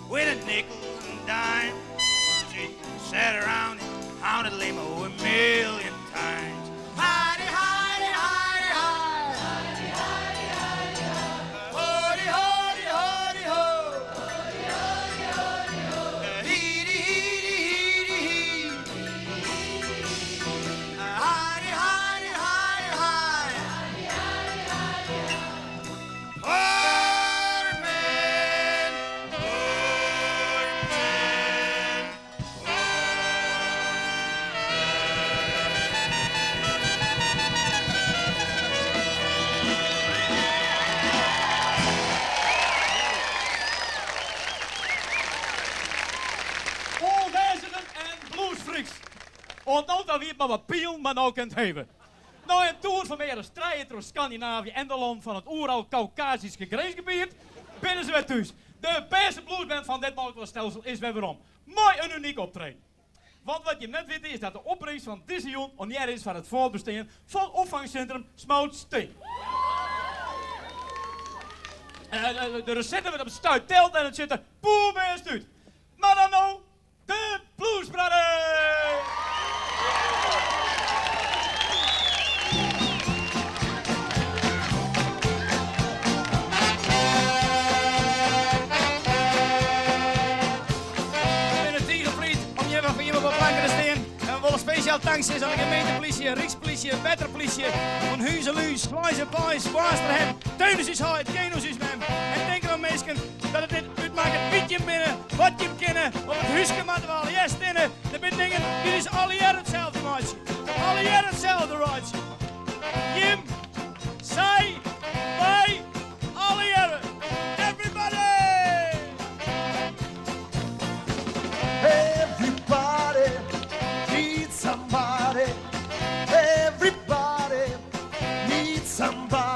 with a nickel and dime. She sat around in haunted limo a million times. Hidey, hidey, hidey, hi. Hody, hody, hody, ho. Heedy, heedy, heedy, hee. Hidey, hidey, hidey, hi. Poor man, poor man. Oanwêzigen en bluesfreaks. Oant no ta wie it mar wat pielen, mar no kin it heve. Nei in toer fan mear as trije troch Skandinavië en de lannen fan it Oeral-Kaukasyske grinsgebiet binne se wer thús. De bêste bluesband fan dit Molkwar-stelsel is wer werom. Mei in unyk optreden. Want wat jim net witte is dat de opbringst fan dizze jûn ornearre is foar it foartbestean fan opfangsintrum Smoutstee. De resette wurdt op it stuit teld en it sjit der poerbêst út. Mar dan no de Blues Brothers! We binne tige bliid om hjir wer foar jimme op 'e planken te stean. En we wolle spesjaal tank sizze oan de gemeenteplysje, ryksplysje, wetterplysje, fan Huze Lús, Sluize Boys, Boarnsterhim, Teunis ús heit, Kenos ús mem. En tink derom minsken dat it net útmakket wie't jim binne, wat jim kinne, op it húske moatte we allegear stinne. Der binne dingen dy't ús allegear itselde meitsje. Allegear itselde reitsje. Jim, sy, wy, allegearre. Everybody! Everybody needs somebody. Everybody needs somebody.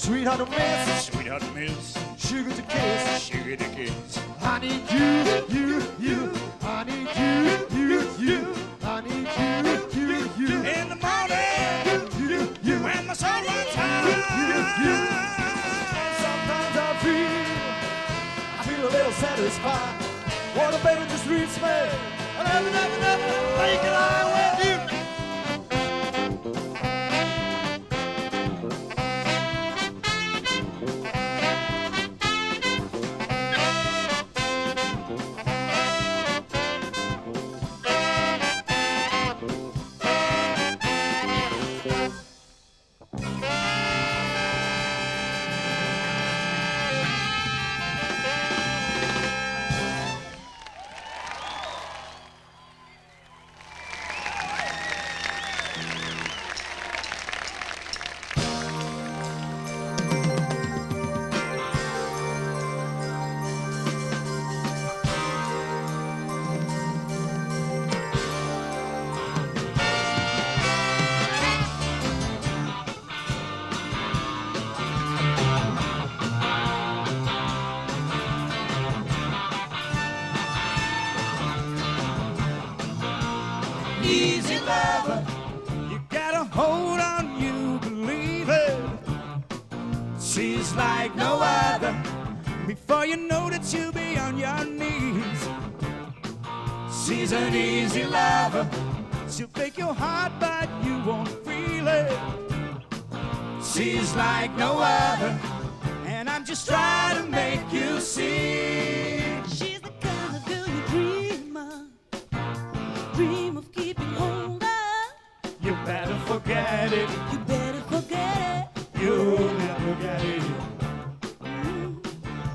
Sweetheart to miss, Sweetheart to miss. Sugar to kiss, Sugar to kiss. I need you, you, you. I need you, you, you. I need you, you, you. In the morning, you, you, you. When the sun runs high, you, you, you. Sometimes I feel a little satisfied. What a baby just reach me. I never, never, never think I with you. Easy lover, you got a hold on you, believe it. She's like no other. Before you know that you'll be on your knees. She's an easy lover. She'll break your heart, but you won't feel it. She's like no other. And I'm just trying to make you see. She's the kind of girl you dream of, dream of keeping hold of. You better forget it. You better forget it. You'll never get it.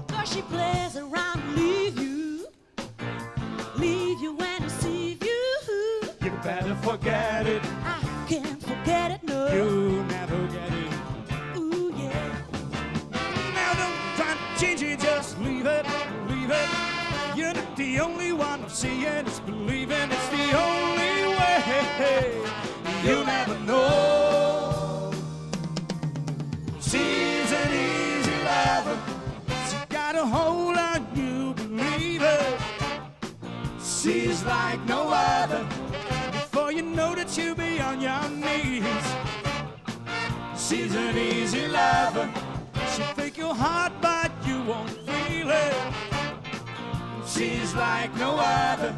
Cause she plays around and leave you, leave you and deceive you. You better forget it. I can't forget it, no. You'll never get it. Ooh, yeah. Now don't try to change it, just leave it, leave it. You're not the only one seeing, it's believing, it's the only way. You'll never know. She's an easy lover. She got a hold on you, believe it. She's like no other. Before you know that you'll be on your knees. She's an easy lover. She'll break your heart, but you won't feel it. She's like no other.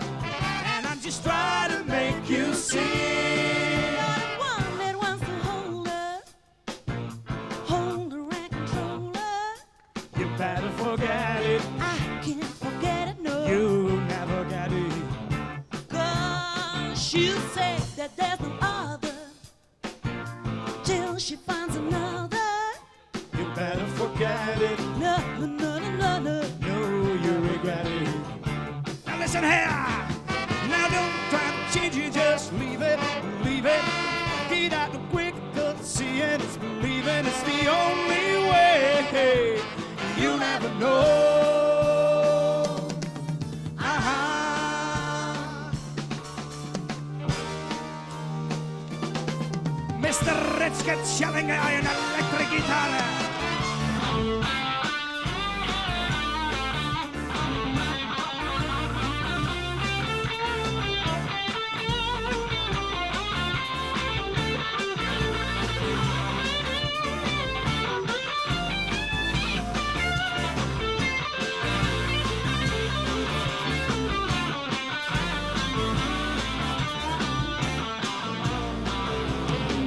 And I'm just trying to make you see. You're the one that wants to hold her, hold her and control her. You better forget it. I can't forget it, no. You'll never get it. Cause she'll say that there's no other till she finds another. You better forget it. No, no, no, no, no. No, you regret it. Now listen here. Now don't try to change it, just leave it, leave it. Get out the quick, 'cause seeing is believing. It's the only way. You'll never know. Uh-huh. Mr. Ritske Schellinge an electric guitar.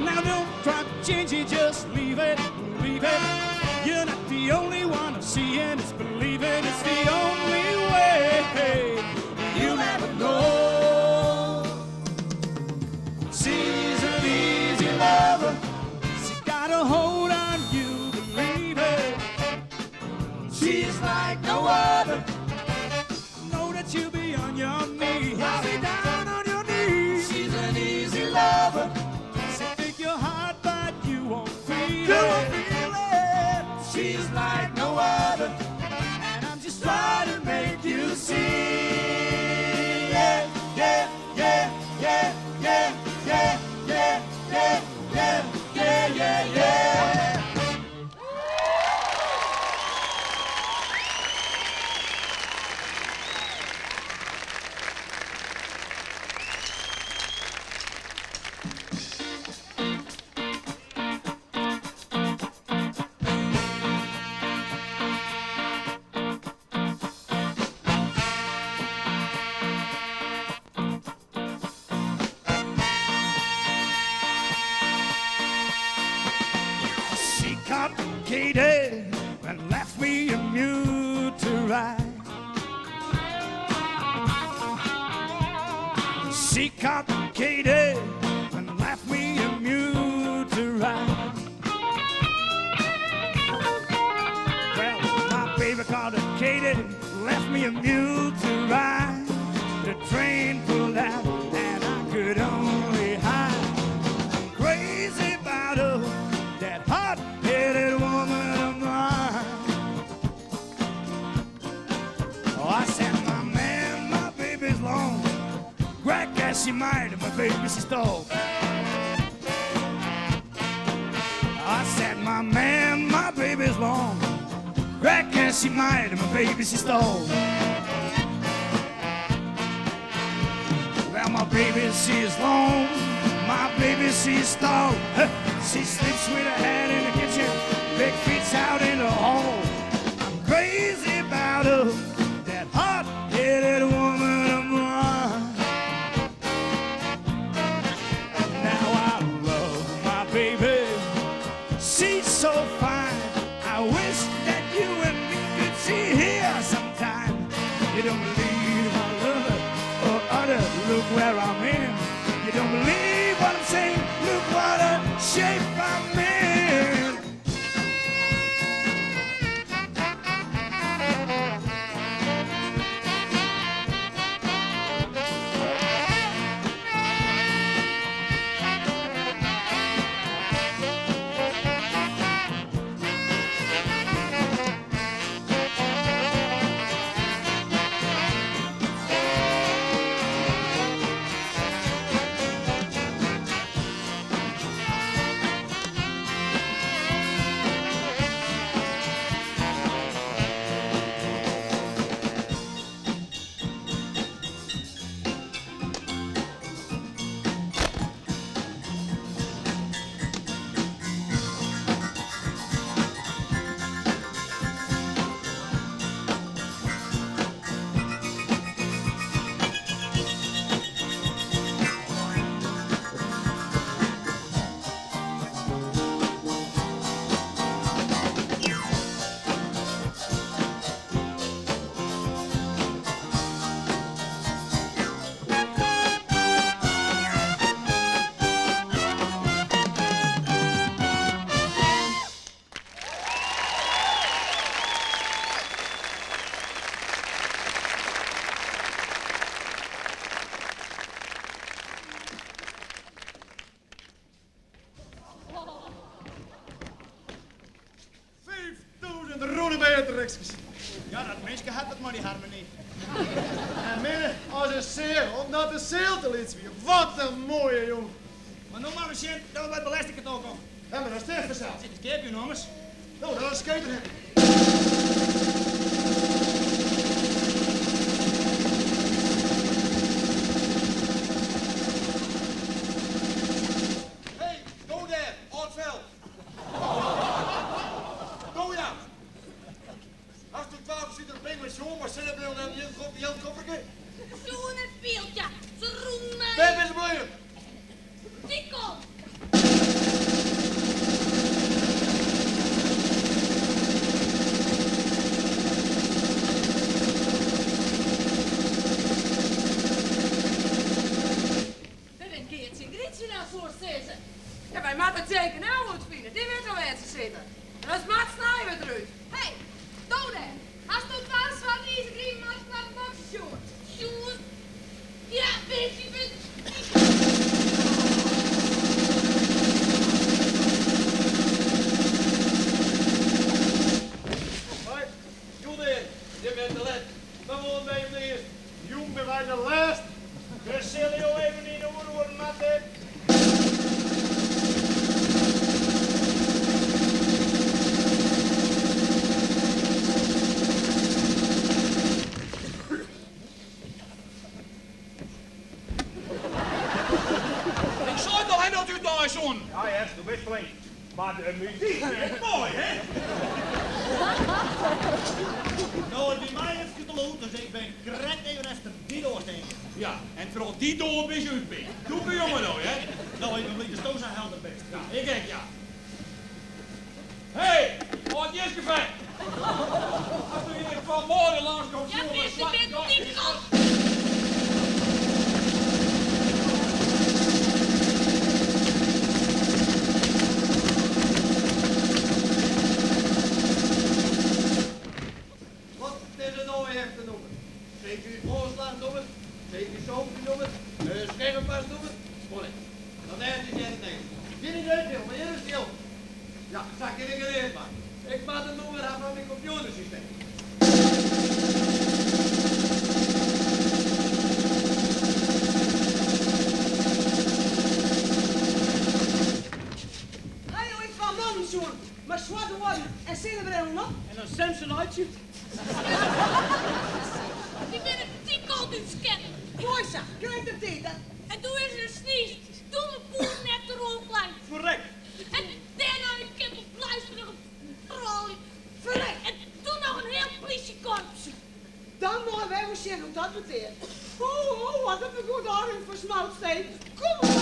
Now don't try to change it, just leave it, leave it. You're not the only one seeing, it's believing, it's the only way. You'll never know. She's an easy lover. She got a hold on you, believe it. She's like no other. Know that you'll be on your knees. I'll be down on your knees. She's an easy lover. She'll take your heart, but you won't feel You it. won't feel it. She's like no other. And I'm just trying to make you see. Yeah, yeah, yeah, yeah, yeah, yeah, Katie and left me a mule to ride. She caught Katie and left me a mule to ride. Well, my baby called her Katie, left me a mule to ride. The train pulled out and I could only hide. I'm crazy about her, that hot-headed woman of mine. Oh, I said, my man, my baby's long. Crack as she might, my baby she stole. I said, my man, my baby's long. Crack as she might, my baby she stole. Well, my baby, she is long. My baby, she is tall. Huh. She sleeps with her head in the kitchen, big feet's out in the hall. I'm crazy about her, that hot-headed woman of mine. Now I love my baby. She's so fine. I wish that you and me could see here sometime. You don't believe I love her or other. Look where I'm in. You don't believe what I'm saying. Look what a shape I'm in. Rûne Beatrixkes. Ja, dat minske hat it mei dy harmony. En minne as in seal, omdat de seal te lyts wie. Wat in moaie jûn. Mar no moatte we sjen dat we by it belestingkantoar komme. Ja, mar dat is ticht fansels. Sit it keapjûn ommers. No, dat is skater. Hey, go there, âld fel. Go ja. Hast du twa besite op English sjoen mei sinnebrillen en in jildkofferke? Sjoen en field, ja. Se rûnen my. Wêr binne se bleaun? Dy kant. Wêr binne Geartsje en Grytsje no, soest sizze? Ja, wy moatte Jake en Elwood fine, dy witte wol wêr't se sitte. En as it moat snije we derút. Hé, do dêr! Hasto twa swarte iezergriemen mei swarte boxers sjoen? Sjoen? Ja, wit je, wit. Hoi, jûn dêr. Jim binne te let. Wy wolle by jim de earsten. Jûn binne wy de lêsten. Dus sille jo even yn de oerhoarn moatte. Ik sei toch, hy docht út nei soenen. Ja, hearst, do bist flink. Mar de muzyk is moai, hè? No, it wie my efkes te lûd, dus ik bin krekt even efter dy doar stean gien. Ja, en troch dy doar bist útpikt. Tûke jonge do, hear. No, ik bin bliid datsto sa helder bist. Ja, ik ek, ja. Hé! Sa kin ik it earst mar. Ik moat in nûmer ha foar myn kompjûtersysteem. Ha jo ek twa mannen sjoen mei swarte oaren en sinnebrillen op? En in Samsonite'tsje. Dy binne tykald útsketten. Moai sa, krekt op tiid. En doe is er sniisd. Domme boeren efteroan klein. Ferrek. En dêrnei in keppel pluisterige froulju. Ferrek. En doe noch in hiel plysjekorps. Dan meie wy wol sjen hoe't dat beteart. Ho, ho, as dat in goed ôfrint foar Smoutstee. Kom op!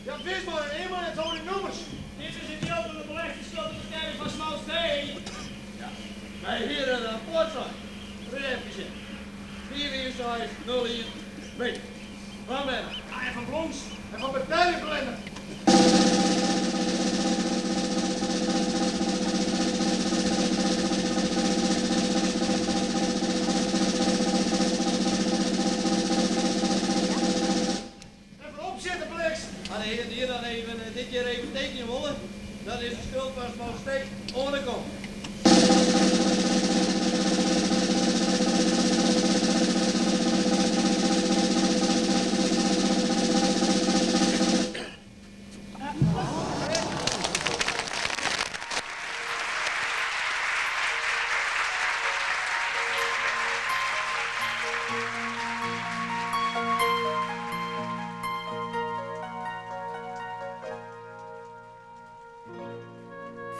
Ja, wist mar, eenmaal net al die nûmers. Dit is it jild fan de belestingskuld op de kerk fan Smoutstee. Ja, wy hiene in rapport sein. Ris efkes sjen. 5 1 6 0 1 B. Van Bemmen. Ja, en fan Bloms. En fan beteljeproblemen. En fan opsjitte bliksem. As de hearen hjir dan even dit jier even tekenje wolle, dan is de skuld fan Smoutstee oan de kant.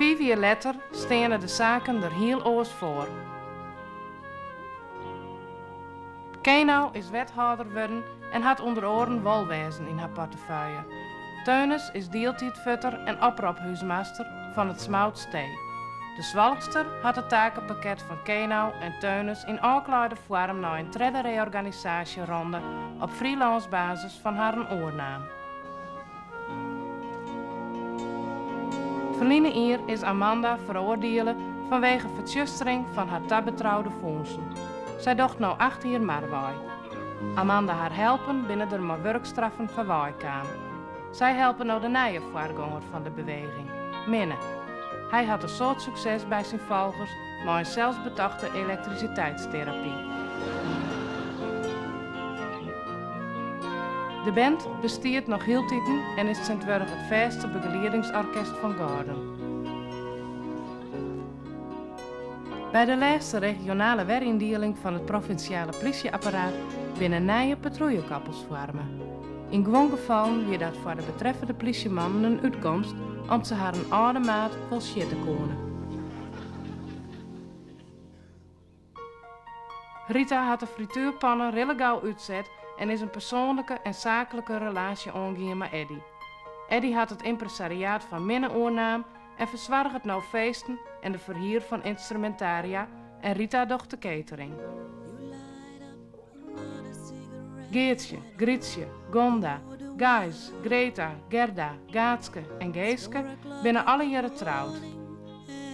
Fiif jier letter steane de saken der hiel oars foar. Kenau is wethâlder wurden en hat ûnder oaren wolwêzen yn har portefeuille. Teunis is dieltiidfutter en oprophúsmaster fan it Smoutstee. De Swalkster hat it takepakket fan Kenau en Teunis yn ôfklaaide foarm nei in tredde reorganisaasjeronde op freelance basis fan harren oernaam. Ferline jier is Amanda feroardiele fanwege fertsjustering fan har tabetroude fûnsen. Sy docht no acht jier marwei. Amanda har helpen binne der mei wurkstraffen foarwei kaam. Sy helpe no de nije foargonger fan de beweging, Minne. Hy hat in soad sukses by syn folgers mei in selsbetochte elektrisiteitsterapy. De band bestiet noch hieltiten en is tsjintwurdich it fêste begeliedingsorkest fan Gordon. By de lêste regionale weryndieling fan it provinsjale plysje-apparaat binne nije patrûljekoppels foarme. Yn guon gefallen wie dat foar de betreffende plysjemannen in útkomst om't se harren âlde maat wol sjitte koene. Rita hat de frituerpanne rillegau útset en is in persoanlike en saaklike relaasje oangien mei Eddy. Eddy hat it ympressariaat fan Minne oernaam en fersoarget no feesten en de ferhier fan ynstrumentaria en Rita docht de catering. Geartsje, Grytsje, Gonda, Gais, Greta, Gerda, Gaatske en Geeske binne allegearre troud.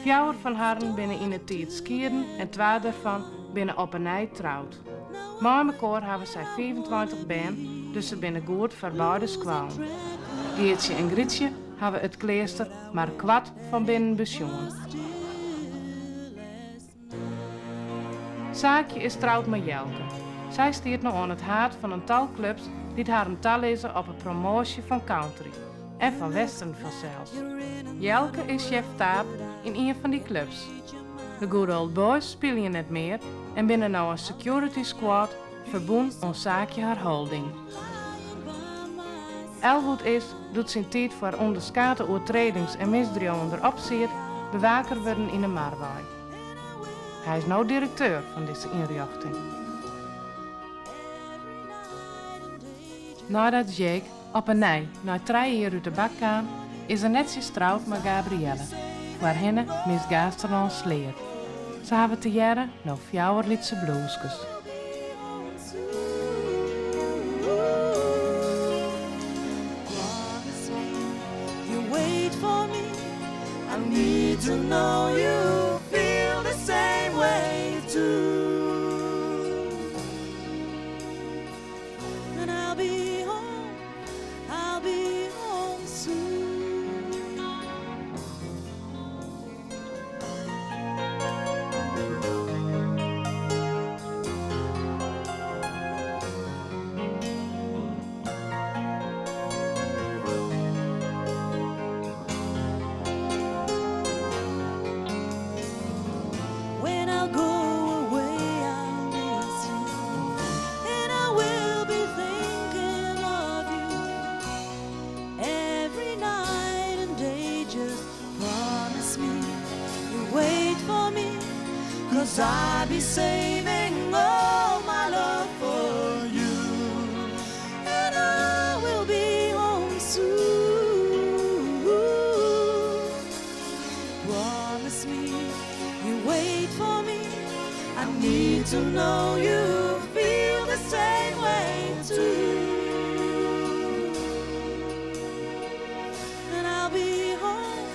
Fjouwer fan harren binne yn 'e tiid skieden en twa dêrfan binne op 'e nij troud. Mei mekoar hawwe sy 25 bern, dus se binne goed foar beide skoallen. Geartsje en Grytsje hawwe it kleaster mar koart fan binnen besjoen. Saakje is troud mei Jelke. Sy stiet no oan it haad fan in tal klups dy't harren talizze op 'e promoasje fan country. En fan western fansels. Jelke is sjef taap yn ien fan dy klups. De Good Old Boys spylje net mear en binne no in security squad ferbûn oan Saakje har holding. Elwood is, doe't syn tiid foar ûnderskate oertredings en misdriuwen der op siet, bewaker wurden yn 'e Marwei. Hy is no direkteur fan dizze ynrjochting. Neidat Jake op 'e nij nei trije jier út de bak kaam, is er netsjes troud mei Gabrielle, foarhinne Miss Gaasterlân Sleat. Se hawwe tegearre no fjouwer lytse bloeskes. I need to know you feel the same way too. And I'll be home, I'll be home soon. When I go away, I'll miss you, and I will be thinking of you every night and day. Just promise me you'll wait for me, 'cause I'll be saving all my love for you, and I will be home soon. Promise me you wait for me. I need to know you feel the same way too. And I'll be home,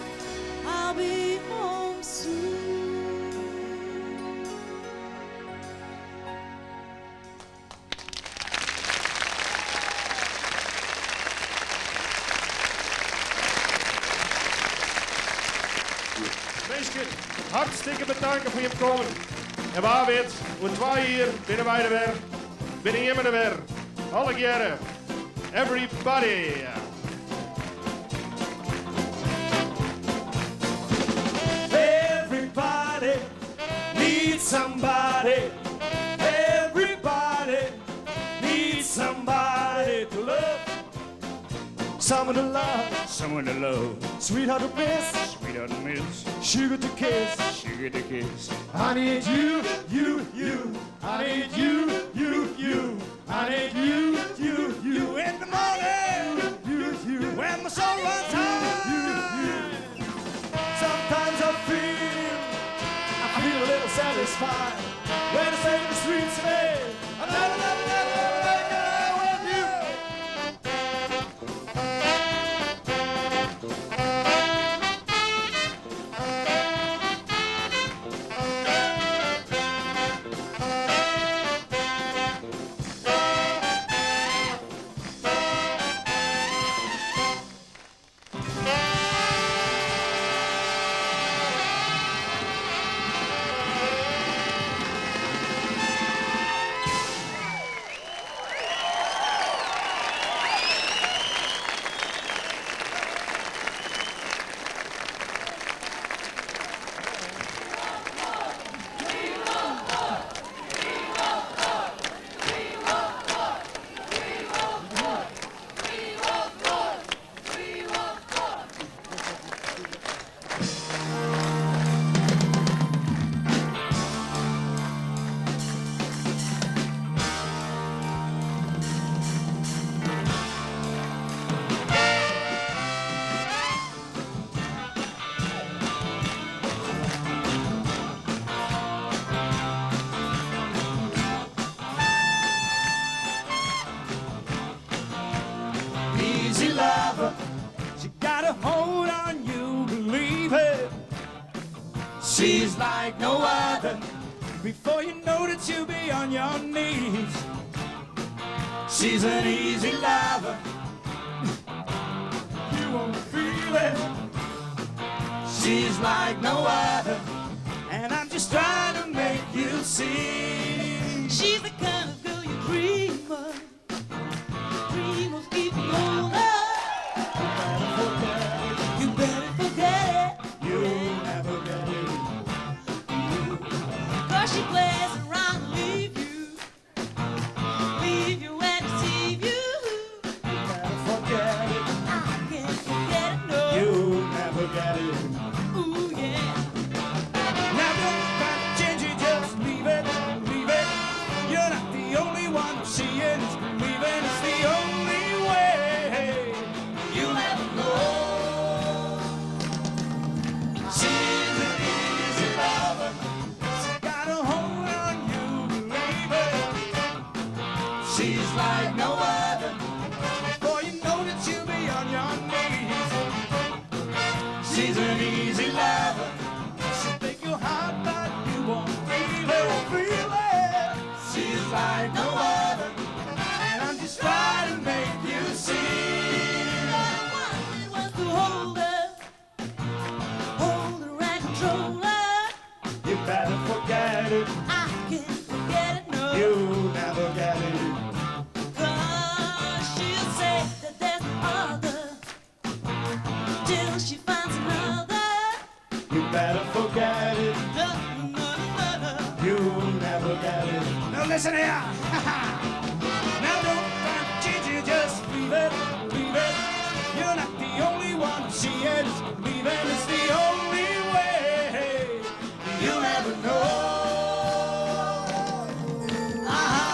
I'll be home soon. Minsken, hartstikke betanke foar jim kommen. En wa wit, oer twa jier binne wy der wer. Binne jimme der wer. Allegearre. Everybody. Everybody needs somebody. Everybody needs somebody to love. Someone to love. Someone to love. Sweetheart to miss. Sweetheart to miss. Sugar to kiss. Sugar to kiss. I need you, you, you. I need you, you, you. I need you, you, you. In the morning, you, you. When my soul runs high, you, you. Sometimes I feel a little satisfied when I say the streets to me. I never, never, never, never make it with you. Easy lover, she got a hold on you, believe it. She's like no other. Before you know it, you'll be on your knees. She's an easy lover. You won't feel it. She's like no other. And I'm just trying to make you see. She's the kind of girl you dream of, dream of keeping hold of. You better forget it. You'll never get it. 'Cause she plays around and leave you, leave you and deceive you. You better forget it. I can't forget it, no. You'll never get it. Ooh yeah. Now don't try to change it, just leave it, leave it. You're not the only one who's seeing it's believing it's the only way. You'll never know. She's an easy lover. She's got a hold on you, believe it. She's like no other. Before you know it, you'll be on your knees. She's an easy lover. listen here. Now don't try to change it, just leave it, leave it. You're not the only one to see it. Leaving is the only way. You'll never know. Aha.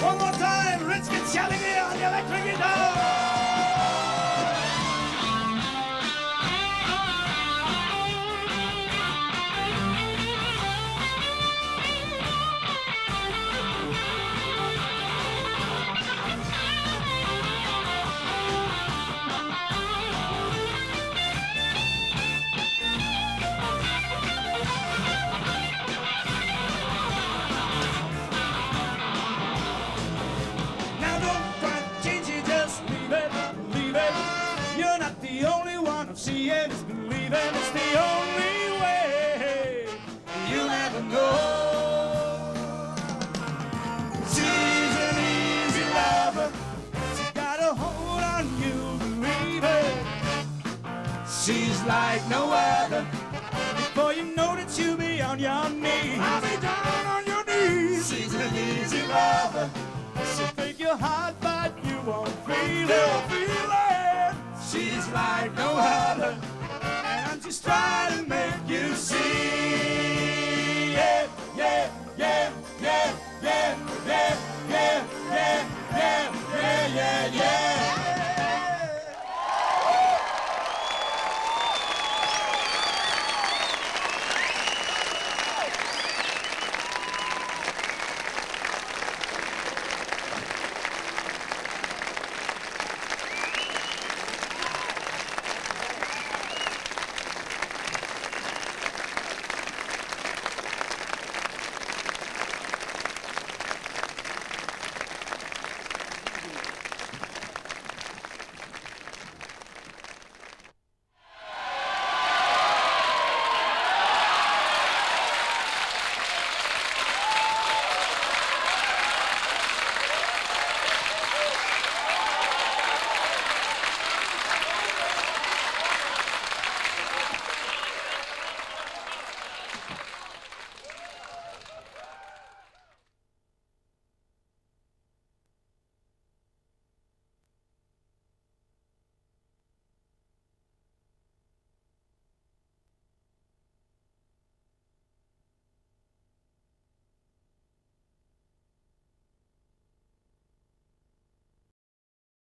One more time, Rich Getsjallinge on the electric guitar. Now don't try to change it, just leave it, leave it. You're not the only one who see it, is believing it's the only way. You'll never know. She's an easy lover. She got a hold on you, believe it. She's like no other. Before you know it, you'll be on your knees. I'll be down on your knees. She's an easy lover. She'll take your heart by